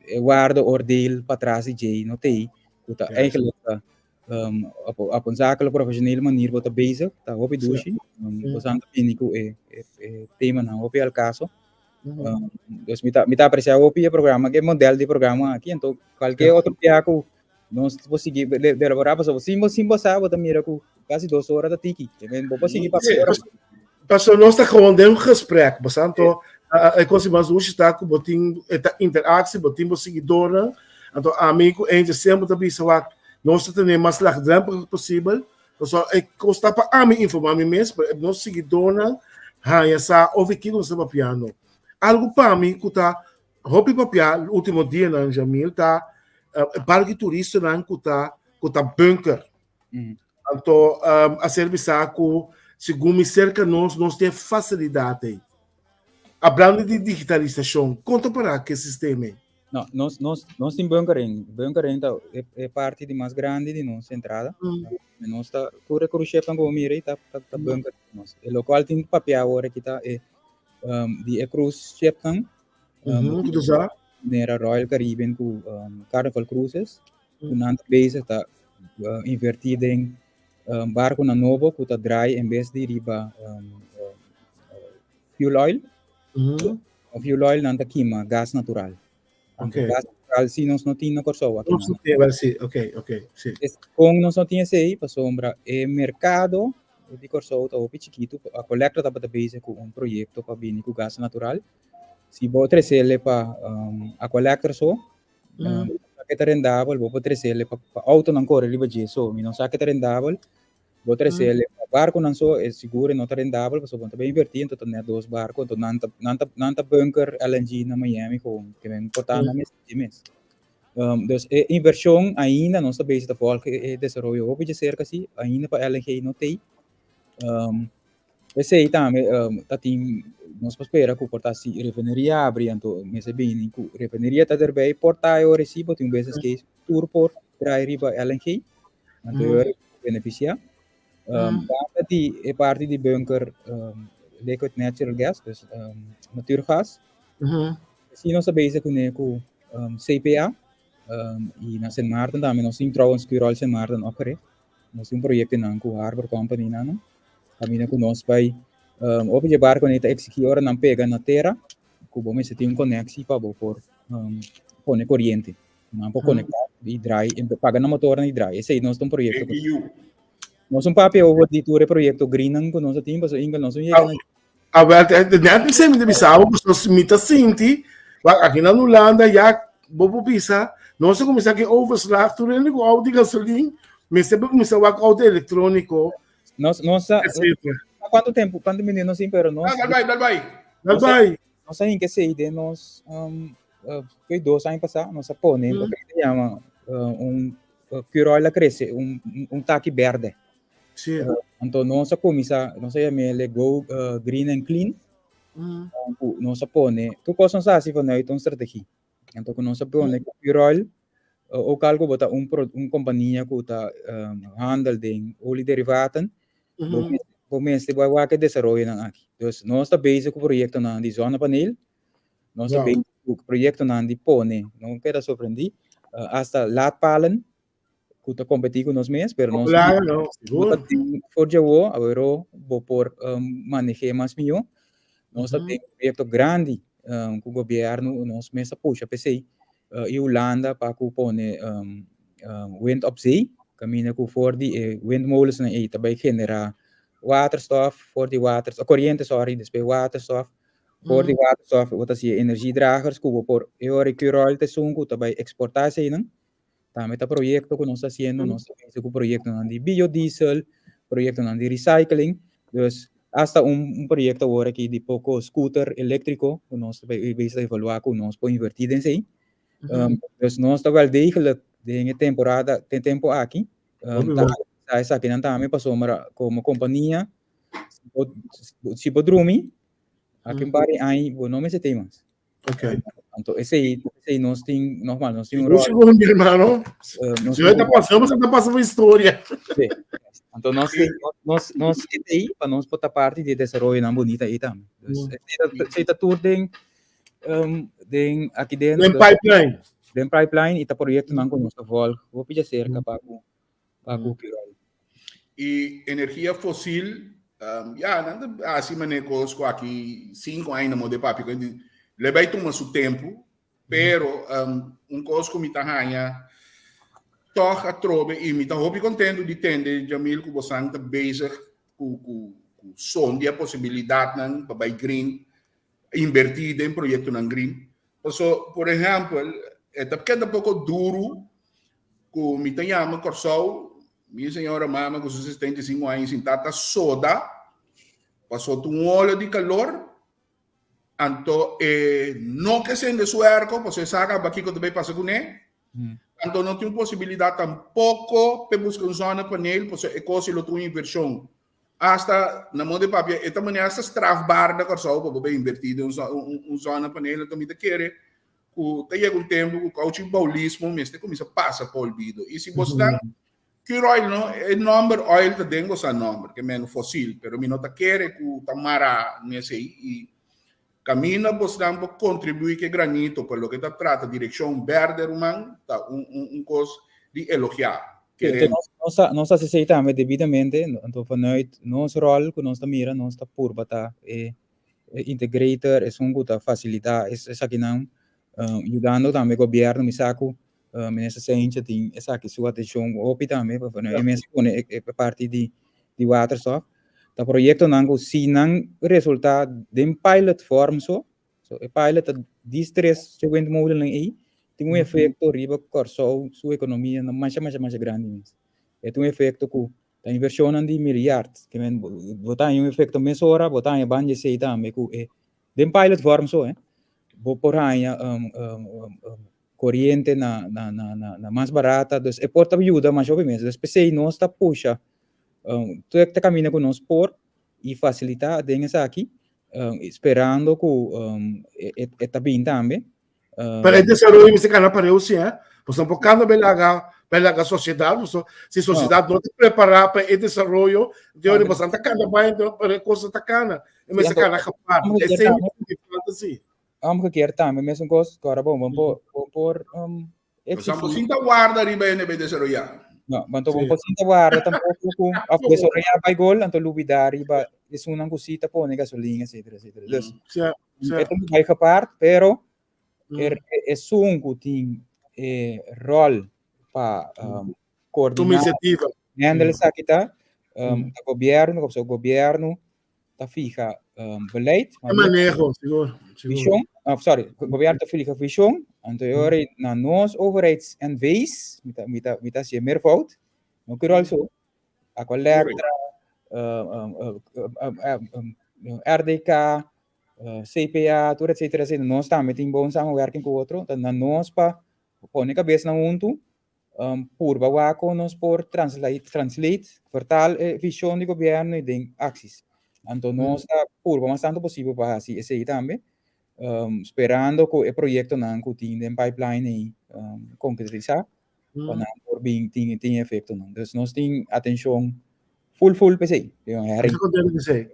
e waarde oordeel patras di djei no t'ei ku ta eigenlijk ta op un zakelijk profesionele manier bo ta bezig, ta hopi dushi. Bo sa ta bini ku e temanan hopi al kaso. Dus mi ta mi ta aprecia hopi e programa, e model di programa aki. Anto cualkier otro bia ku nos por sigui elaborá pasobra sin bo sin bo sa bo ta mira ku kasi dos ora ta tiki. Bo por sigui papia ora. Pasobra nos ta gewoon den un gesprek, bo sa anto e kos di mas dushi ta ku bo tin e ta interaktie, bo tin bo siguidornan, anto ami ku Angel semper ta bisa wak nos ta tene mas laagdrempelig posibel, pasobra e kos ta pa ami informá mi mes, pero nos siguidornan haña sa of di kiko nos ta papiando. Algu pa mi ku ta hopi papiá último dianan Jamil ta e parke turistanan ku ta ku ta bunker. Anto a ser bisa ku segun mi serka nos, nos tin e fasilidat ei. Hablando di digitalisashon, kon ta pará ku e sistema ei? No, nos, nos, nos tin bunkering. Bunkering ta e, e parti di mas grandi di nos entrada. Nos ta tur e cruise shipnan ku bo mira ei ta, ta, ta bunker nos. E lokual tin papia awor aki ta e di e cruise shipnan. Ku ta sa? Manera Royal Caribbean ku Carnival Cruises. Ku nan ta bezig ta invertí den barkunan nobo ku ta draai en bes di riba fuel oil. Fuel oil nan ta kima gas natural. Okay. Gas natural si nos no tin na Kòrsou aki. Nos no tin, wel si, ok, ok, si. Es kon nos no tin esei pasobra e merkado di Kòrsou ta hopi chikitu. Aqualectra tabata bezig ku un proyekto pa bini ku gas natural. Si bo tresele pa Aqualectra so, sa ke ta rendabel, bo por tresele pa autonan kore riba dje so. Mi no sa ke ta rendabel. Bo tresele pa barkonan so, e sigur e no ta rendabel pasobra bo no ta bay invertí, enton ta net dos barko, enton nan ta nan ta nan ta bunker LNG na Miami gewoon, ke men por ta nan mes dje mes. Dus e invershon ainda nos ta bezig ta volg e desaroyo hopi dje serka si, ainda pa LNG no t'ei. P'esei tambe ta tin nos por spera ku por ta si refineria abri anto mester bini ku refineria ta derbei por ta e ora si bo tin un business case tur por trae riba LNG anto e ora benefisiá. Banda di e parti di bunker liquid natural gas dus natuurgas si nos ta bezig kuné ku CPA i na Sint Maarten tambe nos tin trouwens Curoil Sint Maarten opgericht. Nos tin un proyectonan cu Harbor Company nan, caminda cu nos bay um, hopi dje barconan ta exigi ora nan pega na tera, cu bo mester tin un conexie pa bo por um, pone coriente. Nan por conecta y draai, en paga nan motornan y draai. Esey nos ta un proyecto. APU. Nos un papia over di tur e proyecto greennan cu nos a tin, pasobra inga nos no yega na A wel, net mi semi de bisa, bo mi ta sinti, wak aki na Hulanda ya bo por bisa, nos a kuminsá ku overslag, tur hende ku auto di gasolin, mester por kuminsá wak auto elektróniko, Nos, nos a, etcétera. kuantu tempu, kuantu minuut nos tin, pero nos, Ah, dal bai, dal bai. Dal bai. nos a hinka esei den nos, um, uh, 2 aña pasá, nos a pone loke se yama un Curoil a krese, un taki berde. Anto nos a kuminsá, nos a yam'é go green and clean. Ku nos a pone, tur kos nos a hasi vanuit un strategia. Anto ku nos a pone ku Curoil, ook al ku bo ta un un kompania ku ta handel den oliederivaten, bo mester bai wak e desaroyonan aki. Dus nos ta bezig ku proyektonan di zonnepaneel, nos ta bezig ku proyektonan di pone, no keda sorprendí, hasta laadpalen ku ta kompetí ku nos mes, pero nos Claro, no, bo ta sigur. tin for dje awor, awero bo por maneh'é mas mihó. Nos ta tin proyekto grandi ku gobièrnu, nos mes a pusha p'esei i Hulanda pa ku pone wind op zee, kaminda ku for di e windmolensnan ei ta bai generá waterstof, for di water, koriente sorry, despues waterstof, for di waterstof bo ta hasi e energiedragers ku bo por e ora e Curoil ta esun ku ta bai eksportá eseinan. Tambe ta proyekto ku nos ta hasiendo, nos ta bezig ku proyektonan di biodiesel, proyektonan di recycling. Dus hasta un proyekto awor aki di poko scooter eléktriko ku nos ta bezig ta evaluá ku nos por invertí den esei. Dus nos ta wel degelijk den e temporada, den tempu aki, ta analisá esakinan tambe pasobra komo kompania si bo drumi aki un par di aña bo no mester tei mas. Anto esei, esei nos tin, nogmaals, nos tin un rol. Sigur, mi hermano. Nos Si ta pasa, nos ta pasa por historia. Sí. Anto nos tin, nos tin ei pa nos por ta parti di e desaroyonan bunita ei tambe. Dus esei ta tur den, den aki den. Den pipeline. Den pipeline i ta proyektonan ku nos ta volg hopi djaserka pa ku pa ku Curoil. I energia fosil, ya, nan ta hasi manera kos ku aki 5 aña na mode papia ku le bai tuma su tempu, pero un kos ku mi ta haña tòg atrobe i mi ta hopi kontentu di tende, Jamil, ku bosan ta bezig ku sondia posibilidatnan pa bai green, invertí den proyektonan green. Paso, por ehèmpel, e ta keda poko duru ku mi ta yama Kòrsou, mi señora mama ku su 75 aña sintá ta soda, paso ta un ola di kalor, anto e no ke sende su airco, paso e sa kaba kiko ta bai pasa kuné. Anto no tin un posibilidat tampoko pa e buska un zonnepaneel, paso e kos lo ta un invershon. Hasta, na modo di papia, e ta manera hasta strafbaar na Kòrsou pa bo bai invertí den un zonnepaneel, anto mi ta kere ku ta yega un tempu ku kouchi boulismo mester kuminsá pasa pa olvido. I si bo stan Curoil no, e nòmber oil ta den boso nòmber, ke men fosil, pero mi no ta kere ku ta mará n'esei i kaminda bosnan por kontribuí ku e granito pa loke ta trata direkshon bèrdè ruman ta un kos di elogiá. Kere. Nos ta hasi esei tambe debidamente, anto vanuit nos ròl ku nos ta mira nos ta purba ta e integrator, esun ku ta fasilitá esakinan, yudando tambe gobièrnu. Mi sa ku Minister Cijntje tin esaki su atenshon hopi tambe, pasobra e mes a pone e parti di waterstof. Ta proyektonan ku si nan resultá den pilot vorm so, so e pilot ta dis tres windmolennan ei, tin un efekto riba Kòrsou su ekonomia masha masha masha grandi mes. E tin un efekto ku ta invershonnan di milyard, ke men bo ta haña un efekto mesora, bo ta haña ban di esei tambe ku e den pilot vorm so, bo por haña koriente na mas barata, dus e por ta yuda masha hopi mes. Dus p'esei nos ta pusha tur e ta kaminda ku nos por i fasilitá den esaki, sperando ku e ta bin tambe. Pero e desaroyo mester kana pareu si, eh? Pasobra no por kanda bai laga, bai laga sosiedat, pasobra si sosiedat no ta prepará pa e desaroyo, te ora boso ta kanda bai, pero e kos no ta kana. E mester kana gepaard. Esei mi falta si. Omgekeerd tambe mesun kos, ku ora bon, bon por, bon por exigí. Bo sinta warda riba hende bai desaroyá. No, anto bon por sinta warda tampoko ku of desaroyá bai gol, anto lubidá riba esunnan ku sí ta pone gasolin, etcétera, etcétera. Dus, e ta bai gepaard, pero esun ku tin e ròl pa Tuma koordiná, inisiativa. handle esaki ta ta gobièrnu, pasobra gobièrnu ta fija beleid. E maneho, sigur. Vision, oh, sorry, gobierno ta fija vision, anto e ora na nos overheids NV's, mi ta, mi ta, mi ta hasi e meervoud, no Curoil so, Aqualectra, RDK, CPA, tur etcetera, etcetera, nos tambe tin bon samenwerking ku otro, ta na nos pa pone kabesnan huntu Purba wak kon nos por translate, translate, vertaal e vision di gobierno i den acties. Anto nos ta purba mas tanto posibel pa hasi esei tambe, sperando ku e proyektonan ku tin den pipeline ei konkretisá, pa nan por bin tin tin efektonan. Dus nos tin atenshon full full pa esei.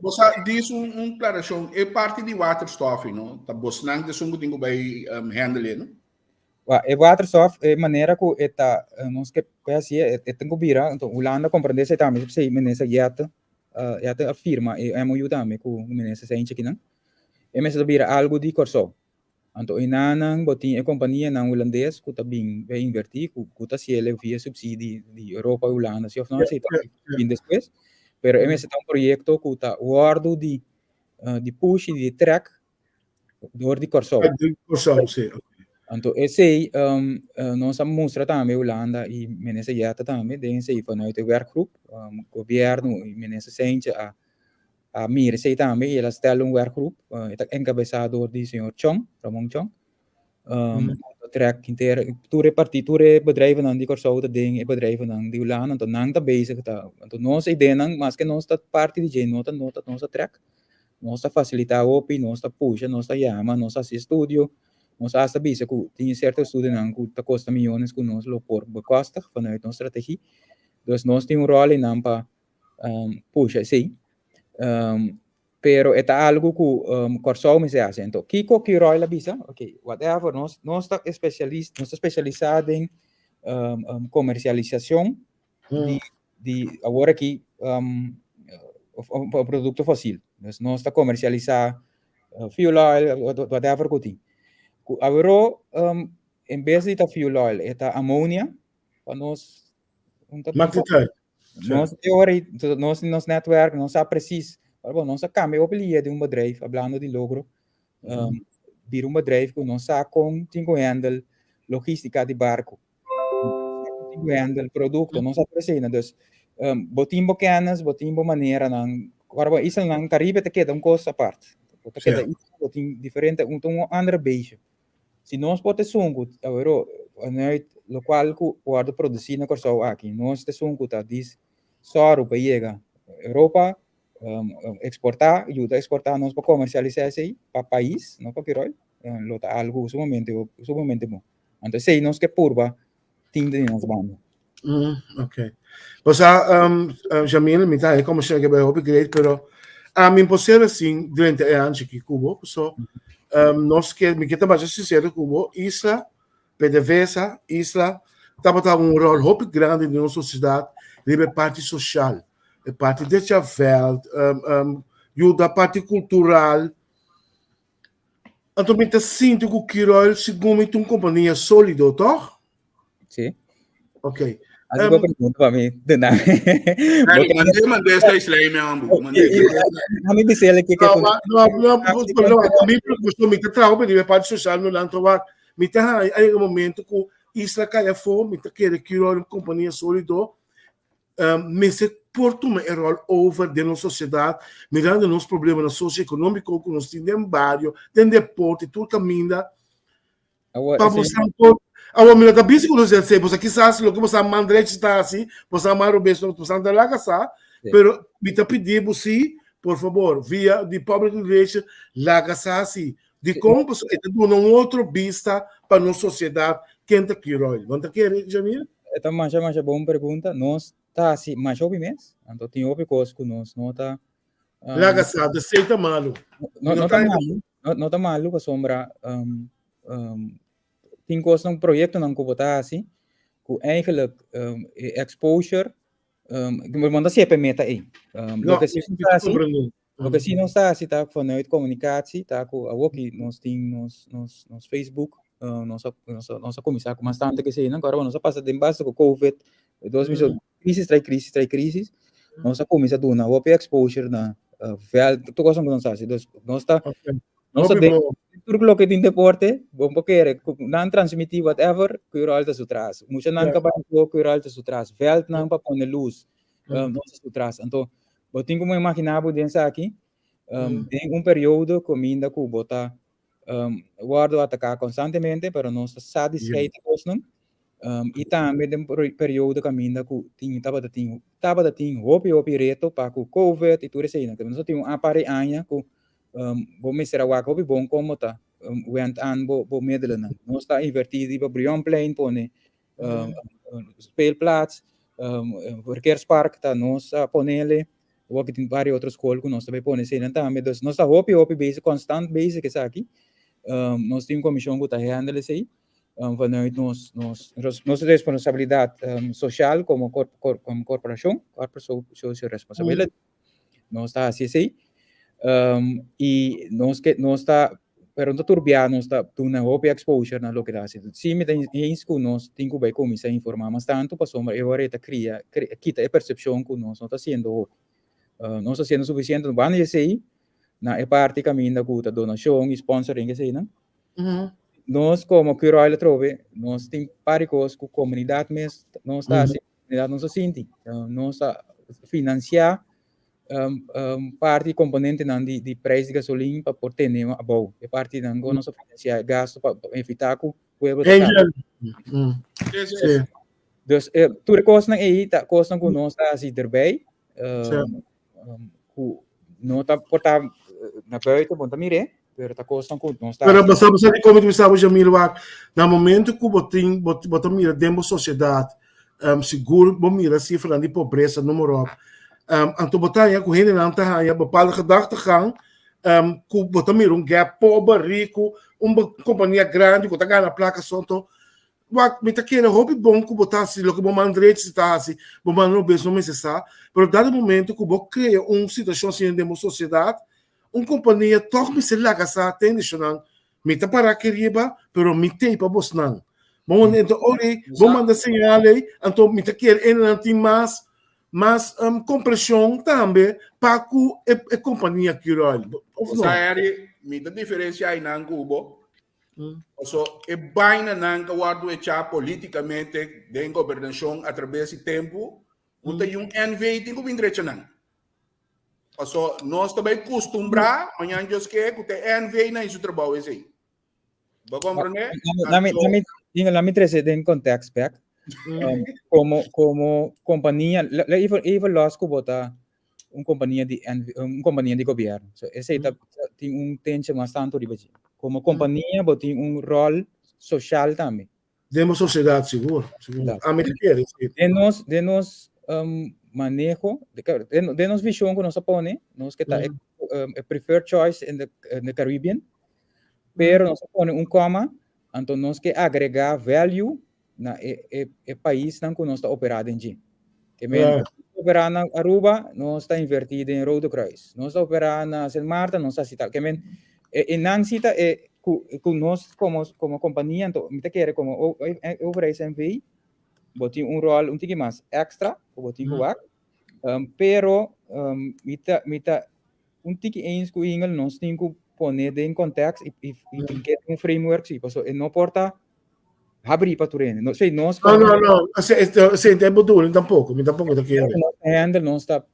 Bo sa dis un klarashon, e parti di waterstof ei no, ta bosnan ta esun ku tin ku bai handle no? Wa, e waterstof, e manera ku e ta, nos ke ke hasié, e tin ku bira, anto Hulanda komprendé esei tambe, p'esei minister Jette, Jette a firma e MOU tambe ku minister Cijntje kinan. E mester ta bira algu di Kòrsou. Anto enanan bo tin e kompanianan hulandes ku ta bin bai invertí, ku ku ta hasiel via supsidi di Europa i Hulanda, si òf no, esei ta bin despues. Pero e mester ta un proyekto ku ta wòrdu di di push i di trèk Door di Kòrsou. Di Kòrsou, sí. Anto esei um, nos a mustra tambe Hulanda i minister Jette tambe den esei vanuit e werkgroep. Gobièrnu i minister Cijntje a a mira esei tambe i el a stel un werkgroep. E ta enkabesá door di señor Chong, Ramon Chong. Trek henter tur e parti tur e bedrijvennan di Kòrsou ta den e bedrijvennan di Hulanda anto nan ta bezig ta anto nos ideanan maske nos ta parti di dje no ta no ta nos ta trek Nos ta fasilitá hopi, nos ta pusha, nos ta yama, nos ta hasi estudio, nos hasta bisa ku tin sierto estudionan ku ta kosta miyones ku nos lo por bekostig vanuit nos strategie. Dus nos tin un ròl einan pa pusha esei. Pero e ta algu ku Kòrsou mester hasi. Anto kiko Curoil a bisa? Ok, whatever, nos nos ta espesialis nos ta spesialisá den komersialisashon di di awor aki un produkto fosil. Dus nos ta komersialisá fuel oil, whatever ku tin. Ku awor en bes di ta fuel oil e ta amonia pa nos Maakt het uit. Nos teori, nos nos netwerk, nos sa precies. Maar bon, nos a kambia hopi lier di un bedrijf, hablando di logro. Bira un bedrijf ku nos sa kon tin ku handle logística di barco. Handle producto, nos a presena. Dus um, bo tin bo kennis, bo tin bo maneranan. Ora bo islanan Caribe te keda un kos apart. Bo te keda isla, bo tin diferente, un un andere beestje. Si nos por esun ku awero vanuit lokual ku wòrdu produsí na Kòrsou aki, nos ta esun ku ta dis sòru pa yega Europa, um, eksportá, yuda eksportá nos pa komersialisá esei pa pais, no pa Curoil, lo ta algu sumamente sumamente bon. Anto esei nos ke purba tin den nos banda. Ok. Bosa, Jamil, mi ta como siya ke hopi great, pero a mi imposible sin durante e anchi ki kubo, so nos ke mi ke ta bastante sincero kubo, Isla, PDVSA, Isla, tabata un rol hopi grande den nos sociedad riba e parti social, e parti de veld, yuda parti cultural. Anto mi ta sinti ku Curoil segun mi ta un kompania sólido, tòg? Sí. Ok. Así um, pregunta pa mi, de na. Mandé, mandé esta isla mi ambu. Mandé. A mi dice ele que que No, no, no, no, no, mi preocupación, mi ta trabajo pa di parte social no lan trabajo. Mi ta hay un momento ku isla kaya fo, mi ta kere Curoil un kompania sólido. Mester por tuma e ròl over den nos sosiedat, mirando nos problemanan sosioekonómiko ku nos tin den bario, den deporte, tur kaminda. Pa boso por, awor mi no ta bisa ku nos esei, boso kisas loke boso a man drechi ta hasi, boso a man robes no, boso ta laga sa, pero mi ta pidi bo si, por fabor, via di public relation, laga sa si. Dikon? Pasobra e ta duna un otro bista pa nos sosiedat ken ta Curoil. Bo no ta kere, Jamil? E ta masha masha bon pregunta. Nos ta hasi masha hopi mes, anto tin hopi kos ku nos no ta Laga sa, de sei ta malu. No, no ta malu, no, no ta malu pasobra tin kosnan, proyektonan ku bo ta hasi. ku eigenlijk e exposure bo no ta siempre meta ei. No, Loke si mi nos ta ta hasi, comprende. loke si nos ta hasi ta vanuit communicatie, ta ku awoki nos tin nos Facebook, nos a kuminsá ku mas tantu ku eseinan, ku ora nos a pasa den basta ku covid, dos mil crisis trai crisis trai crisis, nos a kuminsá duna hopi exposure na vèlt, tur kos ku nos ta hasi. Dus nos ta nos ta Hopi den bon. tur loke tin deporte, bo por kere ku nan transmití whatever, Curoil ta su tras. Muchanan ka bai skol, Curoil ta su tras. Vèltnan pa pone lus, nos ta su tras. Anto bo tin ku imaginá bo den esaki, den un periodo kaminda ku bo ta wòrdu ataká konstantemente, pero nos ta sa di skei e kosnan. I tambe den periodo kaminda ku tin tabata tin tabata tin hopi hopi reto pa ku covid i tur eseinan. Nos a tin un par di aña ku bo mester a wak hopi bon kon bo ta wend aan bo middelennan. Nos ta invertí riba Brionplein pone speelplaats, verkeerspark ta nos a ponele. Awor tin varios otro skol ku nos ta bai pone eseinan tambe. Dus nos ta hopi hopi bezig, konstant bezig ku esaki. Nos tin un komishon ku ta handle esei vanuit nos responsabilidat sosial komo korporashon, corporate social responsibility. Nos ta hasi esei. I nos ke nos ta pero no ta tur bia nos ta duna hopi exposure na loke ta hasi. Sí mi ta eens ku nos tin ku bai kuminsá informá mas tantu pasobra e ora e ta kria kita e persepshon ku nos no ta hasiendo hopi. Nos ta hasiendo sufisiente banda di esei na e parti kaminda ku ta donashon i sponsoring eseinan. Nos komo Curoil atrobe nos tin par di kos ku komunidat mes nos ta hasi, komunidat nos ta sinti. Nos ta finansiá parti komponentenan di prijs di gasolin pa por tene abou. E partinan ku nos ta finansiá e gasto pa evitá ku pueblo ta kaba. Dus tur e kosnan ei ta kosnan ku nos ta hasi derbei ku no ta por ta na buiten bo no ta mir'é, pero ta kosnan ku nos ta Pero hasi. bo sa bo sa dikon mi ta bisa bo Jamil wak na momento ku bo tin bo ta mira den bo sosiedat sigur bo mira sifranan di pobresa numero op anto bo ta haña ku hendenan ta haña bepaalde gedachtegang ku bo ta mira un gap pober riku un kompania grandi ku ta gana plaka so anto Wak, mi ta kere hopi bon ku bo ta hasi loke bo man drechi ta hasi, bo man robes no mester sa, pero dado momento ku bo krea un situashon asina den bo sosiedat, un kompania tòg mester laga sa tendishonnan, mi ta para aki riba, pero mi t'ei pa bosnan. Bo manda ento ora ei, bo manda señal ei, anto mi ta kere enenan tin mas mas kompreshon tambe pa ku e kompania Curoil, òf no? Sa Harry, mi ta diferensia einan ku bo. Paso e bainanan ta wòrdu echá polítikamente den gobernashon atraves di tempu, un ta un NV tin ku bin drecha nan. Paso nos ta bai kustumbrá, mañan Dios ke, ku ta e NV nan su trabou esei. Bo komprendé? Laat mi trese den context bek. Komo kompania, even los ku bo ta un kompania di NV, un kompania di gobièrnu. So esei ta tin un tenche mas tantu riba dje. Komo kompania bo tin un ròl soshal tambe. Den bo sosiedat sigur, sigur. Da. Ami ta kere, si. Den nos maneho, den nos vishon ku nos a pone, nos ke ta e preferred choice in the Caribbean, pero nos a pone un kòma, anto nos ke agregá value na e paisnan ku nos ta operá den dje. Ke men operá na Aruba, nos ta invertí den Rode Kruis. Nos ta operá na Sint Maarten, nos ta hasi tal. Ke men e nan si ta e ku nos komo kompania, anto mi ta kere komo Overijs NV, bo tin un ròl un tiki mas èkstra ku bo tin ku wak. Pero mi ta un tiki eens ku Ingel, nos tin ku pone den context i ke un framework si, paso e no por ta habrí pa tur hende. No, sí, nos No, no, no. Sí, te bedoeling tampoco. Mi tampoco ta kere. Nos handle, nos ta,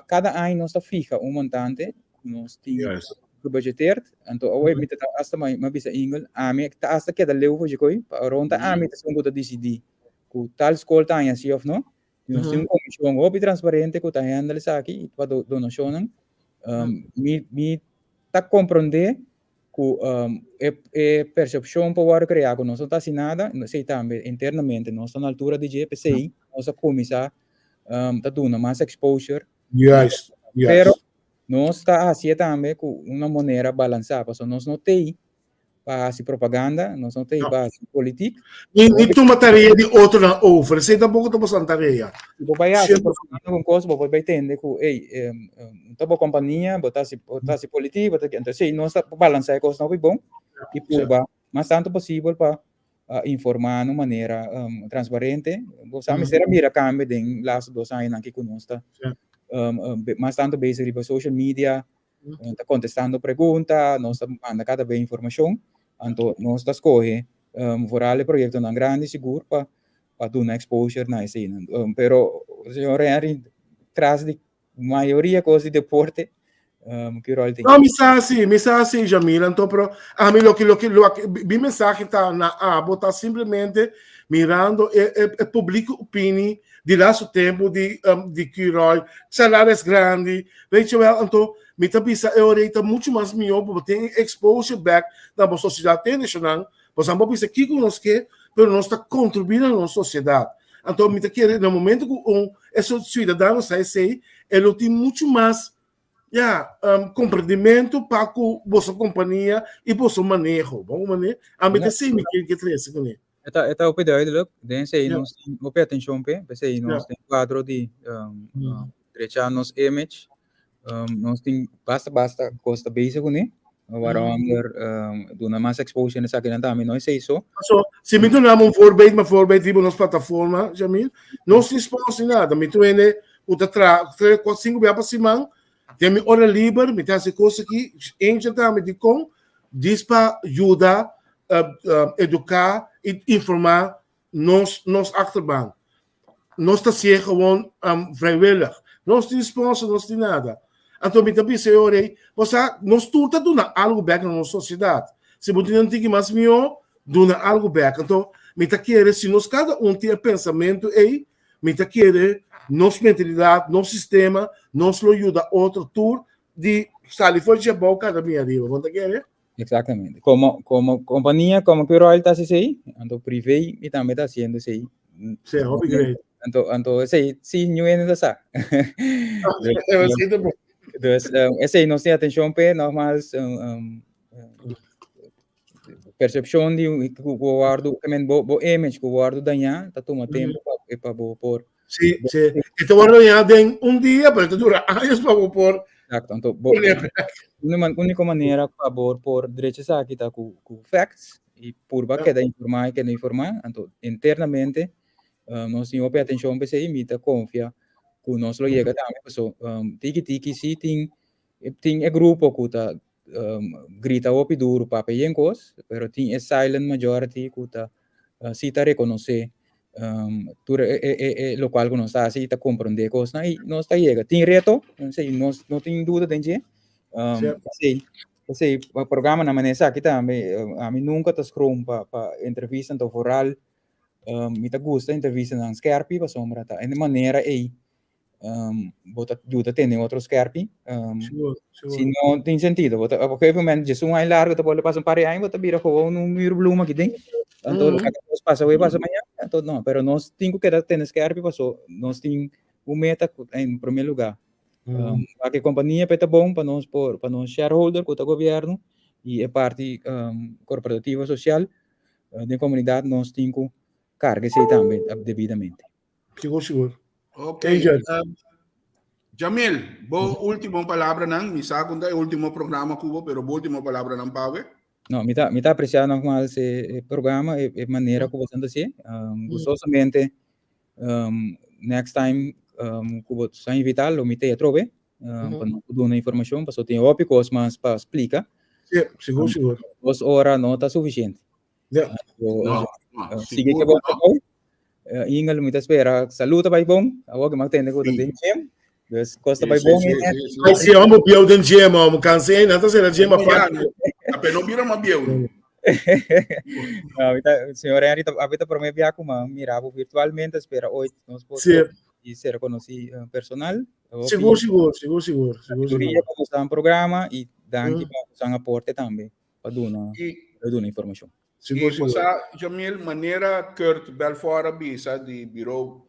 cada aña nos ta fija un montante, nos tin gebudgeteerd. Anto awe mi ta hasta ma bisa Ingel, ami ta hasta keda leu voor koi, pa rond ami ta esun ku ta disidí ku tal skol ta aña sí of no. Nos tin un komishon hopi transparente ku ta handle esaki pa donashonnan. Mi ta komprondé ku e persepshon por wòrdu kreá ku nos no ta hasi nada, esei tambe internamente nos ta na altura di dje, p'esei nos a kuminsá ta duna mas exposure. Juist. Pero nos ta hasié tambe ku una manera balansá, pasobra nos no t'ei. pa hasi propaganda, nos no ta ei pa hasi politiek. Ni tuma tarea di otronan over, esei tampoko ta boso tarea. Si bo bai hasi propaganda ku un kos, bo por bai tende ku, ey, no ta bo kompania, bo ta hasi, bo ta hasi politiek, bo ta, entonces si nos ta balansá e kosnan hopi bon i purba mas tantu posibel pa informá na un manera transparente. Bo sa mester a mira kambio den laatste dos añanan aki ku nos ta mas tantu bezig riba social media, ta kontestando pregunta, nos ta manda kada be informashon, anto nos ta skohe vooral e proyektonan grandi sigur pa pa duna exposure na eseinan. Pero señor Henry tras di mayoria kos di deporte ki ròl tin? No, mi sa si, mi sa si Jamil, anto pero ami loke loke loke mi mensahe ta na abo ta simplemente mirando e e e publico opini di laatste tempo di um, di Curoil, salaris grandi, weet je wel, anto mi ta bisa e ora ta mucho mas mihó bo tin exposure back na bo sociedad tenishonal, bo bo bisa kiko nos ke, pero nos ta contribuir na nos sociedad. Anto mi ta kere na momento ku un e ciudadano sa esei, e lo tin mucho mas ja, comprendimento pa ku boso kompania i boso maneho. Bon mané? A mi ta sei mi ke ke trese kuné. E ta hopi duidelijk. Den esei nos tin hopi atenshon p'e. P'esei nos den kuadro di drecha nos image, nos tin basta basta kos ta bezig kuné. Waaronder duna mas exposure na esakinan tambe, no esei so. So, si mi duna un voorbeeld, ma voorbeeld riba nos plataforma, Jamil, no sin sponsor ni nada. Mi tu hende ku ta traha tres, kuatro, sinku bia pa siman, den mi ora liber, mi ta hasi kos aki, Angel tambe dikon, dis pa yuda eduká i informá nos nos achterban. Nos ta hasié gewoon vrijwillig. Nos tin sponsor, nos tin nada. Anto mi ta bisa e ora ei, bo sa, nos tur ta duna algu bèk na nos sosiedat. Si bo tin un tiki mas mihó, duna algu bèk. Anto mi ta kere si nos kada un tin e pensamentu ei, mi ta kere nos mentalidat, nos sistema, nos lo yuda otro tur di sali for dje abou kada bin ariba. Bo ta kere? Exactamente. Como, como compañía, como Curoil ta haci esey, anto privé mi tambe ta haciendo esey. Sí, hopi great. Anto, anto esey, sí, ñu hende ta sa. Dus, esey nos tin atencion p'e, nogmaals, percepcion di ku bo wordo, I mean, bo, bo image ku wordo dañá, ta tuma tempo pa, pa bo por Sí, sí. E ta wordo dañá den un dia, pero ta dura años pa bo por Exacto. Anto, bo, único manera pa bo por drecha esaki ta ku, ku facts i purba keda informá i keda informá. Anto, internamente, nos tin hopi atencion pa esei, mi ta confia ku nos lo yega tambe, paso tiki tiki sí tin, tin e grupo ku ta grita hopi duru papia yen kos, pero tin e silent majority ku ta si ta rekonosé tur e lokual ku nos ta hasi i ta komprondé kosnan i nos ta yega. Tin reto, esei nos no tin duda den dje. Esei esei programanan manera esaki tambe ami nunka ta skrom pa pa entrevista anto vooral mi ta gusta entrevistanan skèrpi pasobra ta e manera ei bo ta yuda tene otro skerpi. Si no tin sentido, bo ta, op een gegeven moment, djes un aña largo ta bolbe pasa un par di aña, bo ta bira gewoon un muurbloem aki den. Anto, laga nos pasa hoy, pasa mañana, anto no, pero nos tin ku keda tene skerpi paso nos tin un meta en primer lugar. Pa ke kompania pa e ta bon pa nos por, pa nos shareholder ku ta gobierno i e parti korporativo sosial den komunidat nos tin ku karga esei tambe debidamente. Sigur, sigur. Ok. Um, Jamil, bo último palabranan, mi sa ku ta e último programa kubo, pero bo último palabranan pawe. No, mi ta, mi ta apreciá nogmaals e, e programa, e, e manera ku bo ta hasié. Um, gustosamente, um, next time um, ku bo sa invitá, lo mi te atrobe, um, pa nos duna informashon, pasobra tin hopi kos mas pa splika. Sí, sigur, sigur. 2 ora no ta sufisiente. Ja. No, no, Sigue sigur ke bon no. trabou. Ingel, mi ta spera salud ta bai bon. Awor ke mi a tende ku ta den gym. Dus kos ta bai bon. Sí. Ai, si amo bieu den gym, amo cansé, nan ta sera gym apart. Ape no bira mas bieu. No, mi ta, señor Henry, ta, abi ta promé bia ku mi mira bo virtualmente, spera ooit nos por i ser konosí personal. Sigur, sigur, sigur, sigur, sigur, sigur. Pa boso programa i danki pa boso aporte tambe. Pa duna, pa duna informashon. Sigur, I sigur. sa, Jamil, manera Kurt Belfort a bisa di bureau,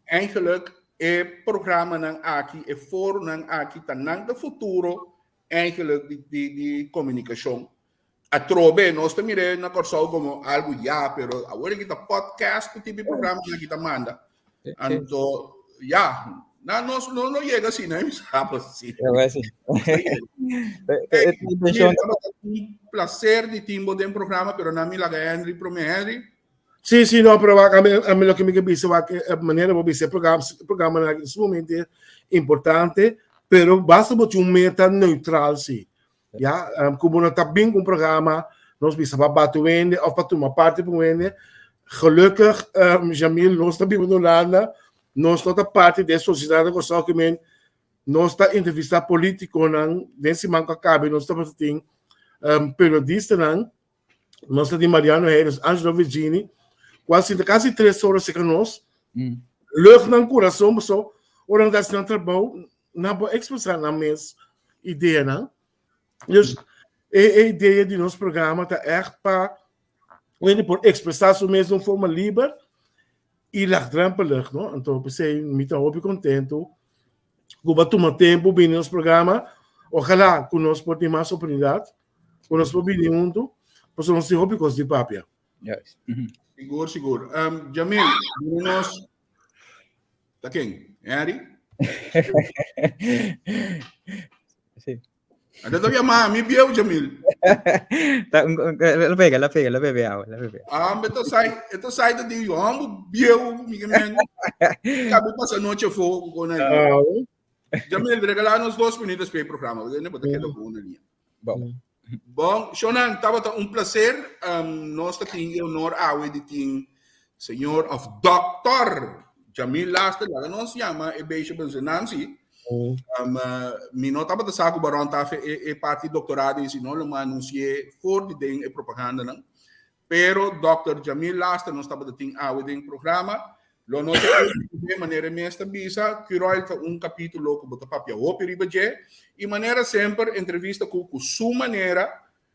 eigenlijk e programanan aki, e foronan aki, ta nan de futuro eigenlijk di, di, di komunikashon. Atrobe, nos ta mir'é na Kòrsou komo algu ya, pero awor aki ta podcast ku tipo di programa nan aki ta manda. Anto, ya, na nos no lo yega asina, mi sa si. Ja, sí. Mira, tabata un placer di tin bo den programa, pero na mi laga Henry promé. Henry? Sí, sí, no, pero wak, ami, ami loke mi ke bisa, wak, e manera bo bisa e programa, e programa nan aki ta sumamente importante, pero basta bo tin un meta neutral, sí. Ya, um, ku bo no ta bin ku un programa, nos bisa pa bati wende of pa tuma parti pa wende. Gelukkig, um, Jamil, nos ta biba na Hulanda, nos no ta parti di e sosiedat di Kòrsou ke men nos ta entrevistá polítikonan den siman ku a kabe nos tabata tin um, periodistanan, nos ta tin Mariano Heres, Angelo Virgini, ku a sinta kasi tres ora serka nos, Lucht nan kurason paso ora nan ta hasi nan trabou nan por expresa nan mes ideanan. Dus e, e idea di nos programa ta echt pa hende por expresa su mes di un forma liber y laagdrempelig, no? Anto p'esei mi ta hopi contento ku bo a tuma tempo bini nos programa. Ojalá ku nos por tin mas oportunidad, ku nos por bini huntu, pasobra nos tin hopi kos di papia. Juist. Sigur, sigur. Um, Jamil, duna nos... Ta ken? Henry? Sí. Anda ta yama mi bieu, Jamil. Ta, un, un, la pega, la pega, la bebe agua, la bebe. Ah, me ta sai, esta sai ta di hombo bieu, mi que men. Cabe pasa noche fo con ahí. Ah, Jamil, regala nos dos minutos pa e programa. Porque no te queda con una línea. Bom. Bon, Shonan, tabata un placer. Um, nos ta tin e honor awe di tin señor of doctor Jamil Laster. Laga nos llama e beestje ben zijn naam, sí. Um, uh, mi no tabata sa ku Baron tafe e, e parti doctorado y si no lo ma anuncié voor di den e propaganda nan. Pero Dòkter Jamil Laster nos tabata tin awe den programa. Lo no ta e manera e mes ta bisa, Curoil ta un capítulo ku bo ta papia hopi riba dje. I manera semper entrevista ku ku su manera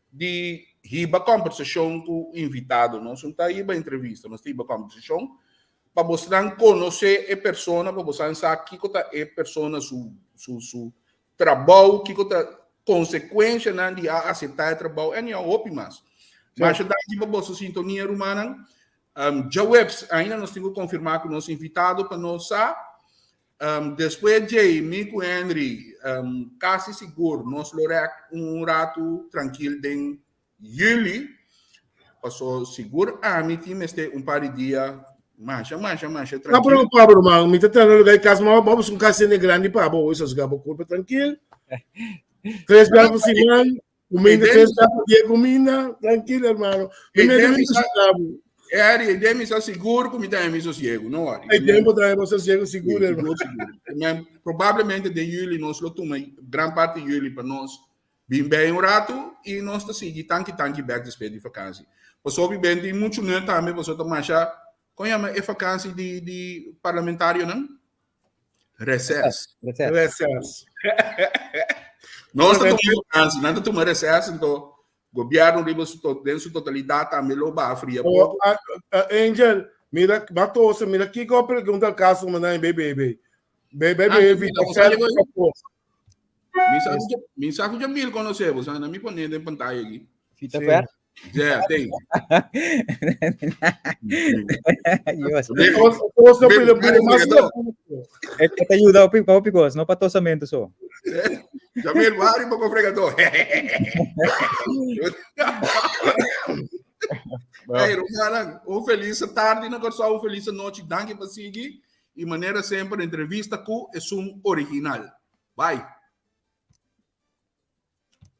di hiba kombersashon ku invitado. Nos no ta hiba entrevista, nos ta hiba kombersashon pa bosnan konosé e persona, pa bosnan sa kiko ta e persona su su su trabou, kiko ta konsekuenshanan di a aseptá e trabou en ya hopi mas. Masha danki pa boso sintonia rumannan. Um, djaweps ainda nos tin ku konfirmá ku nos invitado pa nos sa. Um, despues djei mi ku Henry um, kasi sigur nos lo rèk un ratu trankil den Juli, paso sigur ami tin mester un par di dia masha masha masha No trankil. preocupa bo ruman, mi ta traha na lugar di cas, ma bo un cas hende grandi pa bo, hoy sosega bo curpa trankil. Tres biaha pa siman, cuminda tres biaha pa dia cuminda, trankil hermano. Mi mete mi sosega bo. Eri, e den mi sa sigur ku mi ta mi sosiego, no worry. E den bo ta mi sosiego sigur, hermano. Sigur, sigur. Probablemente den juli nos lo tuma gran parti di juli pa nos Bin bei un ratu i nos ta sigui tanki tanki bek despues di vakansi. Pasobra ben tin muchu nut tambe pasobra ta masha, kon yama e vakansi di di parlamentarionan? Reces. Reces. Reces. Nos ta tuma vakansi, nan ta tuma reces, anto gobierno riba su to, den su totalidat tambe lo baha fria Oh, poko. ah, ah, Angel, mira, Matosa, mira kiko a pregunta al caso manan BBB. BBB, Ah, Vita mira, Ferro, Mi sa ku mi sa ku Jamil konosé bo, sa na mi pone den pantalla aki. Fita Sí. per. Ja, tem. Dios. Os, os no pide pide mas. E te ayuda hopi pa hopi cos, no pa tosamento so. Jamil, wari poko fregador. Hey, Romanan, un feliz tarde na Kòrsou, un feliz nochi. Danki pa sigui. I manera semper, entrevista ku esun original. Bye.